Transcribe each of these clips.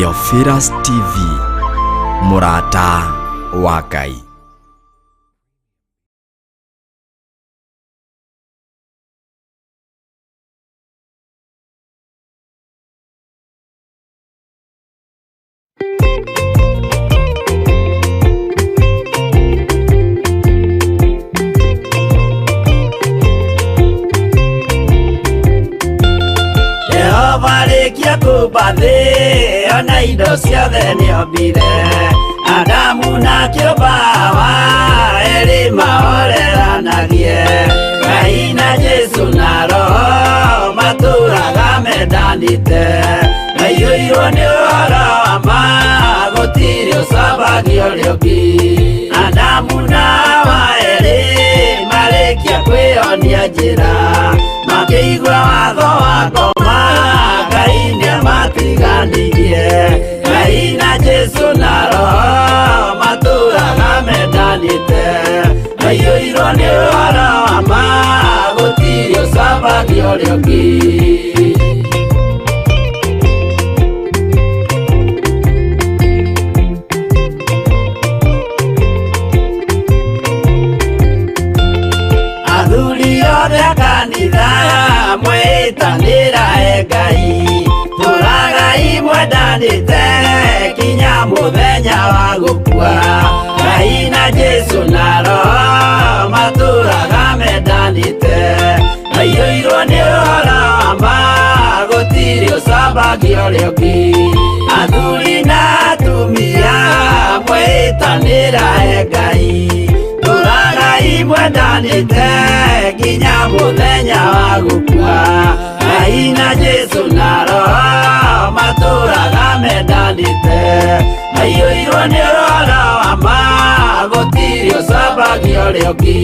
Theophilus TV, mũrata wa Ngai. Jehova arĩkia kũmba thĩ ona indo ciothe nĩombire Adamu na kĩũmba Hawa erĩ mahoreranagie Ngai na Jesu na Roho matũraga mendanĩte Maiyũirwo nĩ ũhoro wa ma gũtirĩ ũcambagio ũrĩa ũngĩ Adamu na Hawa erĩ marĩkia kwĩyonia njĩra makĩigua watho wa ngoma Ngai nĩamatiganirie Ngai na Jesu na Roho matũraga mendanĩte maiyũirwo nĩ ũhoro wa ma gũtirĩ ũcambagio ũrĩa ũngĩ. Athuri othe a kanitha mwĩtanĩra e Ngai tũragai mwendanĩte kinya mũthenya wa gũkua Ngai na Jesu na Roho matũraga mendanĩte maiyũirwo nĩ ũhoro wa ma gũtirĩ ũcambagio ũrĩa ũngĩ athuri na atumia mwĩtanĩra e Ngai tũragai mwendanĩte nginya mũthenya wa gũkua Ngai na Jesu na Roho matũraga mendanĩte maiyũirwo nĩ ũhoro wa ma gũtirĩ ũcambagio ũrĩa ũngĩ.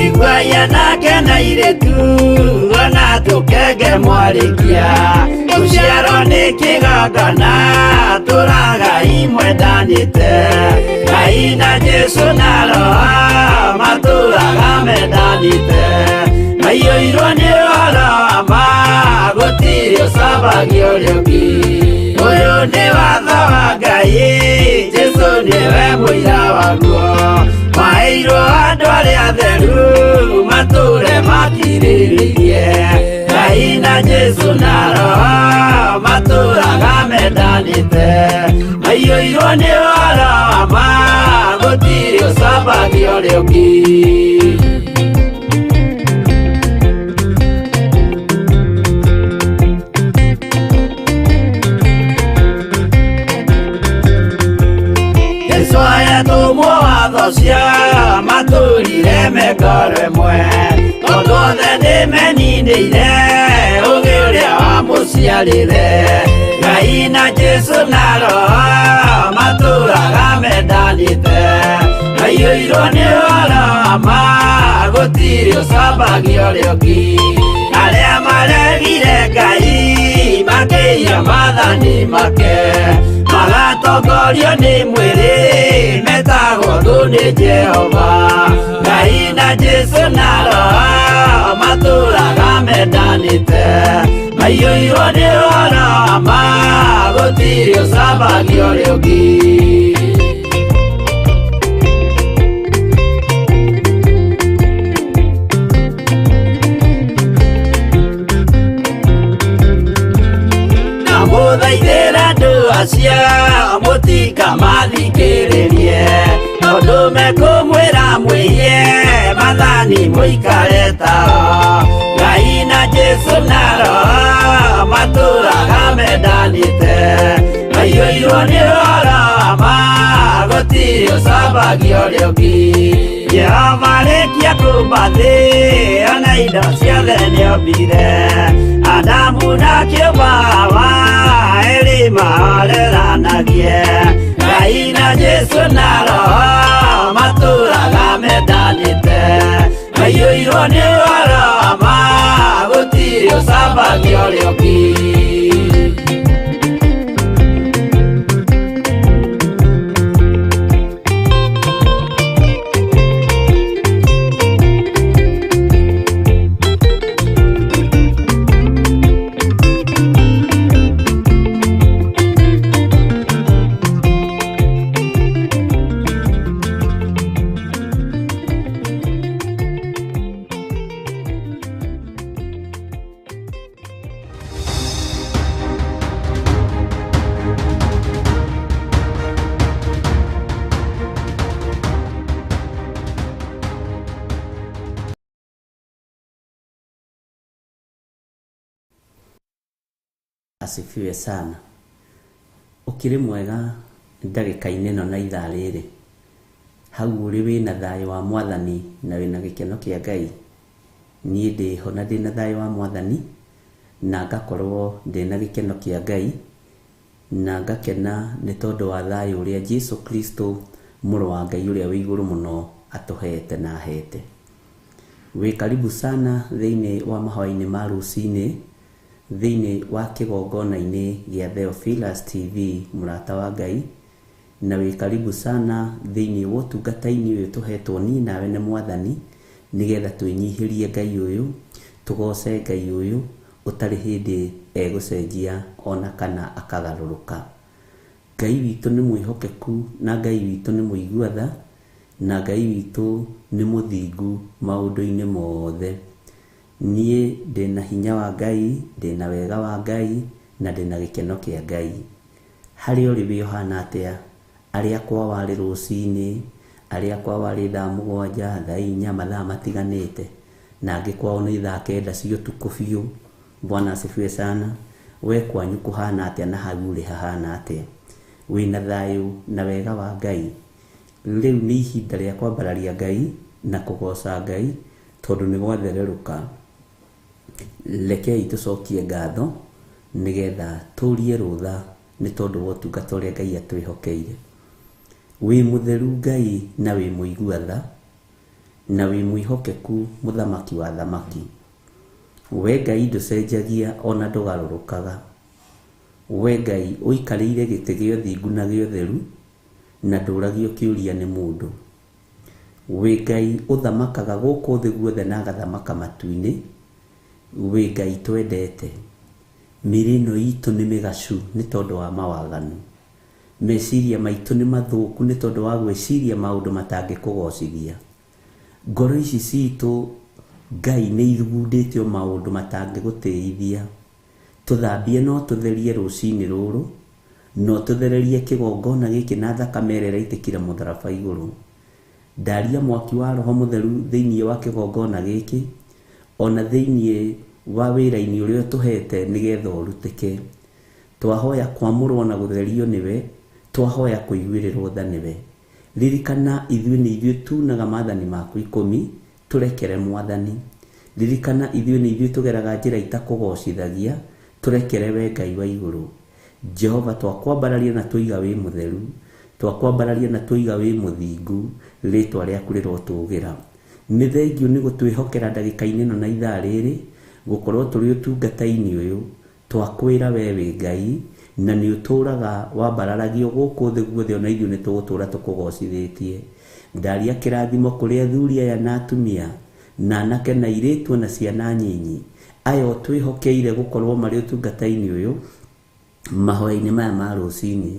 Iguai anake na airĩtu ona tũkenge mwarĩkia gũciarwo nĩ kĩgongona tũragai mwendanĩte Ngai na Jesu na Roho matũraga mendanĩte maiyũirwo nĩ ũhoro wa ma gũtirĩ ũcambagio ũrĩa ũngĩ ũyũ nĩ watho wa Ngai Jesu nĩwe mũira waguo maheirwo andũ arĩa atheru matũre makirĩrĩirie Ngai na Jesu na Roho matũraga mendanĩte maiyũirwo nĩ ũhoro wa ma gũtirĩ ũcambagio ũrĩa ũngĩ. Jesu ayatũmwo watho cia matũrire mekoro ĩmwe tondũ othe nĩmeninĩire ũgĩ ũrĩa wamũciarire Ngai na Jesu na Roho matũraga mendanĩte maiyũirwo nĩ ũhoro wa ma gũtirĩ ũcambagio ũrĩa ũngĩ arĩa maregire Ngai makĩiya maathani make magatongorio nĩ mwĩrĩ metagwo thũ nĩ Jehova Ngai na Jesu na Roho matũraga mendanĩte maiyũirwo nĩ ũhoro wa ma gũtirĩ ũcambagio ũrĩa ũngĩ. Ndamũthaithĩra andũ acio mũtikamathikĩrĩrie tondũ mekũmwĩra mwĩhie maathani mũikare tao Ngai na Jesu na Roho matũraga mendanĩte maiyũirwo nĩ ũhoro wa ma gũtirĩ ũcambagio ũrĩa ũngĩ Jehova arĩkia kũmba thĩ ona indo ciothe nĩombire Adamu na kĩũmba Hawa erĩ mahoreranagie Ngai na Jesu na Roho matũraga mendanĩte maiyũirwo nĩ ũhoro wa ma gũtirĩ ũcambagio ũrĩa ũngĩ. Asifiwe sana. Ũkĩrĩ mwega ndagĩka-inĩ ĩno na ithaa rĩrĩ, hau ũrĩ wĩna thayũ wa mwathani na wĩna gĩkeno kĩa Ngai. Niĩ ndĩho na ndĩna thayũ wa mwathani na ngakorwo ndĩna gĩkeno kĩa Ngai na ngakena nĩ tondũ wa thayũ ũrĩa Jesu Kristo mũrũ wa Ngai ũrĩa wĩ igũrũ mũno atũhete na ahete. Wĩ karibu sana thĩinĩ wa mahoya-inĩ ma rũcinĩ thĩinĩ wa kĩgongona-inĩ gĩa Theophilus TV mũrata wa Ngai, na wĩ karibu sana thĩinĩ wa ũtungata-inĩ ũyũ tũhetwo niĩ nawe nĩ mwathani, nĩgetha twĩnyihĩrie Ngai ũyũ, tũgoce Ngai ũyũ ũtarĩ hĩndĩ egũcenjia ona kana akagarũrũka. Ngai witũ nĩ mwĩhokeku na Ngai witũ nĩ mũigua tha na Ngai witũ nĩ mũthingu maũndũ-inĩ mothe. Niĩ ndĩna hinya wa Ngai, ndĩna wega wa Ngai na ndĩna gĩkeno kĩa Ngai. Harĩa ũrĩ wĩ ũhana atĩa? Arĩa kwao warĩ rũcinĩ, arĩa kwao warĩ thaa 7, thaa 4, mathaa matiganĩte, na angĩ kwao nĩ thaa 9 cia ũtukũ biũ. Bwana asifiwe sana. We kwanyu kũhana atĩa na hau ũrĩ hahana atĩa? Wĩna thayũ na wega wa Ngai. Rĩu nĩ ihinda rĩa kwambararia Ngai na kũgoca Ngai tondũ nĩ gwathererũka. Rekei tũcokie ngatho nĩgetha tũrie rũtha nĩ tondũ wa ũtungata ũrĩa Ngai atwĩhokeire. Wĩ mũtheru Ngai na wĩ mũigua tha na wĩ mwĩhokeku mũthamaki wa thamaki. We Ngai ndũcenjagia ona ndũgarũrũkaga. We Ngai ũikarĩire gĩtĩ gĩa ũthingu na gĩa ũtheru na ndũragio kĩũria nĩ mũndũ. Wĩ Ngai ũthamakaga gũkũ thĩ guothe na agathamaka matu-inĩ. Wĩ Ngai twendete. Mĩĩrĩ ĩno itũ nĩ mĩgacu nĩ tondũ wa mawaganu. Meciria maitũ nĩ mathũku nĩ tondũ wa gwĩciria maũndũ matangĩkũgocithia. Ngoro ici citũ Ngai nĩ ithugundĩte o maũndũ matangĩgũtĩithia. Tũthambie no tũtherie rũcinĩ rũrũ, no tũthererie kĩgongona gĩkĩ na thakame ĩrĩa ĩraitĩkire mũtharaba igũrũ. Ndaria mwaki wa Roho Mũtheru thĩinĩ wa kĩgongona gĩkĩ, ona thĩinĩ wa wĩra-inĩ ũrĩa ũtũhete nĩgetha ũrutĩke. Twahoya kwamũrwo na gũtherio nĩwe, twahoya kũiguĩrĩrwo tha nĩwe. Ririkana ithuĩ nĩ ithuĩ tunaga maathani maku 10, tũrekere mwathani. Ririkana ithuĩ nĩ ithuĩ tũgeraga njĩra itakũgocithagia, tũrekere we Ngai wa igũrũ. Jehova twakwambararia na tũiga wĩ mũtheru, twakwambararia na tũiga wĩ mũthingu, rĩtwa rĩaku rĩrotũgĩra. Nĩ thengiũ nĩ gũtwĩhokera ndagĩka-inĩ ĩno na ithaa rĩrĩ, gũkorwo tũrĩ ũtungata-inĩ ũyũ, twakwĩra we wĩ Ngai, na nĩ ũtũraga wambararagio gũkũ thĩ guothe ona ithuĩ nĩ tũgũtũra tũkũgocithĩtie. Ndaria kĩrathimo kũrĩ athuri aya na atumia, na anake na airĩtu na ciana nyinyi, aya ũtwĩhokeire gũkorwo marĩ ũtungata-inĩ ũyũ, mahoya-inĩ maya ma rũcinĩ.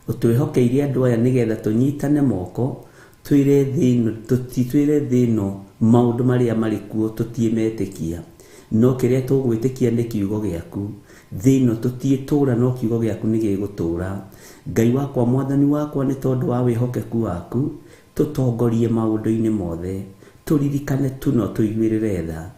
Ũtwĩhokeire andũ aya nĩgetha tũnyitane moko, twĩre thĩ ĩno maũndũ marĩa marĩ kuo tũtiĩmetĩkia, no kĩrĩa tũgwĩtĩkia nĩ kiugo gĩaku. Thĩ ĩno tũtiĩtũra no kiugo gĩaku nĩ gĩgũtũra. Ngai wakwa mwathani wakwa nĩ tondũ wa wĩhokeku waku, tũtongorie maũndũ-inĩ mothe, tũririkane tu no tũiguĩrĩre tha.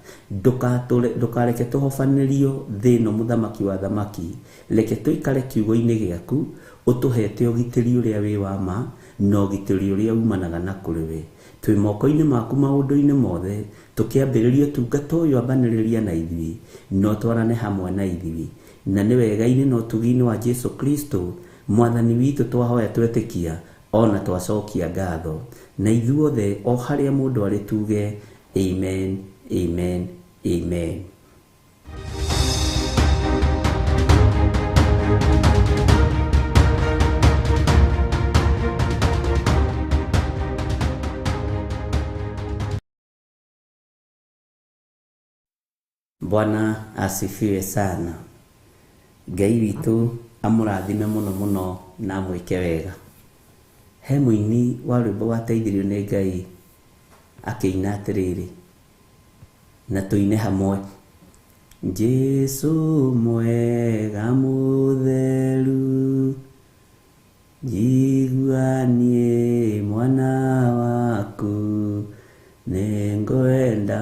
Ndũkareke tũhobanĩrio thĩ ĩno mũthamaki wa thamaki, reke tũikare kiugo-inĩ gĩaku, ũtũhete ũgitĩri ũrĩa wĩ wa ma na ũgitĩri ũrĩa umanaga na kũrĩ we. Twĩ moko-inĩ maku maũndũ-inĩ mothe, tũkĩambĩrĩria ũtungata ũyũ ambanĩrĩria na ithuĩ, na ũtwarane hamwe na ithuĩ. Na nĩ wega-inĩ na ũtugi-inĩ wa Jesu Kristo mwathani witũ twahoya twetĩkia ona twacokia ngatho. Na ithuothe o harĩa mũndũ arĩ tuge amen, amen, amen. Bwana asifiwe sana. Ngai witũ amũrathime mũno mũno na amwĩke wega. He mũini wa rwĩmbo wateithirio nĩ Ngai akĩina atĩrĩrĩ, na tũine hamwe. Jesu mwega mũtheru, njigua niĩ mwana waku, nĩngwenda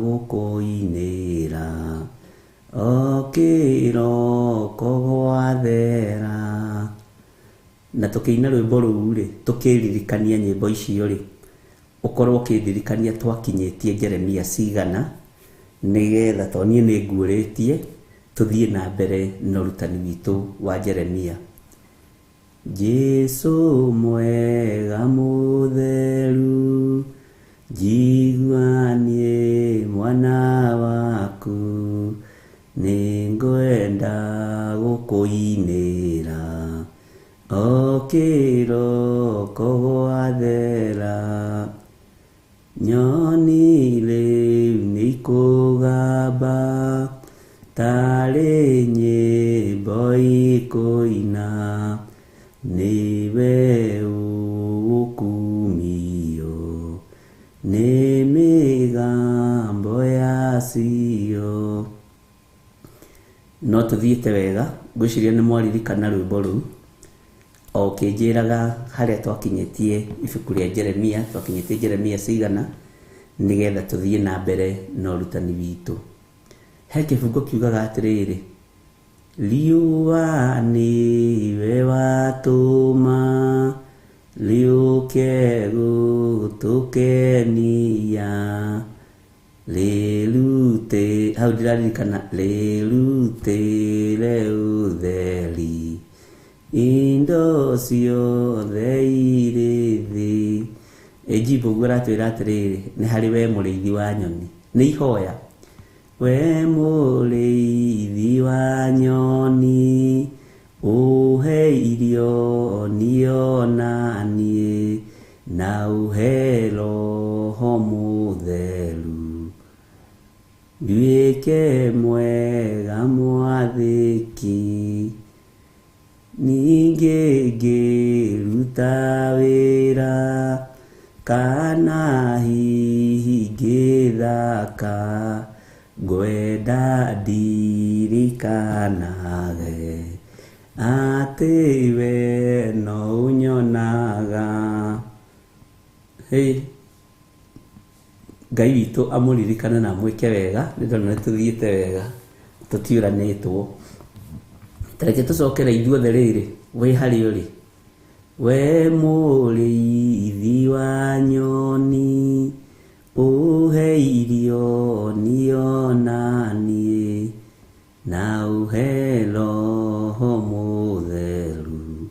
gũkũinĩra o kĩroko Na tũkĩina rwĩmbo rũu rĩ, tũkĩririkania nyĩmbo icio rĩ, ũkorwo ũkĩndirikania twakinyĩtie Jeremia cigana, nĩgetha to niĩ nĩ nguũrĩtie tũthiĩ na mbere na ũrutani witũ wa Jeremia. Jesũ mwega mũtheru, njigua niĩ mwana waku, nĩngwenda gũkũinĩra o kĩroko gwathera. Nyoni rĩu nĩikũgamba tarĩ nyĩmbo ikũina, nĩwe ũgũkumio nĩ mĩgambo yacio. No tũthiĩte wega, ngwĩciria nĩ mwaririkana rwĩmbo rũu. O ũkĩnjĩraga harĩa twakinyĩtie ibuku rĩa Jeremia, twakinyĩtie Jeremia cigana, nĩgetha tũthiĩ na mbere na ũrutani witũ. He kĩbungo kiugaga atĩrĩrĩ, riũa nĩwe watũma rĩũke gũtũkenia, rĩrute, hau ndĩraririkana, rĩrutĩre ũtheri indo ciothe irĩ thĩ. Ĩnjimbo ũguo aratwĩra atĩrĩrĩ, nĩ harĩ we mũrĩithi wa nyoni, nĩ ihoya. We mũrĩithi wa nyoni, ũhe irio niĩ na niĩ, na ũhe Roho Mũtheru, nduĩke mwega mwathĩki. Ningĩ ngĩruta wĩra, kana hihi ngĩthaka, ngwenda ndirikanage atĩ we no ũnyonaga. Hey, Ngai witũ amũririkane na amwĩke wega, nĩ ndona nĩ tũthiĩte wega, tũtiũranĩtwo. Tareke tũcokere ithuothe rĩrĩ, wĩ harĩa ũrĩ. We mũrĩithi wa nyoni, ũhe irio niĩ na niĩ, na ũhe Roho Mũtheru,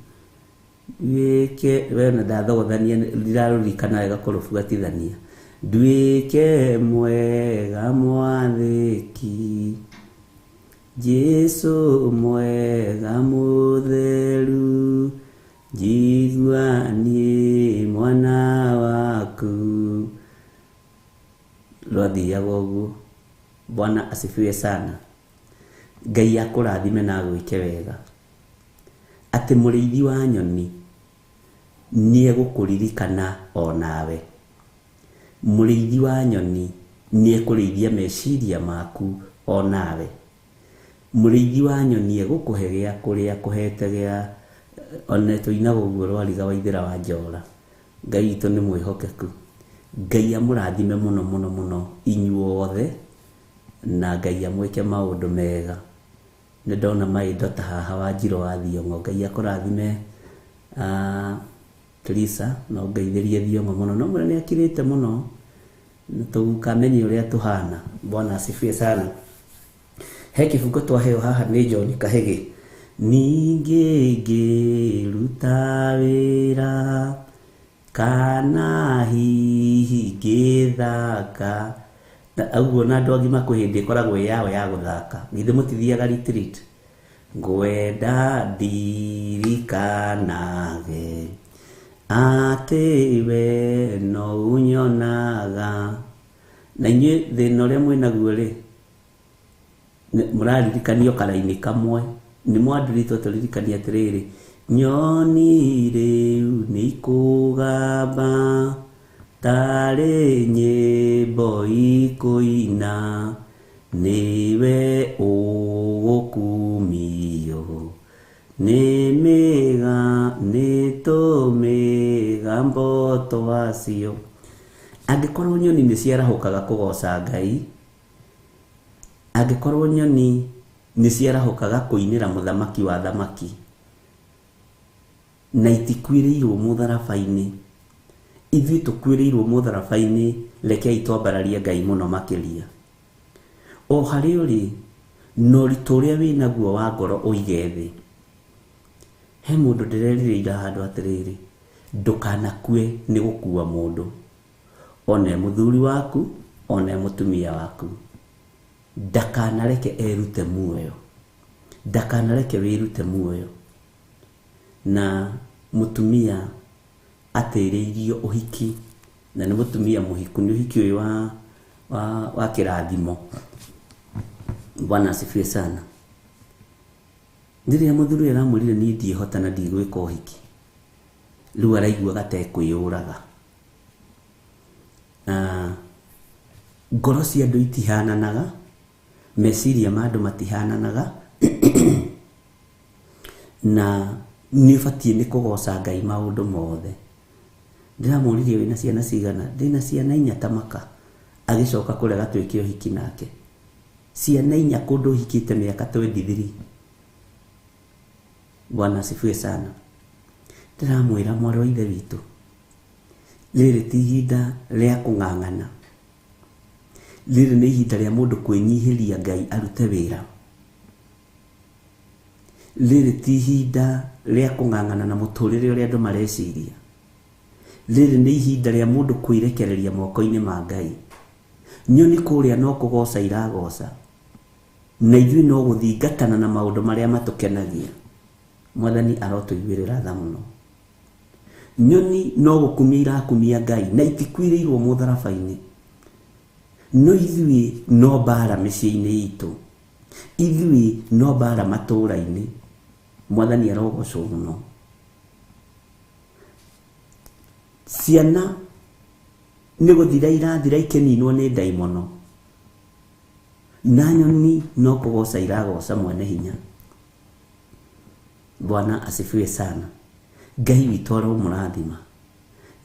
nduĩke, we ona ndathogothania ndirarũririkana wega kũrũbuatithania, nduĩke mwega mwathĩki. Jesũ mwega mũtheru, njigua niĩ mwana waku. Rwathiaga ũguo. Bwana asifiwe sana. Ngai akũrathime na agwĩke wega. Atĩ mũrĩithi wa nyoni nĩegũkũririkana o nawe. Mũrĩithi wa nyoni nĩekũrĩithia meciria maku o nawe. Mũrĩithi wa nyoni egũkũhe gĩa kũrĩa kũhete gĩa one tũinaga ũguo rwariga waithĩra wa njora. Ngai witũ nĩ mwĩhokeku. Ngai amũrathime mũno mũno mũno inyuothe, na Ngai amwĩke maũndũ mega. Nĩ ndona maindo ta haha wa Njirũ wa Thiong'o. Ngai akũrathime Teresa, no ngeithĩrie Thiong'o mũno. No mwĩre nĩ akirĩte mũno, tũkamenye ũrĩa tũhana. Bwana asifiwe sana. He kĩbungo twaheo haha nĩ John Kahĩgĩ. Ningĩ ngĩruta wĩra, kana hihi ngĩthaka. Ũguo na andũ agima kwĩ hĩndĩ ĩkoragwo ĩ yao ya gũthaka. Githĩ mũtithiaga retreat? Ngwenda ndirikanage atĩ we no ũnyonaga. Na inyuĩ thĩna ũrĩa mwĩnaguo rĩ, mũraririkanio karaini kamwe. Nĩ mwandĩrĩtwo tũririkanie atĩrĩrĩ, nyoni rĩu nĩikũgamba tarĩ nyĩmbo ikũina, nĩwe ũgũkumio nĩ mĩga nĩ tũmĩgambo twacio. Angĩkorwo nyoni nĩ ciarahũkaga kũgoca Ngai, angĩkorwo nyoni nĩ ciarahũkaga kũinĩra mũthamaki wa thamaki, Na itikuĩrĩirwo mũtharaba-inĩ. Ithuĩ tũkuĩrĩirwo mũtharaba-inĩ, rekei twambararie Ngai mũno makĩria. O harĩa ũrĩ, na ũritũ ũrĩa wĩnaguo wa ngoro ũige thĩ. He mũndũ ndĩrerirĩire handũ atĩrĩrĩ, ndũkanakue nĩ gũkua mũndũ. Ona e mũthuri waku, ona e mũtumia waku. Ndakanareke erute muoyo. Ndakanareke wĩrute muoyo. Na mũtumia atĩrĩirio ũhiki, na nĩ mũtumia mũhiku, nĩ ũhiki ũyũ wa kĩrathimo. Bwana asifiwe sana. Rĩrĩa mũthuri aramwĩrire niĩ ndiĩhota na ndigwĩka ũhiki, rĩu araiguaga ta ekwĩyũraga. Na ngoro cia andũ itihananaga, meciria ma andũ matihananaga, na nĩ ũbatiĩ nĩ kũgoca Ngai maũndũ mothe. Ndĩramũririe wĩna ciana cigana? Ndĩna ciana inya ta maka. Agĩcoka kũrega twĩke ũhiki nake. Ciana inya kũndũ ũhikĩte mĩaka 23. Bwana asifiwe sana. Ndĩramwĩra mwarĩ wa ithe witũ, rĩrĩ ti ihinda rĩa kũng'ang'ana. Rĩrĩ nĩ ihinda rĩa mũndũ kwĩnyihĩria Ngai arute wĩra. Rĩrĩ ti ihinda rĩa kũng'ang'ana na mũtũrĩre ũrĩa andũ mareciria. Rĩrĩ nĩ ihinda rĩa mũndũ kwĩrekereria moko-inĩ ma Ngai. Nyoni kũrĩa no kũgoca iragoca, na ithuĩ no gũthingatana na maũndũ marĩa matũkenagia. Mwathani arotũiguĩrĩra tha mũno. Nyoni no gũkumia irakumia Ngai na itikuĩrĩirwo mũtharaba-inĩ. No ithuĩ no mbara mĩciĩ-inĩ itũ, ithuĩ no mbara matũũra-inĩ. Mwathani arogocwo mũno. Ciana nĩ gũthira irathira ikĩninwo nĩ ndaimono, na nyoni no kũgoca iragoca mwene hinya. Bwana asifiwe sana. Ngai witũ aromũrathima,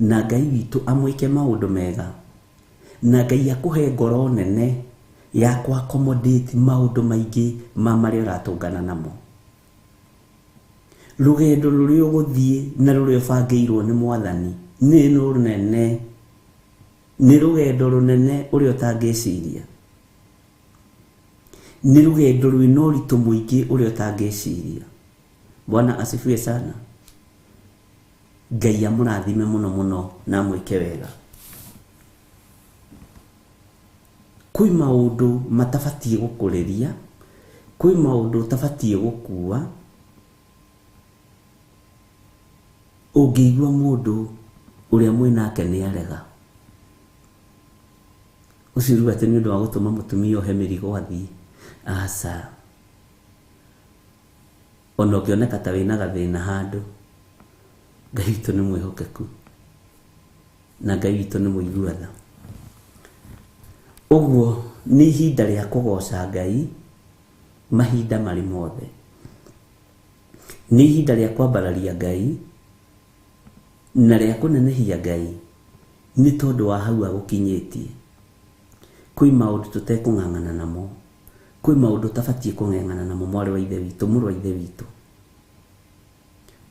na Ngai witũ amwĩke maũndũ mega, na Ngai akũhe ngoro nene ya kũ accommodate maũndũ maingĩ ma marĩa ũratũngana namo. Rũgendo rũrĩa ũgũthiĩ na rũrĩa ũbangĩirwo nĩ Mwathani nĩ rũnene, nĩ rũgendo rũnene ũrĩa ũtangĩciria. Nĩ rũgendo rwĩna ũritũ mũingĩ ũrĩa ũtangĩciria. Bwana asifiwe sana. Ngai amũrathime mũno mũno na amwĩke wega. Kwĩ maũndũ matabatiĩ gũkũrĩria, kwĩ maũndũ ũtabatiĩ gũkua. Ũngĩigua mũndũ ũrĩa mwĩnake nĩ arega, ũcio rĩu atĩ nĩ ũndũ wa gũtũma mũtumia ohe mĩrigo athiĩ, aca. Ona ũngĩoneka ta wĩna gathĩna handũ, Ngai witũ nĩ mwĩhokeku na Ngai witũ nĩ mũigua tha. Ũguo nĩ ihinda rĩa kũgoca Ngai mahinda marĩ mothe. Nĩ ihinda rĩa kwambararia Ngai na rĩa kũnenehia Ngai nĩ tondũ wa hau agũkinyĩtie. Kwĩ maũndũ tũtekũng'ang'ana namo, kwĩ maũndũ ũtabatiĩ kũng'eng'ana namo mwarĩ wa ithe witũ, mũrũ wa ithe witũ.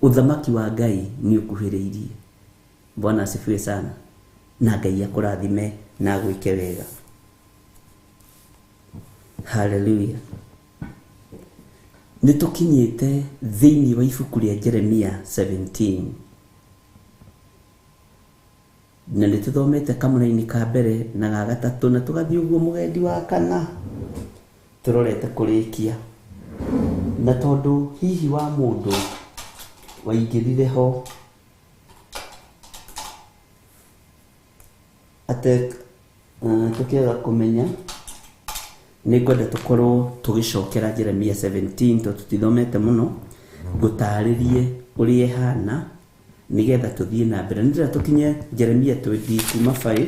Ũthamaki wa Ngai nĩ ũkuhĩrĩirie. Bwana asifiwe sana. Na Ngai akũrathime na agwĩke wega. Hallelujah. Nĩ tũkinyĩte thĩinĩ wa ibuku rĩa Jeremia 17. Na nĩ tũthomete kamũraini ka mbere na ga gatatũ na tũgathiĩ ũguo mũgendi wa kana tũrorete kũrĩkia. Na tondũ hihi wa mũndũ waingĩrire ho ate tũkĩaga kũmenya, nĩ ngwenda tũkorwo tũgĩcokera Jeremia 17 tondũ tũtithomete mũno, ngũtarĩrie ũrĩa ĩhana nĩgetha tũthiĩ na mbere. Nĩ ndĩrenda tũkinye Jeremia 20 kuma 5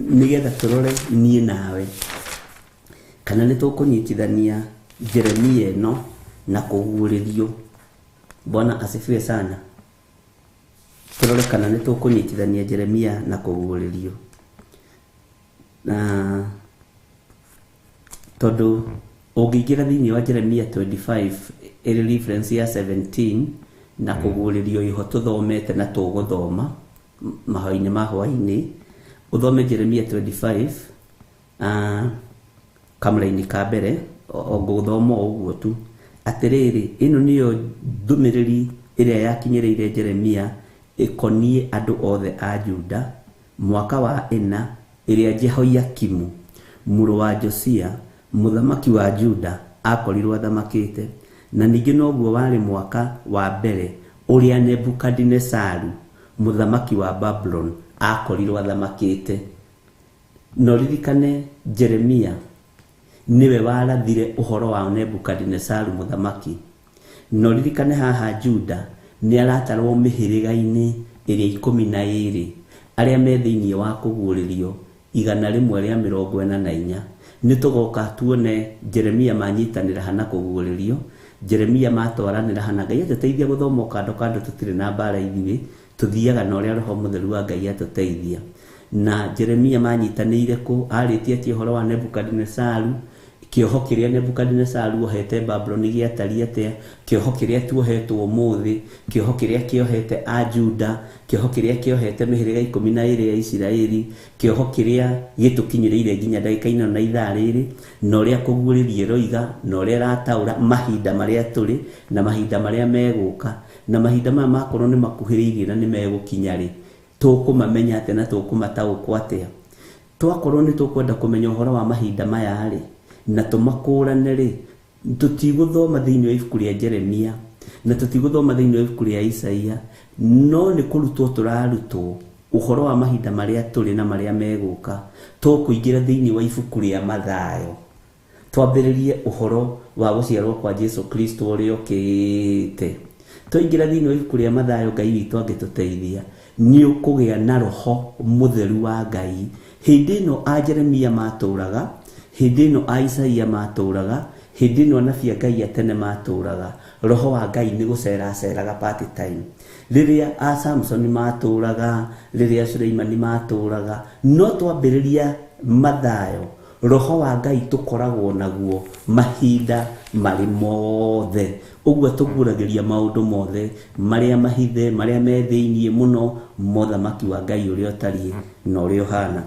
nĩgetha tũrore niĩ nawe kana nĩ tũkũnyitithania Jeremia ĩno na kũguũrĩrio. Bwana asifiwe sana. Tũrore kana nĩ tũkũnyitithania Jeremia na kũguũrĩrio. Na tondũ ũngĩingĩra thĩinĩ wa Jeremia 25 ĩrĩ reference ya 17 Na kũguũrĩrio iho tũthomete na tũgũthoma mahoya-inĩ ma hwaĩ-inĩ. Ũthome Jeremia 25 kamũraini ka mbere, o ngũthoma o ũguo tu. Atĩrĩrĩ, ĩno nĩyo ndũmĩrĩri ĩrĩa yakinyĩrĩire Jeremia ĩkoniĩ andũ othe a Juda mwaka wa 4 ĩrĩa Jehoiakimu mũrũ wa Josia mũthamaki wa Juda akorirwo athamakĩte, na ningĩ noguo warĩ mwaka wa mbere ũrĩa Nebukadinesaru mũthamaki wa Babuloni akorirwo athamakĩte. No ririkane Jeremia niwe warathire ũhoro wa Nebukadinesaru mũthamaki. No ririkane haha Juda nĩ aratarwo mĩhĩrĩga-inĩ ĩrĩa 12 arĩa me thĩinĩ wa kũguũrĩrio 144. Nĩ tũgoka tuone Jeremia manyitanĩra hana kũguũrĩrio, Jeremia matwaranĩra hana. Ngai atũteithia gũthoma kando kando, tũtirĩ na mbara ithuĩ, tũthiaga na ũrĩa Roho Mũtheru wa Ngai atũteithia. Na Jeremia manyitanĩire kũ, arĩtie atĩ ũhoro wa Nebukadinesaru, kĩoho kĩrĩa Nebukadinesaru ohete Babuloni gĩatariĩ atĩa, kĩoho kĩrĩa tuohetwo ũmũthĩ, kĩoho kĩrĩa kĩohete a Juda, kĩoho kĩrĩa kĩohete mĩhĩrĩga 12 ya Isiraeli, kĩoho kĩrĩa gĩtũkinyĩrĩire nginya ndagĩka ĩno na ithaa rĩrĩ, na ũrĩa kũguũrĩria ĩroiga, na ũrĩa ĩrataũra mahinda marĩa tũrĩ na mahinda marĩa megũka, na mahinda maya makorwo nĩ makuhĩrĩirie na nĩ megũkinya rĩ, tũkũmamenya atĩa na tũkũmataũkwo atĩa. Twakorwo nĩ tũkwenda kũmenya ũhoro wa mahinda maya rĩ, na tũmakũrane rĩ, tũtigũthoma thĩinĩ wa ibuku rĩa Jeremia na tũtigũthoma thĩinĩ wa ibuku rĩa Isaia, no nĩ kũrutwo tũrarutwo ũhoro wa mahinda marĩa tũrĩ na marĩa megũka. Tũkũingĩra thĩinĩ wa ibuku rĩa Mathayo, twambĩrĩrie ũhoro wa gũciarwo kwa Jesu Kristo ũrĩa ũkĩte. Twaingĩra thĩinĩ wa ibuku rĩa Mathayo, Ngai witũ angĩtũteithia, nĩ ũkũgĩa na Roho Mũtheru wa Ngai. Hĩndĩ ĩno a Jeremia matũraga, hĩndĩ ĩno a Isaia matũraga, hĩndĩ ĩno anabii a Ngai a tene matũraga, Roho wa Ngai nĩ gũceraceraga part time. Rĩrĩa a Samson matũraga, rĩrĩa Suleimani matũraga, no twambĩrĩria Mathayo, Roho wa Ngai tũkoragwo naguo mahinda marĩ mothe. Ũguo tũguũragĩria maũndũ mothe marĩa mahithe, marĩa me thĩinĩ mũno, mothamaki wa Ngai ũrĩa ũtariĩ na ũrĩa ũhana.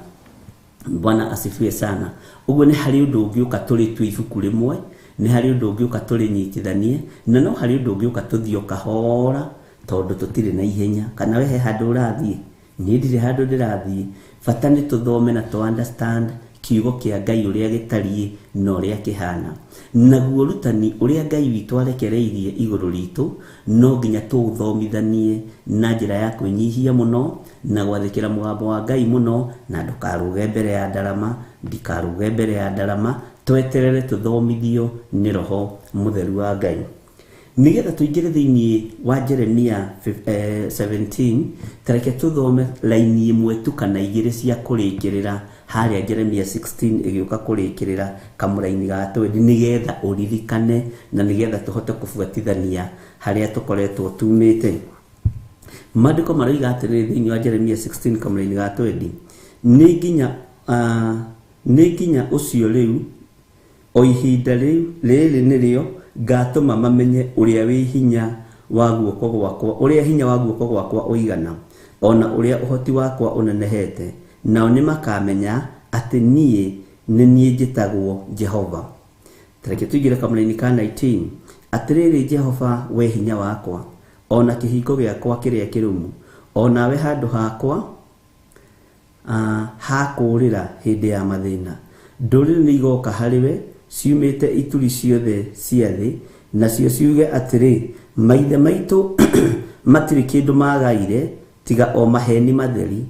Bwana asifiwe sana. Ũguo nĩ harĩ ũndũ ũngĩũka tũrĩ tu ibuku rĩmwe, nĩ harĩ ũndũ ũngĩũka tũrĩnyitithanie, na no harĩ ũndũ ũngĩũka tũthiĩ o kahora, tondũ tũtirĩ na ihenya. Kana we he handũ ũrathiĩ, niĩ ndirĩ handũ ndĩrathiĩ. Bata nĩ tũthome na tũ understand kiugo kĩa Ngai ũrĩa gĩtariĩ na ũrĩa kĩhana. Naguo ũrutani ũrĩa Ngai witũ arekereirie igũrũ ritũ, no nginya tũũthomithanie na njĩra ya kwĩnyihia mũno na gwathĩkĩra mũgambo wa Ngai mũno, na ndũkarũge mbere ya ndarama, ndikarũge mbere ya ndarama, tweterere tũthomithio nĩ Roho Mũtheru wa Ngai. Nĩgetha tũingĩre thĩinĩ wa Jeremia 17, tareke tũthome laini ĩmwe tu kana igĩrĩ cia kũrĩkĩrĩra harĩa Jeremia 16 ĩgĩũka kũrĩkĩrĩra kamũraini ga 20, nĩgetha ũririkane na nĩgetha tũhote kũbuatithania harĩa tũkoretwo tumĩte. Maandĩko maroiga atĩrĩrĩ thĩinĩ wa Jeremia 16 kamũraini ga 20, nĩ nginya ũcio rĩu, o ihinda rĩu rĩrĩ nĩrĩo ngatũma mamenye ũrĩa wĩ hinya wa guoko gwakwa, ũrĩa hinya wa guoko gwakwa ũigana, ona ũrĩa ũhoti wakwa ũnenehete, nao nĩ makamenya atĩ niĩ nĩ niĩ njĩtagwo Jehova. Tareke tũingĩre kamũraini ka 19. Atĩrĩrĩ Jehova, we hinya wakwa, ona kĩhingo gĩakwa kĩrĩa kĩrũmu, onawe handũ hakwa ha kũũrĩra hĩndĩ ya mathĩna. Ndũrĩrĩ nĩ igoka harĩ we ciumĩte ituri ciothe cia thĩ, nacio ciuge atĩrĩ, maithe maitũ matirĩ kĩndũ magaire tiga o maheni matheri,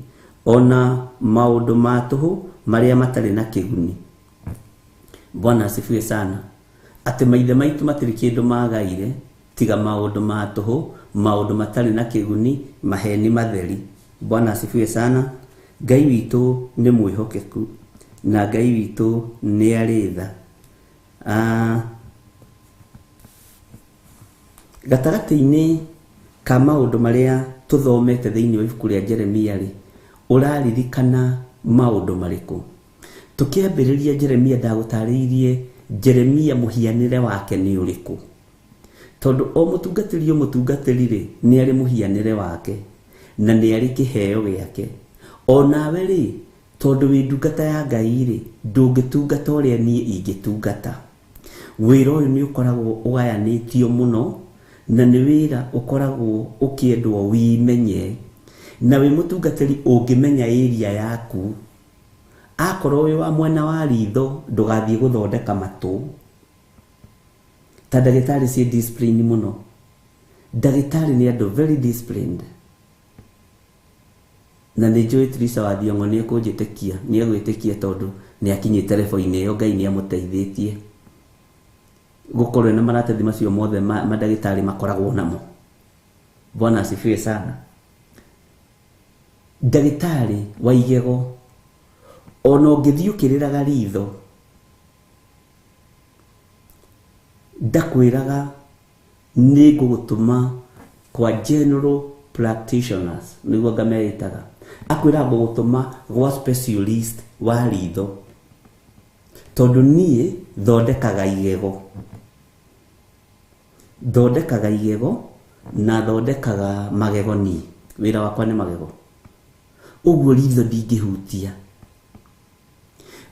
ona maũndũ ma tũhũ marĩa matarĩ na kĩguni. Bwana asifiwe sana. Atĩ maithe maitũ matirĩ kĩndũ magaire tiga maũndũ ma tũhũ, maũndũ matarĩ na kĩguni, maheni matheri. Bwana asifiwe sana. Ngai witũ nĩ mwĩhokeku na Ngai witũ nĩ arĩ tha. Gatagatĩ-inĩ ka maũndũ marĩa tũthomete thĩinĩ wa ibuku rĩa Jeremia rĩ, ũraririkana maũndũ marĩkũ? Tũkĩambĩrĩria Jeremia ndagũtarĩirie Jeremia mũhianĩre wake nĩ ũrĩkũ. Tondũ o mũtungatĩri o mũtungatĩri rĩ, nĩ arĩ mũhianĩre wake na nĩ arĩ kĩheo gĩake. O nawe rĩ, tondũ wĩ ndungata ya Ngai rĩ, ndũngĩtungata ũrĩa niĩ ingĩtungata. Wĩra ũyũ nĩ ũkoragwo ũgayanĩtio mũno, na nĩ wĩra ũkoragwo ũkĩendwo wĩmenye. Na wĩ mũtungatĩri ũngĩmenya area yaku, akorwo wĩ wa mwena wa ritho ndũgathiĩ gũthondeka matũ. Ta ndagĩtarĩ ciĩ discipline mũno. Ndagĩtarĩ nĩ andũ very disciplined. Na nĩ njũĩ Trisha wa Thiong'o nĩ ekũnjĩtĩkia, nĩ egwĩtĩkia tondũ nĩ akinyĩte level-inĩ ĩyo, Ngai nĩ amũteithĩtie gũkorwo ena maratathi macio mothe mandagĩtarĩ makoragwo namo. Bwana asifiwe sana. Ndagĩtarĩ wa igego ona ũngĩthiĩ ũkĩrĩraga ritho ndakwĩraga nĩ ngũgũtũma kwa general practitioners, nĩguo anga meĩtaga. Akwĩraga ngũgũtũma gwa specialist wa ritho tondũ niĩ thondekaga igego, thondekaga igego na thondekaga magego niĩ, wĩra wakwa nĩ magego, ũguo ritho ndingĩhutia.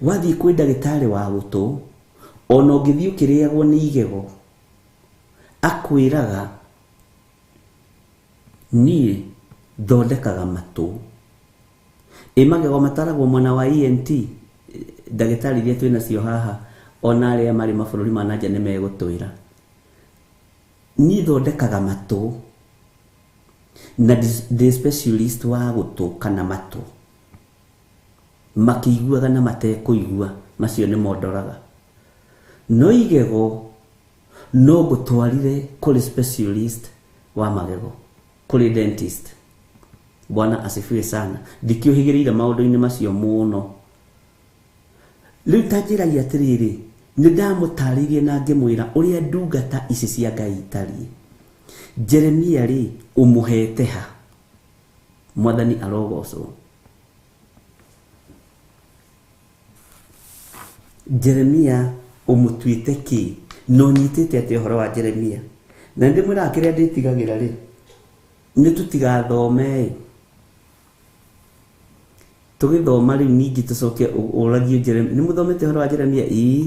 Wathiĩ kwĩ ndagĩtarĩ wa gũtũ, ona ũngĩthiĩ ũkĩrĩagwo nĩ igego, akwĩraga niĩ thondekaga matũ. Ĩ magego mataragwo mwena wa ENT, ndagĩtarĩ iria twĩnacio haha ona arĩa marĩ mabũrũri ma nanja nĩ megũtwĩra. Niĩ thondekaga matũ na ndĩ specialist wa gũtũ kana matũ, makĩiguaga na matekũigua, macio nĩmo ndoraga. No igego no ngũtwarire kũrĩ specialist wa magego, kũrĩ dentist. Bwana asifiwe sana. Ndikĩũhĩgĩrĩire maũndũ-inĩ macio mũno. Rĩu ta njĩrai atĩrĩrĩ, nĩ ndamũtarĩirie na ngĩmwĩra ũrĩa ndungata ici cia Ngai itariĩ. Jeremia rĩ, ũmũhete ha? Mwathani arogocwo. Jeremia ũmũtuĩte kĩ? Na ũnyitĩte atĩa ũhoro wa Jeremia? Na ndĩmwĩraga kĩrĩa ndĩtigagĩra rĩ, nĩ tũtigathome ĩ. Tũgĩthoma rĩu ningĩ tũcoke ũragio Jeremia. Nĩ mũthomete ũhoro wa Jeremia? Ĩĩ.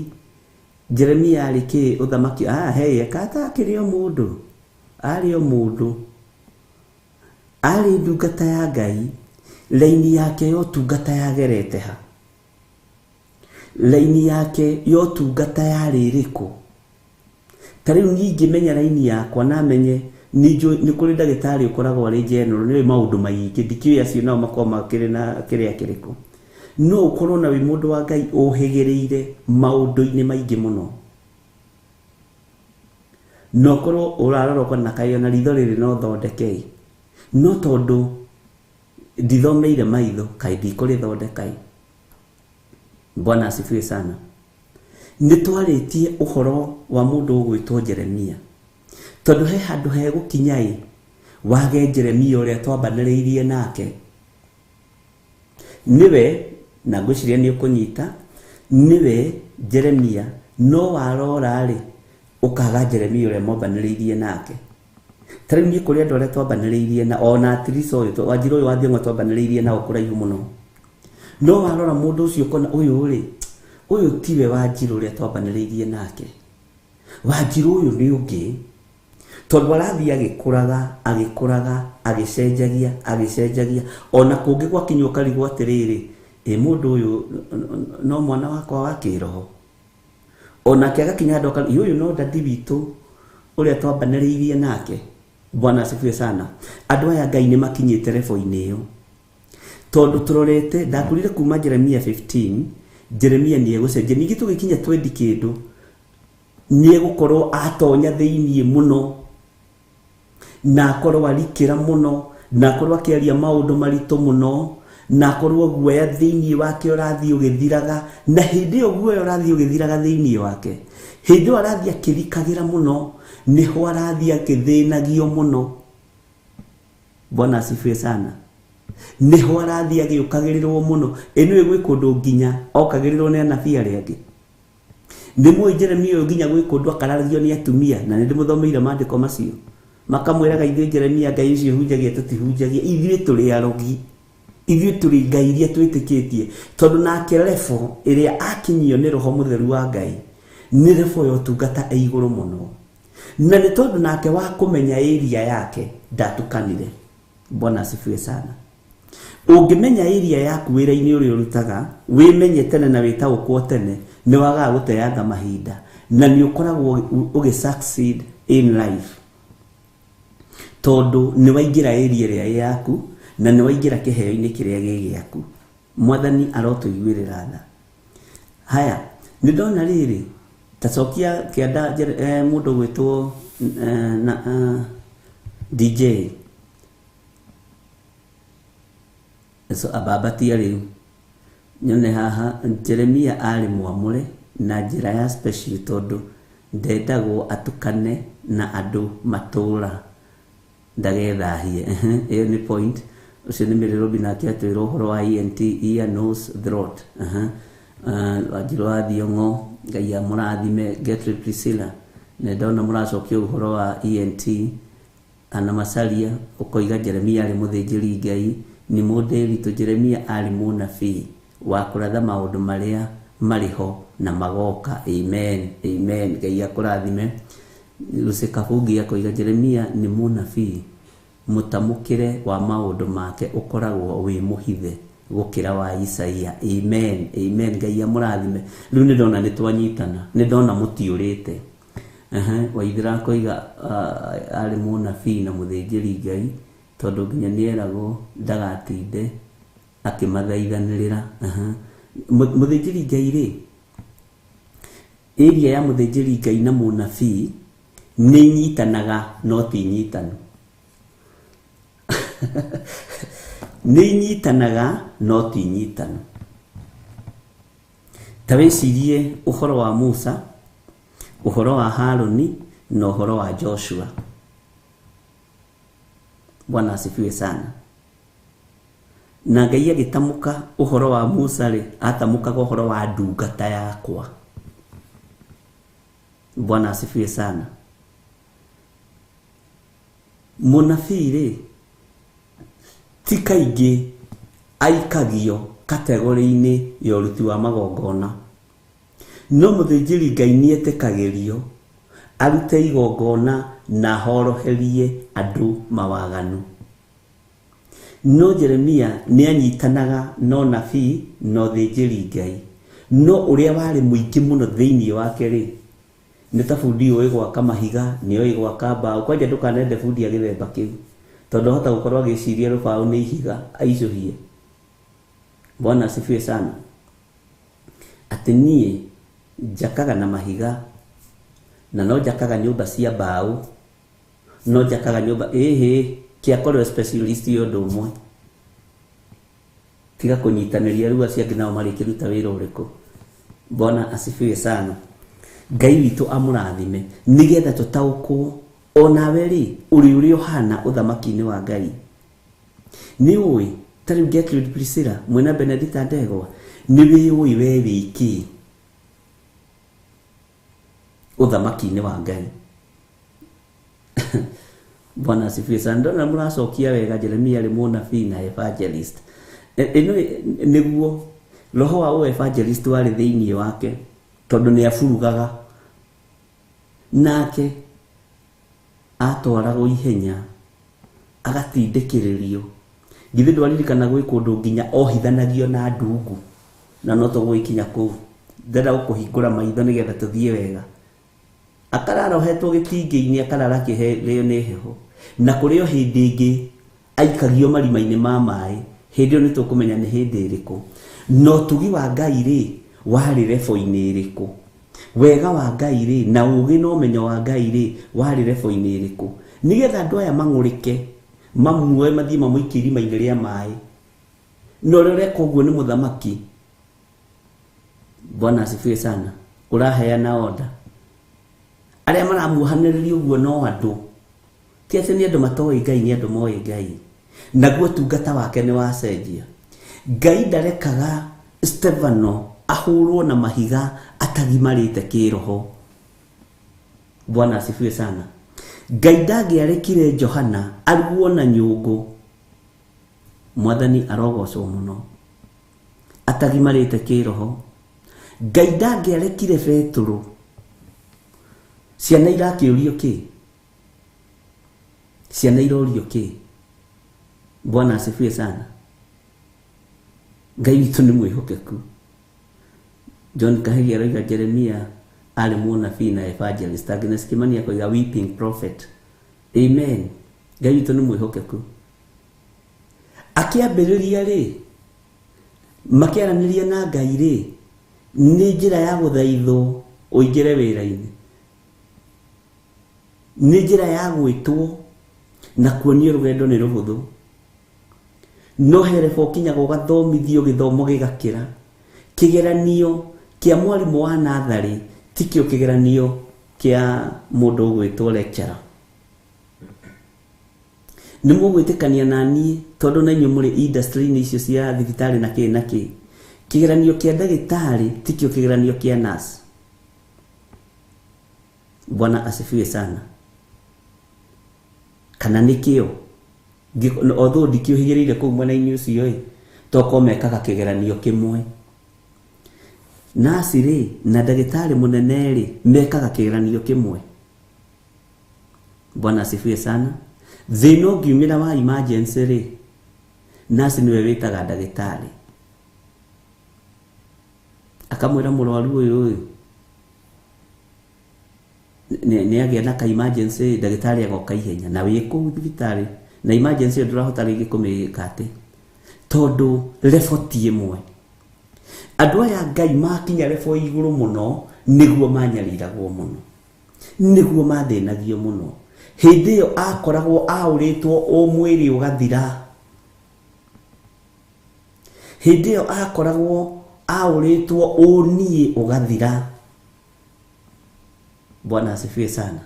Jeremia arĩ kĩ ũthamaki? Ah, hey, eka akĩrĩ o mũndũ. Arĩ o mũndũ. Arĩ ndungata ya Ngai. Raini yake ya ũtungata yagerete ha? Raini yake ya ũtungata yarĩ ĩrĩkũ? Ta rĩu niĩ ingĩmenya raini yakwa na menye nĩ kũrĩ ndagĩtarĩ ũkoragwo arĩ general, nĩ maũndũ maingĩ, ndikĩũĩ acio nao makoragwo makĩrĩ na kĩrĩa kĩrĩkũ. No ũkorwo na wĩ mũndũ wa Ngai ũhĩgĩrĩire maũndũ-inĩ maingĩ mũno. No ũkorwo ũrarora ũkona kaĩ ona ritho rĩrĩ no thondeke-ĩ. No tondũ ndithomeire maitho, kaĩ ndikũrĩthondeka-ĩ. Bwana asifiwe sana. Nĩ twarĩtie ũhoro wa mũndũ ũgwĩtwo Jeremia. Tondũ he handũ hegũkinya-ĩ, wage Jeremia ũrĩa twambanĩrĩirie nake. Nĩwe, na ngwĩciria nĩ ũkũnyita, nĩwe Jeremia, no warora-rĩ, ũkaga Jeremia ũrĩa mwambanĩrĩirie nake. Ta rĩu niĩ kũrĩ andũ arĩa twambanĩrĩirie na ona Atirisa ũyũ, Wanjirũ ũyũ wa Thiong'o twambanĩrĩirie nao kũraihu mũno. No warora mũndũ ũcio ũkona ũyũ rĩ, ũyũ tiwe Wanjirũ ũrĩa twambanĩrĩirie nake. Wanjirũ ũyũ nĩ ũngĩ. Tondũ arathiĩ agĩkũraga, agĩkũraga, agĩcenjagia, agĩcenjagia. Ona kũngĩ gwakinya ũkarigwo atĩrĩrĩ, ĩ mũndũ ũyũ no mwana wakwa wa kĩroho. Onake agakinya handũ akauga, ũyũ no dadi witũ ũrĩa twambanĩrĩirie nake. Bwana asifiwe sana. Andũ aya Ngai nĩ makinyĩte level-inĩ ĩyo. Tondũ tũrorete, ndakwĩrire kuma Jeremia 15, Jeremia nĩ egũcenjia. Ningĩ tũgĩkinya 20 kĩndũ, nĩ egũkorwo atonya thĩiniĩ mũno, na akorwo arikĩra mũno, na akorwo akĩaria maũndũ maritũ mũno, na akorwo guoya thĩiniĩ wake ũrathiĩ ũgĩthiraga, na hĩndĩ ĩyo guoya ũrathiĩ ũgĩthiraga thĩiniĩ wake, hĩndĩ ĩyo arathiĩ akĩrikagĩra mũno, nĩho arathiĩ akĩthĩnagio mũno. Bwana asifiwe sana. Nĩho arathiĩ agĩũkagĩrĩrwo mũno. Ĩ nĩũĩ gwĩ kũndũ nginya okagĩrĩrwo nĩ anabii arĩa angĩ. Nĩ mũĩ Jeremia ũyũ nginya gwĩ kũndũ akararagio nĩ atumia, na nĩ ndĩmũthomeire maandĩko macio. Makamwĩraga ithuĩ Jeremia Ngai ũcio hunjagia tũtihunjagia, ithuĩ tũrĩ arogi, ithuĩ tũrĩ Ngai iria twĩtĩkĩtie. Tondũ nake level ĩrĩa akinyio nĩ Roho Mũtheru wa Ngai nĩ level ya ũtungata ĩ igũrũ mũno. Na nĩ tondũ nake wa kũmenya area yake ndatukanire. Bwana asifiwe sana. Ũngĩmenya area yaku wĩra-inĩ ũrĩa ũrutaga, wĩmenye tene na wĩtaũkwo tene, nĩ wagaga gũteanga mahinda na nĩ ũkoragwo ũgĩ succeed in life. Tondũ nĩ waingĩra area ĩrĩa ĩ yaku na nĩ waingĩra kĩheo-inĩ kĩrĩa gĩ gĩaku. Mwathani arotũiguĩrĩra tha. Haya, nĩ ndona rĩrĩ, ta cokia kĩanda mũndũ ũgwĩtwo na DJ. So abambatia rĩu. Nyone haha Jeremia arĩ mwamũre na njĩra ya special tondũ ndendagwo atukane na andũ matũra ndagethahie. Ĩyo nĩ point. Ũcio nĩ Mary Robin nake atwĩra ũhoro wa ENT, ear, nose, throat. Wanjirũ wa Thiong'o, Ngai amũrathime. Gertrude Priscilla, nĩ ndona mũracokia ũhoro wa ENT. Ana Masaria ũkoiga Jeremia arĩ mũthĩnjĩri Ngai. Nĩ mũndĩritũ Jeremia arĩ mũnabii wa kũratha maũndũ marĩa marĩ ho na magoka. Amen, amen. Ngai akũrathime. Lucy Kabungi akoiga Jeremia nĩ mũnabii, mũtamũkĩre wa maũndũ make ũkoragwo wĩ mũhithe gũkĩra wa Isaia. Amen, amen. Ngai amũrathime. Rĩu nĩ ndona nĩ twanyitana, nĩ ndona mũtiũrĩte. Waithera akoiga arĩ mũnabii na mũthĩnjĩri Ngai tondũ nginya nĩeragwo ndagatinde akĩmathaithanĩrĩra. Mũthĩnjĩri Ngai rĩ, area ya mũthĩnjĩri Ngai na mũnabii nĩ inyitanaga no ti nyitanu. Nĩ inyitanaga no ti nyitanu. Ta wĩcirie ũhoro wa Musa, ũhoro wa Harũni na ũhoro wa Joshua. Bwana asifiwe sana. Na Ngai agĩtamũka ũhoro wa Musa rĩ, atamũkaga ũhoro wa ndungata yakwa. Bwana asifiwe sana. Mũnabii rĩ, ti kaingĩ aikagio kategori-inĩ ya ũruti wa magongona. No mũthĩnjĩri Ngai nĩetĩkagĩrio arute igongona na ahoroherie andũ mawaganu. No Jeremia nĩanyitanaga na ũnabii na ũthĩnjĩri Ngai. No ũrĩa warĩ mũingĩ mũno thĩinĩ wake rĩ, nĩ ta bundi ũĩ gwaka mahiga, nĩ ũĩ gwaka mbaũ. Kwanja ndũkanende bundi a gĩthemba kĩu, tondũ ahota gũkorwo agĩciria rũbaũ nĩ ihiga aicũhie. Bwana asifiwe sana. Atĩ niĩ njakaga na mahiga, na no njakaga nyũmba cia mbaũ, no njakaga nyũmba, ĩhĩ, kĩakorwo specialist ya ũndũ ũmwe. Tiga kũnyitanĩria rĩu acio angĩ nao marĩkĩruta wĩra ũrĩkũ. Bwana asifiwe sana. Ngai witũ amũrathime nĩgetha tũtaũkwo onawe rĩ ũrĩ ũrĩa ũhana ũthamaki-inĩ wa Ngai. Nĩ ũĩ ta rĩu Gertrude Priscilla mwena Benedicta Ndegwa nĩ wĩũĩ we wĩ kĩ ũthamaki-inĩ wa Ngai. Bwana asifiwe sana. Ndona mũracokia wega Jeremia arĩ mũnabii na evangelist. Ĩno nĩguo roho wa evangelist warĩ thĩinĩ wake tondũ nĩ aburugaga. Nake atwaragwo ihenya agatindĩkĩrĩrio. Githĩ ndwaririkana gwĩ kũndũ nginya ohithanagio na ndungu, na no tũgũgĩkinya kũu. Ndĩrenda gũkũhingũra maitho nĩgetha tũthiĩ wega. Akarara ohetwo gĩtingĩ-inĩ, akarara akĩheo nĩ heho. Na kũrĩ o hĩndĩ ĩngĩ aikagio marima-inĩ ma maĩ. Hĩndĩ ĩyo nĩ tũkũmenya nĩ hĩndĩ ĩrĩkũ. Na ũtugi wa Ngai rĩ, warĩ level-inĩ ĩrĩkũ? Wega wa Ngai rĩ, na ũũgĩ na ũmenyo wa Ngai rĩ, warĩ level-inĩ ĩrĩkũ? Nĩgetha andũ aya mang'ũrĩke, mamuoe mathiĩ mamũikie irima-inĩ rĩa maĩ. Na ũrĩa ũreka ũguo nĩ mũthamaki. Bwana asifiwe sana. Ũraheana order. Arĩa maramuohanĩrĩria ũguo no andũ. Ti atĩ nĩ andũ matoĩ Ngai, nĩ andũ moĩ Ngai. Naguo ũtungata wake nĩ wacenjia. Ngai ndarekaga Stefano Ahũrwo na mahiga atagimarĩte kĩroho. Bwana asifiwe sana. Ngai ndangĩarekire Johana arugwo na nyũngũ. Mwathani arogocwo mũno. Atagimarĩte kĩroho. Ngai ndangĩarekire Petero. Ciana irakĩũrio kĩ? Ciana irorio kĩ? Bwana asifiwe sana. Ngai witũ nĩ mwĩhokeku. John Kahigi aroiga Jeremia arĩ mũnabii na evangelist. Agnes Kimani akoiga weeping prophet. Amen. Ngai witũ nĩ mwĩhokeku. Akĩambĩrĩria rĩ, makĩaranĩria na Ngai rĩ, nĩ njĩra ya gũthaithwo ũingĩre wĩra-inĩ. Nĩ njĩra ya gwĩtwo na kuonio rũgendo nĩ rũhũthũ. No he level ũkinyaga ũgathomithio gĩthomo gĩgakĩra. Kĩgeranio kĩa mwarimũ wa natharĩ tikĩo kĩgeranio kĩa mũndũ ũgwĩtwo lecturer. Nĩ mũgwĩtĩkania na niĩ tondũ na inyuĩ mũrĩ industry-inĩ icio cia thibitarĩ na kĩ na kĩ. Kĩgeranio kĩa ndagĩtarĩ tikĩo kĩgeranio kĩa nurse. Bwana asifiwe sana. Kana nĩkĩo? Although ndikĩũhĩgĩrĩire kũu mwena-inĩ ũcio ĩ, tokorwo mekaga kĩgeranio kĩmwe. Nurse rĩ na ndagĩtarĩ mũnene rĩ mekaga kĩgeranio kĩmwe. Bwana asifiwe sana. Thĩna ũngiumĩra wa emergency rĩ, nurse nĩwe wĩtaga ndagĩtarĩ. Akamwĩra mũrwaru ũyũ ĩ, nĩ agĩa na ka emergency, ndagĩtarĩ agoka ihenya na wĩ kũu thibitarĩ na emergency ĩyo ndũrahota rĩngĩ kũmĩka atĩ tondũ level ti ĩmwe. Andũ aya Ngai makinya level igũrũ mũno nĩguo manyariragwo mũno, nĩguo mathĩnagio mũno. Hĩndĩ ĩyo akoragwo aũrĩtwo o mwĩrĩ ũgathira. Hĩndĩ ĩyo akoragwo aũrĩtwo ũniĩ ũgathira. Bwana asifiwe sana.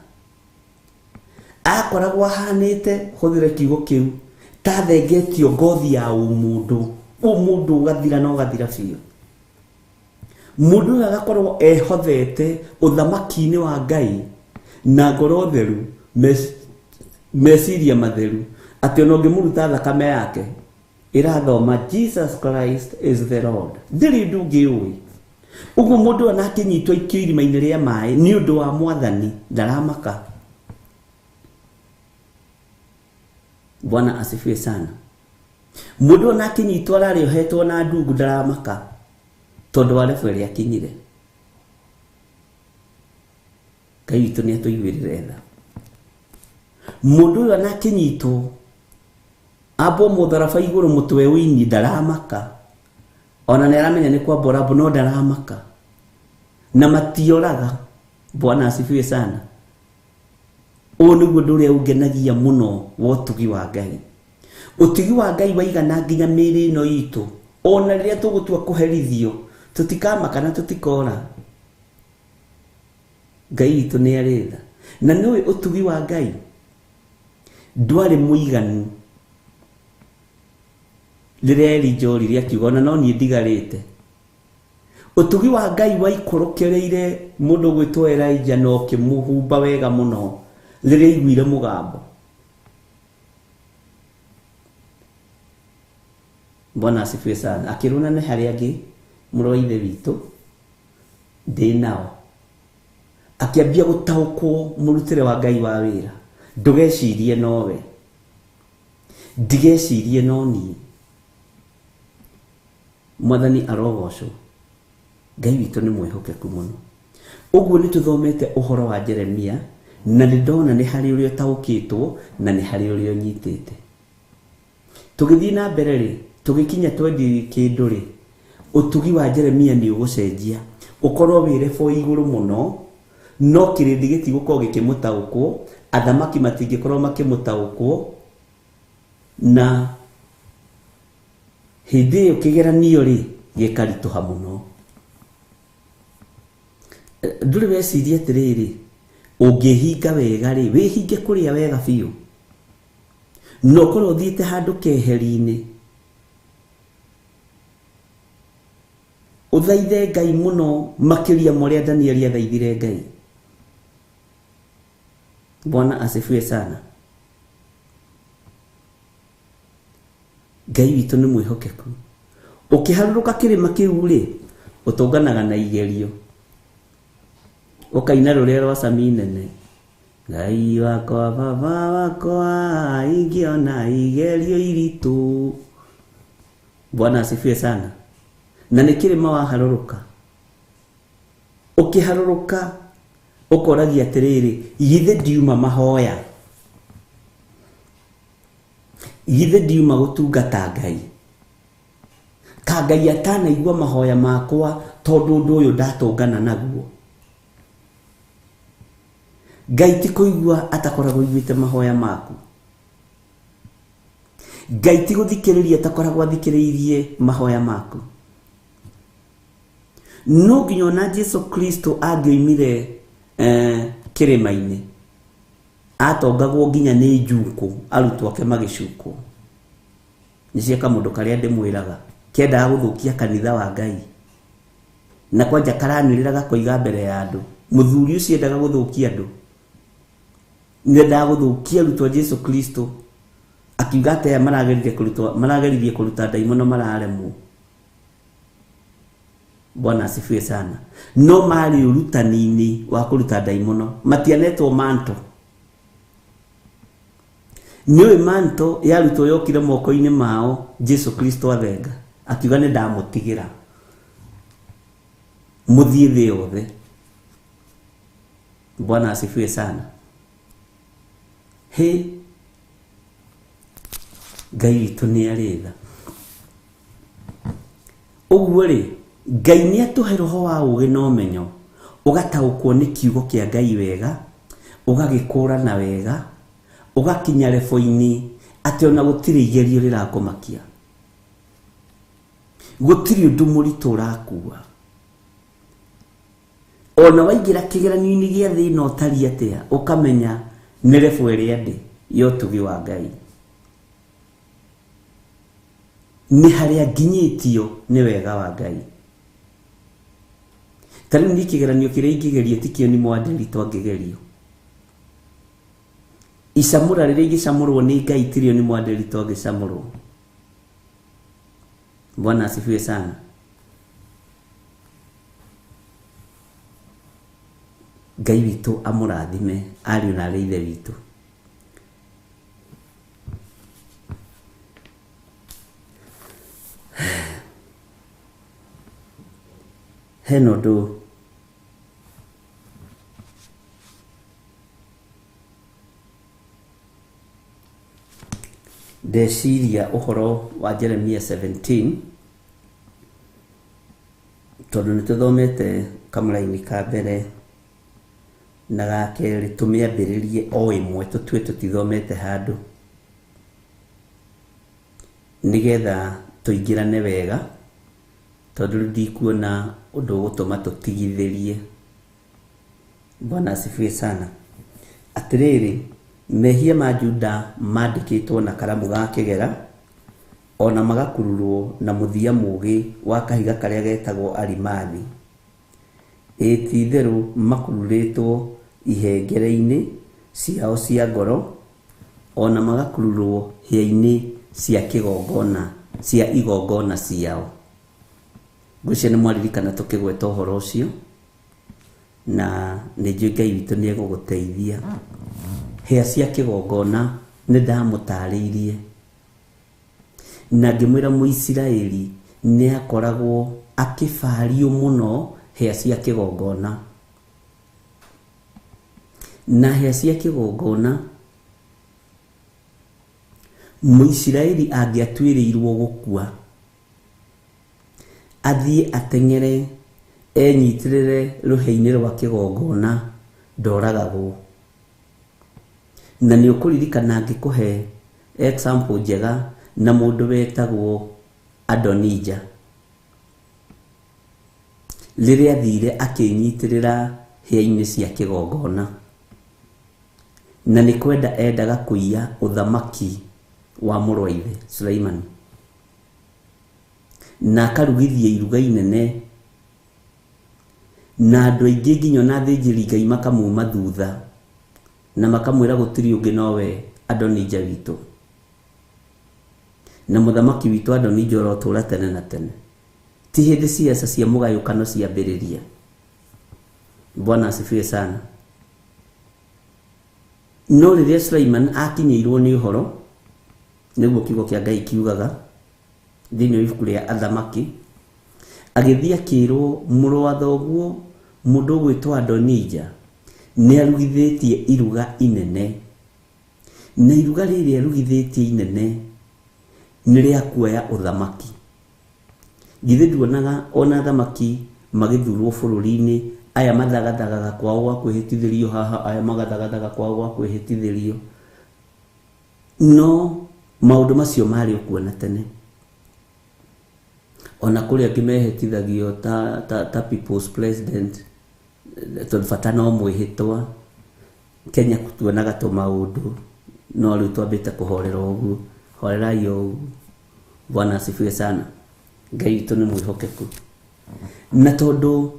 Akoragwo ahanĩte, hũthĩre kiugo kĩu, ta thengetio ngothi ya ũmũndũ, ũmũndũ ũgathira na ũgathira biũ. Mũndũ ũyũ agakorwo ehothete ũthamaki-inĩ wa Ngai na ngoro theru, meciria matheru, atĩ ona ũngĩmũruta thakame yake ĩrathoma Jesus Christ is the Lord. Ndĩrĩ ũndũ ũngĩ ũĩ. Ũguo mũndũ ona akĩnyitwo aikio irima-inĩ rĩa maĩ nĩ ũndũ wa Mwathani ndaramaka. Bwana asifiwe sana. Mũndũ ona akĩnyitwo ararĩ ohetwo na ndungu ndaramaka tondũ wa level ĩrĩa akinyire. Ngai witũ nĩ atũiguĩrĩre tha. Mũndũ ũyũ ona akĩnyitwo ambwo mũtharaba igũrũ mũtwe ũini ndaramaka. Ona nĩ aramenya nĩ kwambwo rambo no ndaramaka. Na matioraga. Bwana asifiwe sana. Ũyũ nĩguo ũndũ ũrĩa ũngenagia mũno wa ũtugi wa Ngai. Ũtugi wa Ngai waigana nginya mĩĩrĩ ĩno itũ. Ona rĩrĩa tũgũtua kũherithio, tũtikamaka na tũtikora. Ngai witũ nĩ arĩ tha. Na nĩũĩ ũtugi wa Ngai ndwarĩ mũiganu rĩrĩa Elijah orire akiuga ona no niĩ ndigarĩte. Ũtugi wa Ngai waikũrũkĩrĩire mũndũ ũgwĩtwo Elijah na ũkĩmũhumba wega mũno rĩrĩa aiguire mũgambo. Bwana asifiwe sana. Akĩrwo na nĩ harĩ angĩ mũrũ wa ithe witũ ndĩ nao. Akĩambia gũtaũkwo mũrutĩre wa Ngai wa wĩra. Ndũgecirie nowe, ndigecirie no niĩ. Mwathani arogocwo. Ngai witũ nĩ mwĩhokeku mũno. Ũguo nĩ tũthomete ũhoro wa Jeremia na nĩ ndona nĩ harĩ ũrĩa ũtaũkĩtwo na nĩ harĩ ũrĩa ũnyitĩte. Tũgĩthiĩ na mbere rĩ, tũgĩkinya twendi kĩndũ rĩ, ũtugi wa Jeremia nĩ ũgũcenjia ũkorwo wĩ level igũrũ mũno, no kĩrĩndĩ gĩtigũkorwo gĩkĩmũtaũkwo, athamaki matingĩkorwo makĩmũtaũkwo, na hĩndĩ ĩyo kĩgeranio rĩ gĩkaritũha mũno. Ndũrĩ weciria atĩrĩrĩ, ũngĩhinga wega rĩ, wĩhinge kũrĩa wega biũ, na ũkorwo ũthiĩte handũ keheri-inĩ, Ũthaithe Ngai mũno makĩria ma ũrĩa Danieli athaithire Ngai. Bwana asifiwe sana. Ngai witũ nĩ mwĩhokeku. Ũkĩharũrũka kĩrĩma kĩu rĩ, ũtũnganaga na igerio. Ũkaina rũrĩa rwa Sami nene. Ngai wakwa baba wakwa ingĩona igerio iritũ. Bwana asifiwe sana. Na nĩ kĩrĩma waharũrũka. Ũkĩharũrũka ũkoragia atĩrĩrĩ, githĩ ndiuma mahoya, githĩ ndiuma gũtungata Ngai, ka Ngai atanaigua mahoya makwa tondũ ũndũ ũyũ ndatũngana naguo. Ngai ti kũigua atakoragwo aiguĩte mahoya maku. Ngai ti gũthikĩrĩria atakoragwo athikĩrĩirie mahoya maku. No nginya ona Jesu Kristo angĩoimire kĩrĩma-inĩ atongagwo nginya nĩ njukũ, arutwo ake magĩcukwo. Nĩ cia kamũndũ karĩa ndĩmwĩraga kendaga gũthũkia kanitha wa Ngai, na kwanja karanĩrĩra gakoiga mbere ya andũ. Mũthuri ũcio endaga gũthũkia andũ, nĩendaga gũthũkia arutwo a Jesu Kristo, akiuga atĩ aya marageririe kũruta ndaimono mararemwo. Bwana asifiwe sana. No marĩ ũrutani-inĩ wa kũruta ndaimono, matianetwo manto. Nĩũĩ manto ya arutwo yokire moko-inĩ mao Jesu Kristo athenga, akiuga nĩ ndamũtigĩra mũthiĩ thĩ yothe. Bwana asifiwe sana. He Ngai witũ nĩ arĩ tha. Ũguo rĩ, Ngai nĩ atũhe roho wa ũũgĩ na ũmenyo, ũgataũkwo nĩ kiugo kĩa Ngai wega, ũgagĩkũrana wega, ũgakinya rebo-inĩ atĩ ona gũtirĩ igerio rĩrakũmakia, gũtirĩ ũndũ mũritũ ũrakua. Ona waingĩra kĩgeranio-inĩ gĩa thĩna ũtariĩ atĩa, ũkamenya nĩ rebo ĩrĩa ndĩ ya ũtugi wa Ngai, nĩ harĩa nginyĩtio nĩ wega wa Ngai. Ta rĩu niĩ kĩgeranio kĩrĩa ingĩgerio ti kĩo ni mwanderitũ angĩgerio. Icamũra rĩrĩa ingĩcamũrwo nĩ Ngai tirĩo ni mwanderitũ angĩcamũrwo. Bwana asifiwe sana. Ngai witũ amũrathime ariũ na arĩ ithe witũ. Hena ũndũ ndeciria ũhoro wa Jeremia 17, tondũ nĩ tũthomete kamũraini ka mbere na ga kerĩ, tũmĩambĩrĩrie o ĩmwe tũtue tũtithomete handũ, nĩgetha tũingĩrane wega, tondũ rĩu ndikuona ũndũ ũgũtũma tũtigithĩrie. Bwana asifiwe sana. Atĩrĩrĩ, mehia ma Juda mandĩkĩtwo na karamu ga kĩgera, ona magakururwo na mũthia mũũgĩ wa kahiga karĩa getagwo arimathi. Ĩ ti-itherũ makururĩtwo ihengere-inĩ ciao cia ngoro, ona magakururwo hĩa-inĩ cia kĩgongona, cia igongona ciao. Ngwĩciria nĩ mwaririkana tũkĩgweta ũhoro ũcio, na nĩ njũĩ Ngai witũ nĩ egũgũteithia. Hĩa cia kĩgongona nĩ ndamũtarĩirie, na ngĩmwĩra Mũisiraeli nĩ akoragwo akĩbario mũno hĩa cia kĩgongona. Na hĩa cia kĩgongona Mũisiraeli angĩatuĩrĩirwo gũkua, athiĩ ateng'ere enyitĩrĩre rũhĩa-inĩ rwa kĩgongona, ndoragagwo. Na nĩ ũkũririkana ngĩkũhe example njega na mũndũ wetagwo Adonija, rĩrĩa athire akĩnyitĩrĩra hĩa-inĩ cia kĩgongona, na nĩ kwenda endaga kũiya ũthamaki wa mũrũ wa ithe Suleimani, na akarugithia iruga inene Na andũ aingĩ nginya ona athĩnjĩri Ngai makamuma thutha na makamwĩra gũtirĩ ũngĩ nowe Adonija witũ. Na mũthamaki witũ Adonija ũrotũra tene na tene. Ti hĩndĩ siasa cia mũgayũkano ciambĩrĩria. Bwana asifiwe sana. No rĩrĩa Sulaiman akinyĩirwo nĩ ũhoro, nĩguo kiugo kĩa Ngai kiugaga thĩinĩ wa ibuku rĩa Athamaki, agĩthiĩ akĩrwo mũrũ wa thoguo mũndũ ũgwĩtwo Adonija nĩ arugithĩtie iruga inene, na iruga rĩrĩ arugithĩtie inene nĩ rĩa kuoya ũthamaki. Githĩ nduonaga ona athamaki magĩthurwo bũrũri-inĩ, aya mathagathagaga kwao gwa kwĩhĩtithĩrio haha, aya magathagathaga kwao gwa kwĩhĩtithĩrio. No maũndũ macio marĩ okuo na tene. Ona kũrĩ angĩ mehĩtithagio ta people's president, tondũ bata no mwĩhĩtwa. Kenya tuonaga tũmaũndũ, no rĩu twambĩte kũhorera ũguo. Horerai o ũguo. Bwana asifiwe sana. Ngai witũ nĩ mwĩhokeku. Na tondũ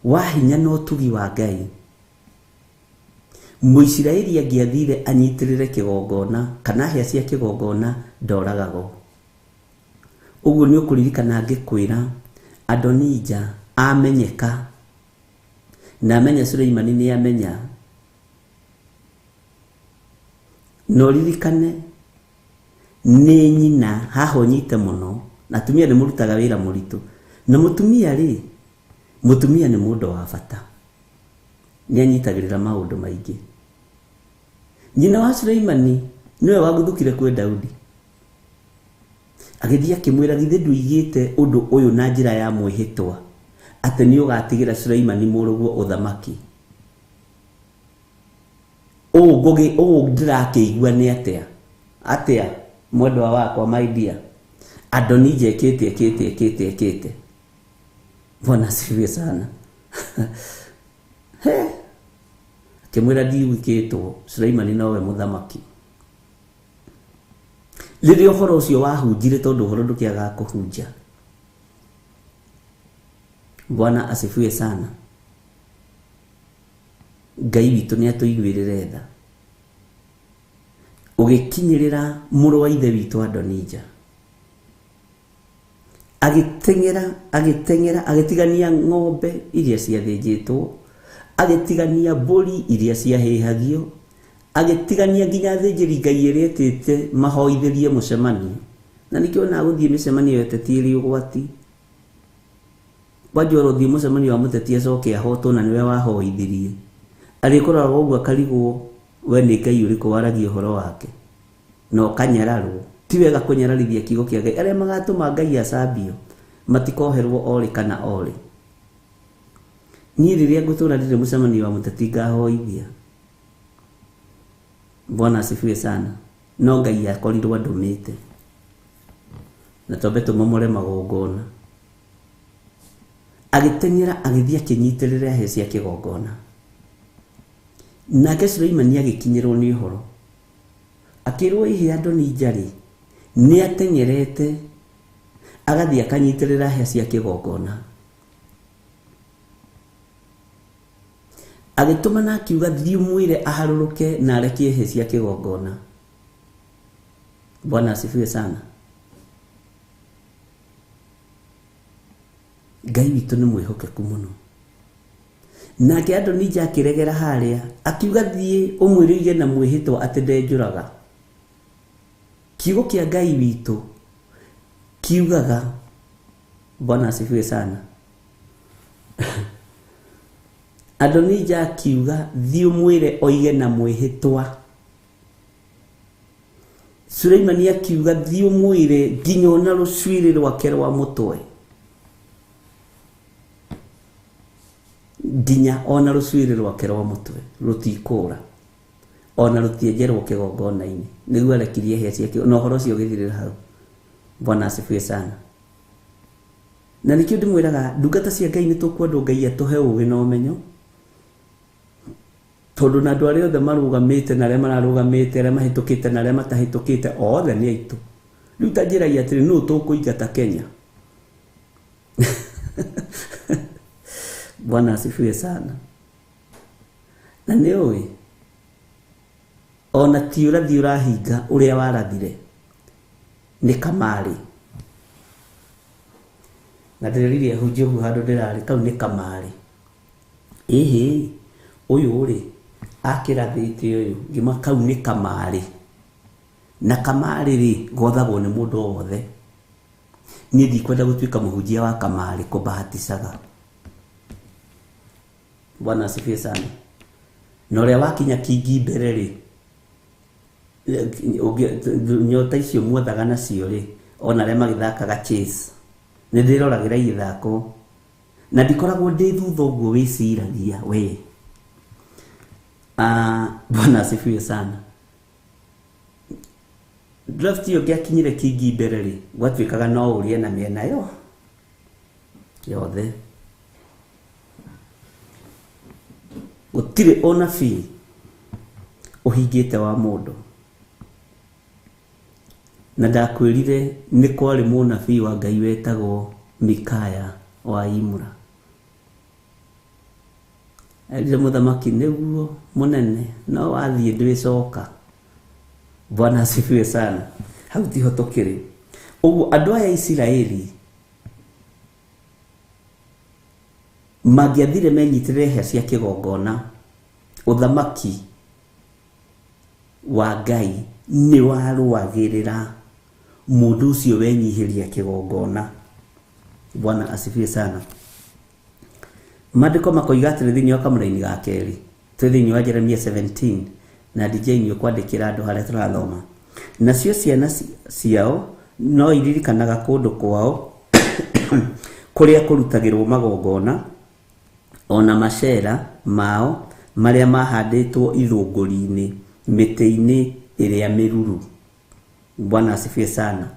wa hinya na ũtugi wa Ngai, Mũisiraeli angĩathire anyitĩrĩre kĩgongona kana hĩa cia kĩgongona ndoragagwo. Ũguo nĩ ũkũririkana ngĩkwĩra Adonija amenyeka na amenya Suleimani nĩ amenya. Na ũririkane nĩ nyina haha ũnyite mũno, na atumia nĩ mũrutaga wĩra mũritũ. Na mũtumia rĩ, mũtumia nĩ mũndũ wa bata, nĩ anyitagĩrĩra maũndũ maingĩ. Nyina wa Suleimani nĩwe waguthũkire kwĩ Daudi, agĩthiĩ akĩmwĩra githĩ ndũigĩte ũndũ ũyũ na njĩra ya mwĩhĩtwa atĩ nĩ ũgatigĩra Suleimani mũrũguo ũthamaki. Ũũ ndĩrakĩigua nĩ atĩa? Atĩa mwendwa wakwa, my dear, Adonija ekĩte ekĩte ekĩte ekĩte. Bwana asifiwe sana. He, akĩmwĩra ndiwikĩtwo, Suleimani nowe mũthamaki. Rĩrĩa ũhoro ũcio wahunjire, tondũ ũhoro ndũkĩagaga kũhunja. Bwana asifiwe sana. Ngai witũ nĩ atũiguĩrĩre tha. Ũgĩkinyĩrĩra mũrũ wa ithe witũ Adonija, agĩteng'era agĩteng'era, agĩtigania ng'ombe iria ciathĩnjĩtwo, agĩtigania mbũri iria ciahĩhagio, agĩtigania nginya athĩnjĩri Ngai ĩrĩa etĩte mahoithĩrie mũcemanio. Na nĩkĩo na gũthiĩ mĩcemanio ya ũteti ĩrĩ ũgwati. Kwanja ũrothiĩ mũcemanio wa mũteti acoke ahotwo na nĩwe wahoithirie, arĩkoraga ũguo akarigwo we nĩ Ngai ũrĩkũ waragia ũhoro wake, na ũkanyararwo. Ti wega kũnyararithia kiugo kĩa Ngai. Arĩa magatũma Ngai acambio matikoherwo orĩ kana orĩ. Niĩ rĩrĩa ngũtũra ndirĩ mũcemanio wa mũteti ngahoithia. Bwana asifiwe sana. No Ngai akorirwo andũmĩte na twambe tũmomore magongona. Agĩteng'era agĩthiĩ akĩnyitĩrĩra hĩa cia kĩgongona. Nake Suleimani agĩkinyĩrwo nĩ ũhoro, akĩrwo ĩhĩ Adonija rĩ nĩ ateng'erete agathiĩ akanyitĩrĩra hĩa cia kĩgongona. Agĩtũmana akiuga thiĩ ũmwĩre aharũrũke na arekie hĩa cia kĩgongona. Bwana asifiwe sana. Ngai witũ nĩ mwĩhokeku mũno. Nake Adonija akĩregera harĩa akiuga thiĩ ũmwĩre oige na mwĩhĩtwa atĩ ndenjũraga. Kiugo kĩa Ngai witũ kiugaga, Bwana asifiwe sana. Adonija akiuga thiĩ ũmwĩre oige na mwĩhĩtwa. Suleimani akiuga thiĩ ũmwĩre nginya ona rũcuĩrĩ rwake rwa mũtwe, nginya ona rũcuĩrĩ rwake rwa mũtwe rũtikũra, ona rũtienjerwo kĩgongona-inĩ. Nĩguo arekirie hĩa cia kĩgongona, na ũhoro ũcio ũgĩthirĩra hau. Bwana asifiwe sana. Na nĩkĩo ndĩmwĩraga ndungata cia Ngai nĩ tũkwendwo Ngai atũhe ũũgĩ na ũmenyo, tondũ na andũ arĩa othe marũgamĩte na arĩa mararũgamĩte, arĩa mahĩtũkĩte na arĩa matahĩtũkĩte, othe nĩ aitũ. Rĩu ta njĩrai atĩrĩ, nũ tũkũingata Kenya? Bwana asifiwe sana. Na nĩ ũĩ ona ti ũrathi ũrahinga ũrĩa warathire nĩ kamarĩ. Na ndĩreririe hunjie ũguo handũ ndĩrarĩ kau nĩ kamarĩ. Ĩhĩ ũyũ rĩ akĩrathĩte ũyũ ngĩma kau nĩ kamarĩ. Na kamarĩ rĩ gothagwo nĩ mũndũ o wothe. Niĩ ndikwenda gũtuĩka mũhunjia wa kamarĩ kũbahaticaga. Bwana asifiwe sana. Na ũrĩa wakinya kingi mbere rĩ nyota icio muothaga nacio rĩ ona arĩa magĩthakaga chess nĩ ndĩroragĩra igĩthakwo na ndikoragwo ndĩ thutha ũguo wĩciragia we. Bwana asifiwe sana. Draft ĩyo ngĩakinyire kingi mbere rĩ gwatuĩkaga no ũrĩe na mĩena yo yothe. Gũtirĩ ũnabii ũhingĩte wa mũndũ. Na ndakwĩrire nĩ kwarĩ mũnabii wa Ngai wetagwo Mikaya wa Imura. Erire mũthamaki nĩguo mũnene no wathiĩ ndwĩcoka. Bwana asifiwe sana. Hau tiho tũkĩrĩ. Ũguo andũ aya Isiraeli mangĩathire menyitĩrĩre hĩa cia kĩgongona, ũthamaki wa Ngai nĩ warũagĩrĩra mũndũ ũcio wenyihĩria kĩgongona. Bwana asifiwe sana. Maandĩko makoiga atĩrĩ thĩinĩ wa kamũraini ga kerĩ, twĩ thĩinĩ wa Jeremia 17 na DJ nĩ ũkwandĩkĩra andũ harĩa tũrathoma. Nacio ciana ciao no iririkanaga kũndũ kwao kũrĩa kũrutagĩrwo magongona ona macera mao marĩa mahandĩtwo ithũngũri-inĩ mĩtĩ-inĩ ĩrĩa mĩruru. Bwana asifiwe sana.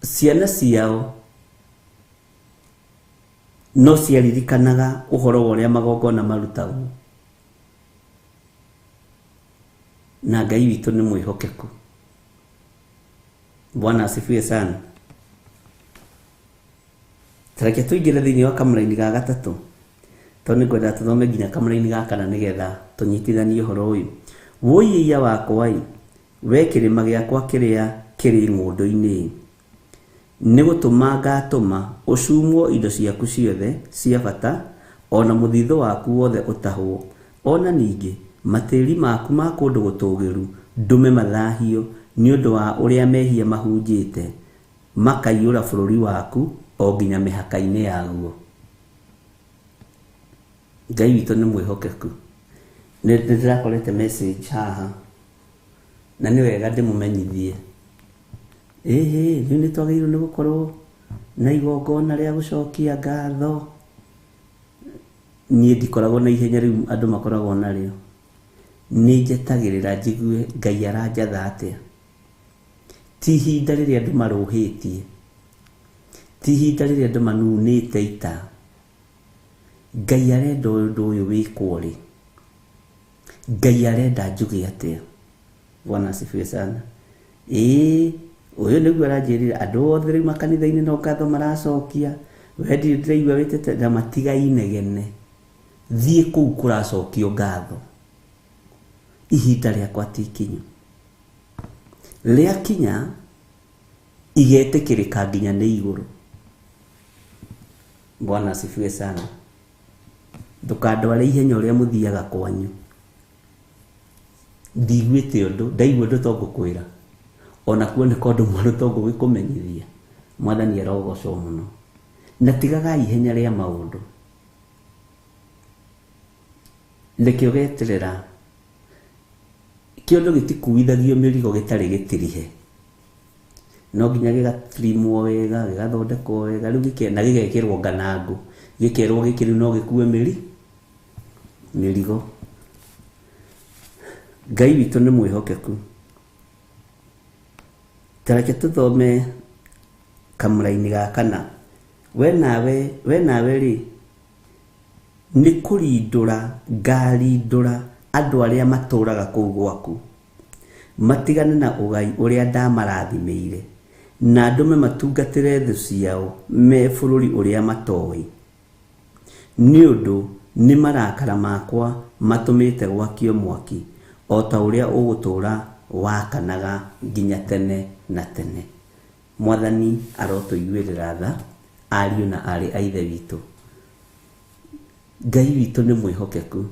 Ciana ciao no ciaririkanaga ũhoro wa ũrĩa magongona marutagwo. Na Ngai witũ nĩ mwĩhokeku. Bwana asifiwe sana. Tareke tũingĩre thĩinĩ wa kamũraini ga gatatũ tondũ nĩngwenda tũthome nginya kamũraini ga kana nĩgetha tũnyitithanie ũhoro ũyũ. Wũi wakwa ĩ, we kĩrĩma gĩakwa kĩrĩa kĩrĩ ng'ũndũ-inĩ, nĩ gũtũma ngatũma ũcumwo indo ciaku ciothe cia bata ona mũthithũ waku wothe ũtahwo, ona ningĩ matĩri maku ma kũndũ gũtũũgĩru ndũme mathahio nĩ ũndũ wa ũrĩa mehia mahunjĩte makaiyũra bũrũri waku o nginya mĩhaka-inĩ yaguo. Ngai witũ nĩ mwĩhokeku. Nĩ ndĩrakorete message haha na nĩ wega ndĩmũmenyithie. Ĩhĩ rĩu nĩ twagĩrĩirwo nĩ gũkorwo na igongona rĩa gũcokia ngatho. Niĩ ndikoragwo na ihenya rĩu andũ makoragwo narĩo. Nĩ njetagĩrĩra njigue Ngai aranjatha atĩa. Ti ihinda rĩrĩa andũ marũhĩtie, ti ihinda rĩrĩa andũ manunĩte ita. Ngai arenda ũndũ ũyũ wĩkwo rĩ, Ngai arenda njuge atĩa. Bwana asifiwe sana. Ĩĩ ũyũ nĩguo aranjĩrire andũ othe rĩu makanitha-inĩ no ngatho maracokia, we ndirĩ ndĩraigua wĩtĩte na matiga inegene. Thiĩ kũu kũracokio ngatho. Ihinda rĩakwa ti ikinyu. Rĩakinya igetĩkĩrĩka nginya nĩ igũrũ. Bwana asifiwe sana. Ndũkandware ihenya ũrĩa mũthiaga kwanyu. Ndiguĩte ũndũ, ndaigua ũndũ to ngũkwĩra. Ona kuoneka ũndũ mwerũ to ngũgĩkũmenyithia. Mwathani arogocwo mũno. Na tigagai ihenya rĩa maũndũ. Reke ũgeterera. Kĩũndũ gĩtikuithagio mĩrigo gĩtarĩ gĩtirihe. No nginya gĩgatirimwo wega, gĩgathondekwo wega, rĩu na gĩgekĩrwo nganangũ. Gĩkerwo gĩkĩ rĩu no gĩkue mĩrigo. Ngai witũ nĩ mwĩhokeku. Tareke tũthome kamũraini ga kana. We nawe rĩ nĩ kũrindũra ngarindũra andũ arĩa matũraga kũu gwaku, matigane na ũgai ũrĩa ndamarathimĩire, na ndũme matungatĩre thũ ciao me bũrũri ũrĩa matoĩ. Nĩ ũndũ nĩ marakara makwa matũmĩte gwakio mwaki, o ta ũrĩa ũgũtũũra wakanaga nginya tene na tene. Mwathani arotũiguĩrĩra tha, ariũ na aarĩ a Ithe witũ. Ngai witũ nĩ mwĩhokeku.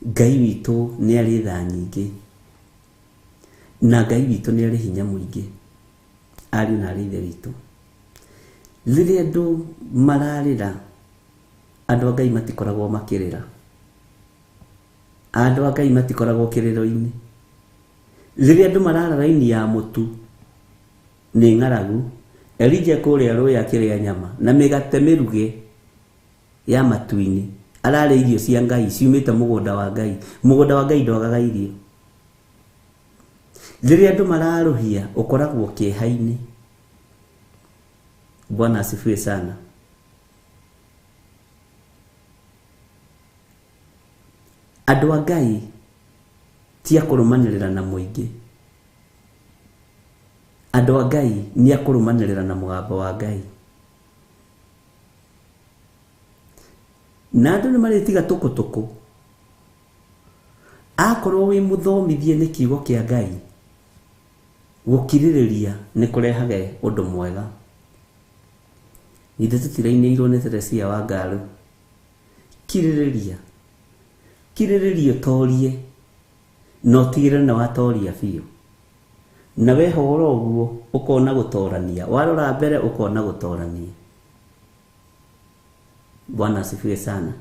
Ngai witũ nĩ arĩ tha nyingĩ. Na Ngai witũ nĩ arĩ hinya mũingĩ. Ariũ na aarĩ a Ithe witũ. Rĩrĩa andũ mararĩra, andũ a Ngai matikoragwo makĩrĩra. Andũ a Ngai matikoragwo kĩrĩro-inĩ. Rĩrĩa andũ marara raini ya mũtu nĩ ng'aragu, Elija kũrĩa rũĩ akĩrĩa nyama na mĩgate mĩruge ya matu-inĩ, ararĩa irio cia Ngai ciumĩte mũgũnda wa Ngai. Mũgũnda wa Ngai ndwagaga irio. Rĩrĩa andũ mararũhia, ũkoragwo kĩeha-inĩ. Bwana asifiwe sana. Andũ a Ngai ti a kũrũmanĩrĩra na mũingĩ. Andũ a Ngai nĩ a kũrũmanĩrĩra na mũgambo wa Ngai. Na andũ nĩ marĩtiga tũkũtũkũ. Akorwo wĩ mũthomithie nĩ kiugo kĩa Ngai, gũkirĩrĩria nĩ kũrehage ũndũ mwega. Githĩ tũtirainĩirwo nĩ Teresia wa Ngarũ? Kirĩrĩria, kirĩrĩria ũtorie, na ũtigĩrĩre nĩ watoria biũ. Na wehũgũra ũguo ũkona gũtorania, warora mbere ũkona gũtorania. Bwana asifiwe sana.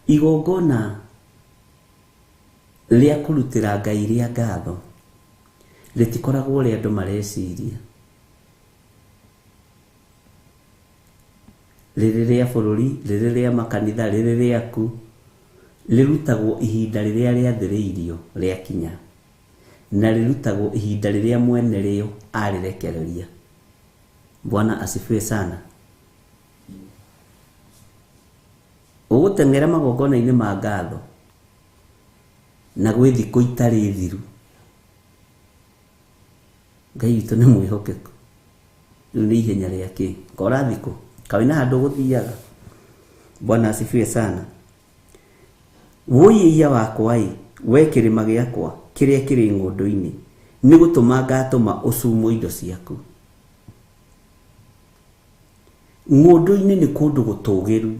Igongona rĩa kũrutĩra Ngai rĩa ngatho rĩtikoragwo ũrĩa andũ mareciria. Rĩrĩ rĩa bũrũri, rĩrĩ rĩa makanitha, rĩrĩ rĩaku, rĩrutagwo ihinda rĩrĩa rĩathĩrĩirio rĩakinya, na rĩrutagwo ihinda rĩrĩa mwene rĩo arĩrekereria. Bwana asifiwe sana. Ũgũteng'era magongona-inĩ ma ngatho na gwĩ thikũ itarĩ thiru. Ngai witũ nĩ mwĩhokeku. Rĩu nĩ ihenya rĩa kĩ? Kora thikũ? Ka wĩna handũ ũgũthiaga? Bwana asifiwe sana. Wũi-ĩiya wakwa-ĩ, wee kĩrĩma gĩakwa kĩrĩa kĩrĩ ng'ũndũ-inĩ, nĩ gũtũma ngatũma ũcumwo indo ciaku. Ng'ũndũ-inĩ nĩ kũndũ gũtũgĩru,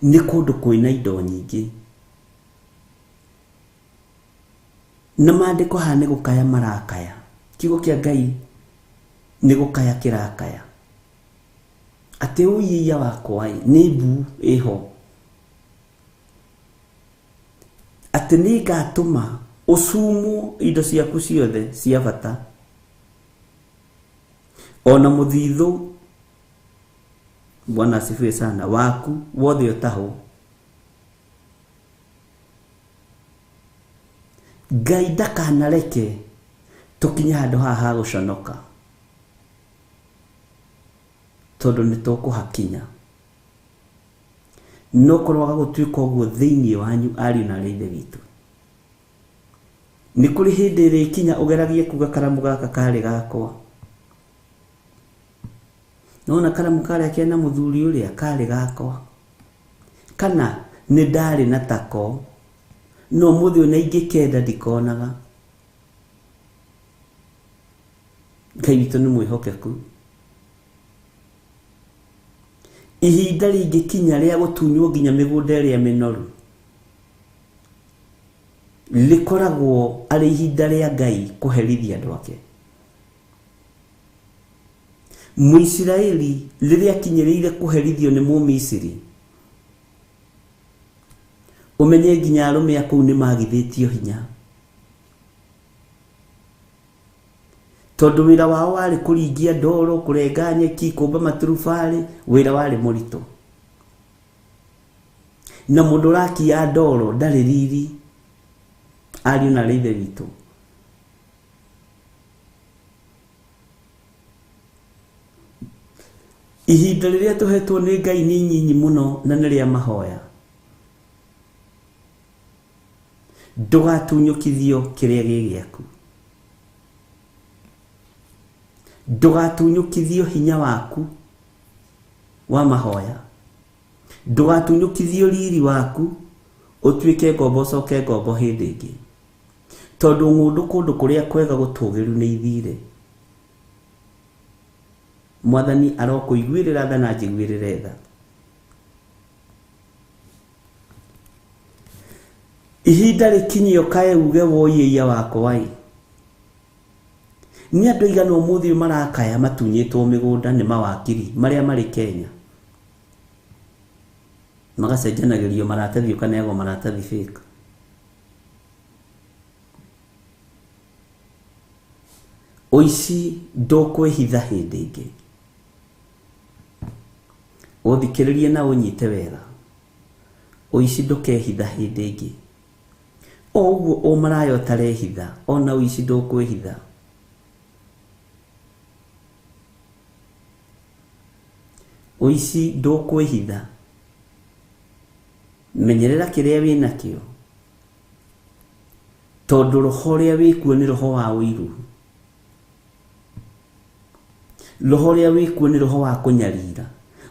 nĩ kũndũ kwĩna indo nyingĩ. Na maandĩko haha nĩ gũkaya marakaya. Kiugo kĩa Ngai nĩ gũkaya kĩrakaya. Atĩ ũiĩia wakwa ĩ, nĩ mbu ĩho. Atĩ nĩ ngatũma ũcumwo indo ciaku ciothe cia bata. Ona mũthithũ, Bwana asifiwe sana, waku wothe ũtahwo. Ngai ndakanareke tũkinye handũ haha ha gũconoka, tondũ nĩ tũkũhakinya. No kũroaga gũtuĩka ũguo thĩinĩ wanyu ariũ na aarĩ a Ithe witũ. Nĩ kũrĩ hĩndĩ ĩrĩkinya ũgeragie kuga karamu gaka karĩ gakwa. Nona karamu karĩa kena mũthuri ũrĩa karĩ gakwa. Kana nĩ ndarĩ na tako, no ũmũthĩ ũyũ na ingĩkenda ndikonaga. Ngai witũ nĩ mwĩhokeku. Ihinda rĩngĩkinya rĩa gũtunywo nginya mĩgũnda ĩrĩa mĩnoru, rĩkoragwo arĩ ihinda rĩa Ngai kũherithia andũ ake. Mũisiraeli rĩrĩa akinyĩrĩire kũherithio nĩ Mũmisiri, ũmenye nginya arũme a kũu nĩ magithĩtio hinya. Tondũ wĩra wao warĩ kũringia ndoro, kũrenga nyeki, kũmba maturubarĩ, wĩra warĩ mũritũ. Na mũndũ ũrakia ndoro ndarĩ riri, ariũ na aarĩ a Ithe witũ. Ihinda rĩrĩa tũhetwo nĩ Ngai nĩ inyinyi mũno na nĩ rĩa mahoya. Ndũgatunyũkithio kĩrĩa gĩ gĩaku. Ndũgatunyũkithio hinya waku. wa mahoya. Ndũgatunyũkithio riri waku ũtuĩke ngombo ũcoke ngombo hĩndĩ ĩngĩ, tondũ ng'ũndũ kũndũ kũrĩa kwega gũtũgĩru nĩ ithire. Mwathani arokũiguĩrĩra tha na njiguĩrĩre tha. Ihinda rĩkinye ũkae uge woiĩia wakwa ĩ. Nĩ andũ aigana ũmũthĩ marakaya matunyĩtwo mĩgũnda nĩ mawakiri marĩa marĩ Kenya, magacenjanagĩrio maratathi ũkaneagwo maratathi fake. Ũici ndũkwĩhitha hĩndĩ ĩngĩ. Ũthikĩrĩrie na ũnyite wega. Ũici ndũkehitha hĩndĩ ĩngĩ. O ũguo ũmaraya ũtarehitha, ona ũici ndũkwĩhitha. Ũici ndũkwĩhitha. Menyerera kĩrĩa wĩnakĩo, tondũ roho ũrĩa wĩkuo nĩ roho wa ũiru. Roho ũrĩa wĩkuo nĩ roho wa kũnyarira.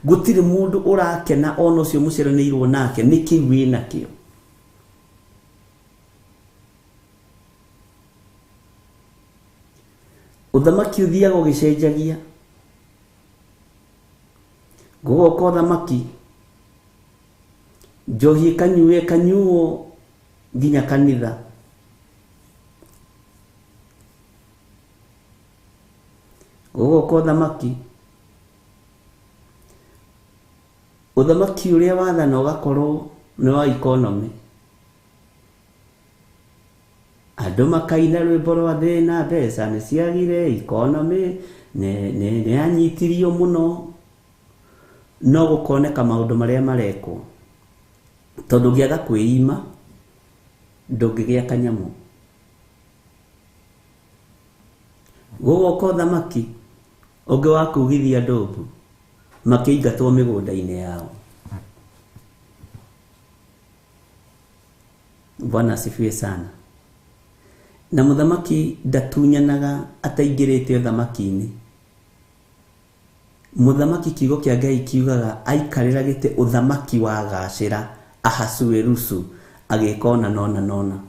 Gũtirĩ mũndũ ũrakena ona ũcio mũciaranĩirwo nake nĩ kĩu wĩnakĩo. Ũthamaki ũthiaga ũgĩcenjagia. Gũgoka ũthamaki, njohi ĩkanyuo ĩkanyuo nginya kanitha. Gũgoka ũthamaki, ũthamaki ũrĩa wathana ũgakorwo nĩ wa economy. Andũ makaina rwĩmbo rwa thĩna, mbeca nĩ ciagire, economy nĩ yanyitirio mũno. No gũkoneka maũndũ marĩa marekwo, tondũ ũngĩaga kwĩima ndũngĩgĩa kanyamũ. Gũgoka ũthamaki ũngĩ wa kugithia ndũmbu makĩingatwo mĩgũnda-inĩ yao. Bwana asifiwe sana. Na mũthamaki ndatunyanaga ataingĩrĩte ũthamaki-inĩ. Mũthamaki kiugo kĩa Ngai kiugaga aikarĩra gĩtĩ ũthamaki wagacĩra. Ahasuerusu agĩka ona nona nona.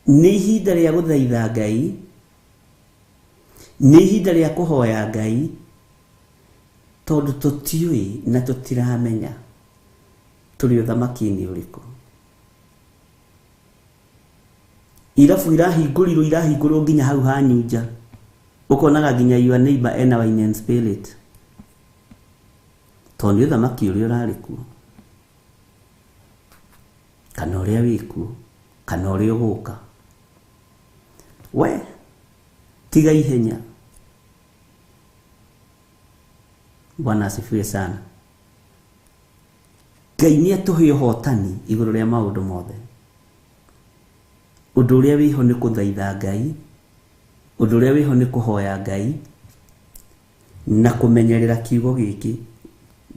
Nĩ ihinda rĩa gũthaitha Ngai, nĩ ihinda rĩa kũhoya Ngai, tondũ tũtiũĩ na tũtiramenya tũrĩ ũthamaki-inĩ ũrĩkũ. Irabu irahingũrirwo irahingũrwo nginya hau hanyu nja, ũkonaga nginya your neighbor ena wine and spirit, tondũ nĩ ũthamaki ũrĩa ũrarĩ kuo, kana ũrĩa wĩ kuo, kana ũrĩa ũgũka. We tiga ihenya. Bwana asifiwe sana. Ngai nĩ atũhe ũhotani igũrũ rĩa maũndũ mothe. Ũndũ ũrĩa wĩho nĩ kũthaitha Ngai, ũndũ ũrĩa wĩho nĩ kũhoya Ngai na kũmenyerera kiugo gĩkĩ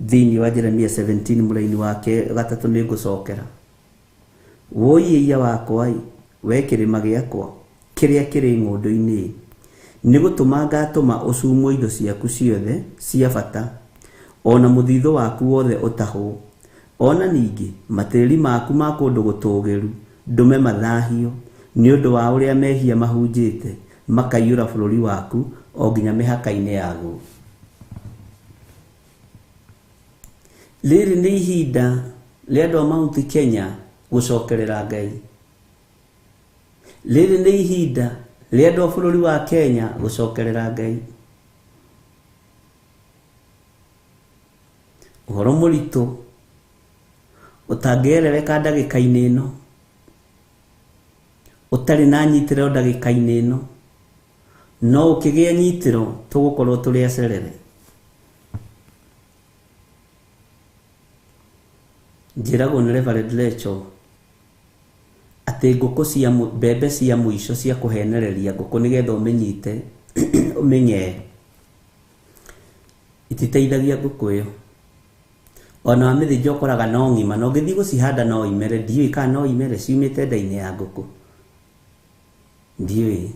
thĩinĩ wa Jeremia 17 mũraini wake gatatũ nĩ ngũcokera. Woiĩia wakwa ĩ, we kĩrĩma gĩakwa kĩrĩa kĩrĩ ng'ũndũ-inĩ, nĩ gũtũma ngatũma ũcumwo indo ciaku ciothe cia bata, ona mũthithũ waku wothe ũtahwo, ona ningĩ matĩri maku ma kũndũ gũtũgĩru ndũme mathahio nĩ ũndũ wa ũrĩa mehia mahunjĩte makaiyũra bũrũri waku o nginya mĩhaka-inĩ yaguo. Rĩrĩ nĩ ihinda rĩa andũ a Mount Kenya gũcokerera Ngai. Rĩrĩ nĩ ihinda rĩa andũ a bũrũri wa Kenya gũcokerera Ngai. Ũhoro mũritũ ũtangĩerereka ndagĩka-inĩ ĩno, ũtarĩ na nyitĩrĩro ndagĩka-inĩ ĩno, no ũkĩgĩa nyitĩro tũgũkorwo tũrĩ acerere. Njĩragwo nĩ Reverend Lecho atĩ ngũkũ cia mbembe cia mũico cia kũhenereria ngũkũ nĩgetha ũmĩnyite ũmĩng'ee ititeithagia ngũkũ ĩyo. Ona wamĩthĩnja ũkoraga no ng'ima, na ũngĩthiĩ gũcihanda no imere, ndiũĩ kana no imere ciumĩte nda-inĩ ya ngũkũ, ndiũĩ.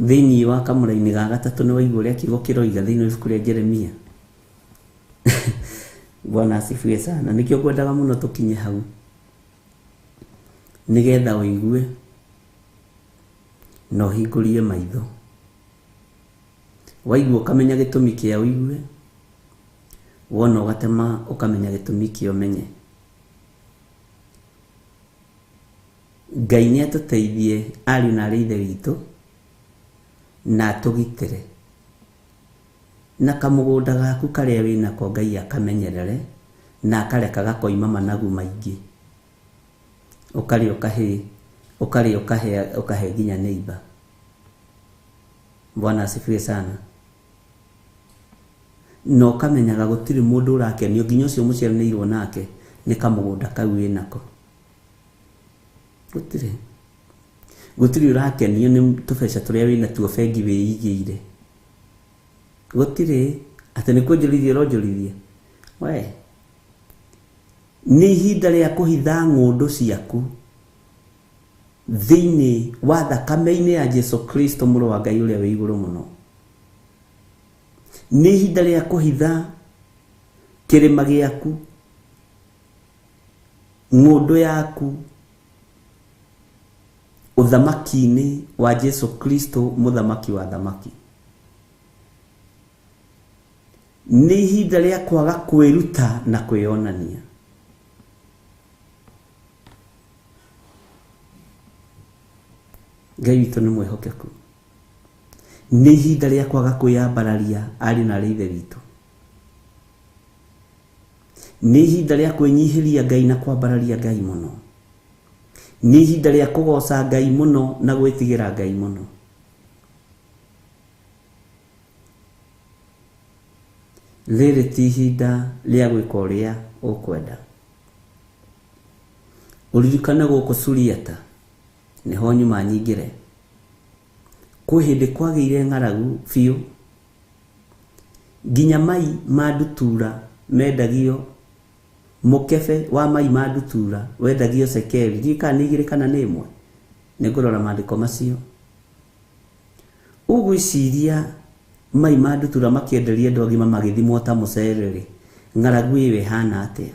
Thĩinĩ wa kamũra-inĩ ga gatatũ nĩ waigua ũrĩa kiugo kĩroiga thĩinĩ wa ibuku rĩa Jeremia. Bwana asifiwe sana. Nĩkĩo ngwendaga mũno tũkinye hau, nĩgetha ũigue na ũhingũrie maitho. Waigua ũkamenya gĩtũmi kĩa ũigue, wona ũgatema ũkamenya gĩtũmi kĩa ũmenye. Ngai nĩ atũteithie ariũ na aarĩ a Ithe witũ, na atũgitĩre. Na kamũgũnda gaku karĩa wĩnako Ngai akamenyerere, na akareka gakoima managu maingĩ. Ũkarĩa ũkahĩ, ũkarĩa ũkahe, ũkahe nginya neighbor. Bwana asifiwe sana. Na ũkamenyaga gũtirĩ mũndũ ũrakenio nginya ũcio mũciaranĩirwo nake nĩ kamũgũnda kau wĩnako. Gũtirĩ. Gũtirĩ ũrakenio nĩ tũbeca tũrĩa wĩnatuo bengi wĩigĩire. Gũtirĩ. Atĩ nĩ kuonjorithia ũronjorithia. We. Nĩ ihinda rĩa kũhitha ng'ũndũ ciaku thĩinĩ wa thakame-inĩ ya Jesu Kristo mũrũ wa Ngai ũrĩa wĩ igũrũ mũno. Nĩ ihinda rĩa kũhitha kĩrĩma gĩaku, ng'ũndũ yaku, ũthamaki-inĩ wa Jesu Kristo mũthamaki wa thamaki. Nĩ ihinda rĩa kwaga kwĩruta na kwĩyonania. Ngai witũ nĩ mwĩhokeku. Nĩ ihinda rĩa kwaga kwĩyambararia ariũ na aarĩ a Ithe witũ. Nĩ ihinda rĩa kwĩnyihĩria Ngai na kwambararia Ngai mũno. Nĩ ihinda rĩa kũgoca Ngai mũno na gwĩtigĩra Ngai mũno. Rĩrĩ ti ihinda rĩa gwĩka ũrĩa ũkwenda. Ũririkane gũkũ Suriata nĩho nyuma nyingĩre. Kwĩ hĩndĩ kwagĩire ng'aragu biũ, nginya mai ma ndutura mendagio, mũkebe wa mai ma ndutura wendagio cekeri, ndiũĩ kana nĩ igĩrĩ kana nĩ ĩmwe, nĩngũrora maandĩko macio. Ũgwĩciria mai ma ndutura makĩenderia andũ agima magĩthimwo ta mũcere rĩ, ng'aragu ĩyo ĩhana atĩa?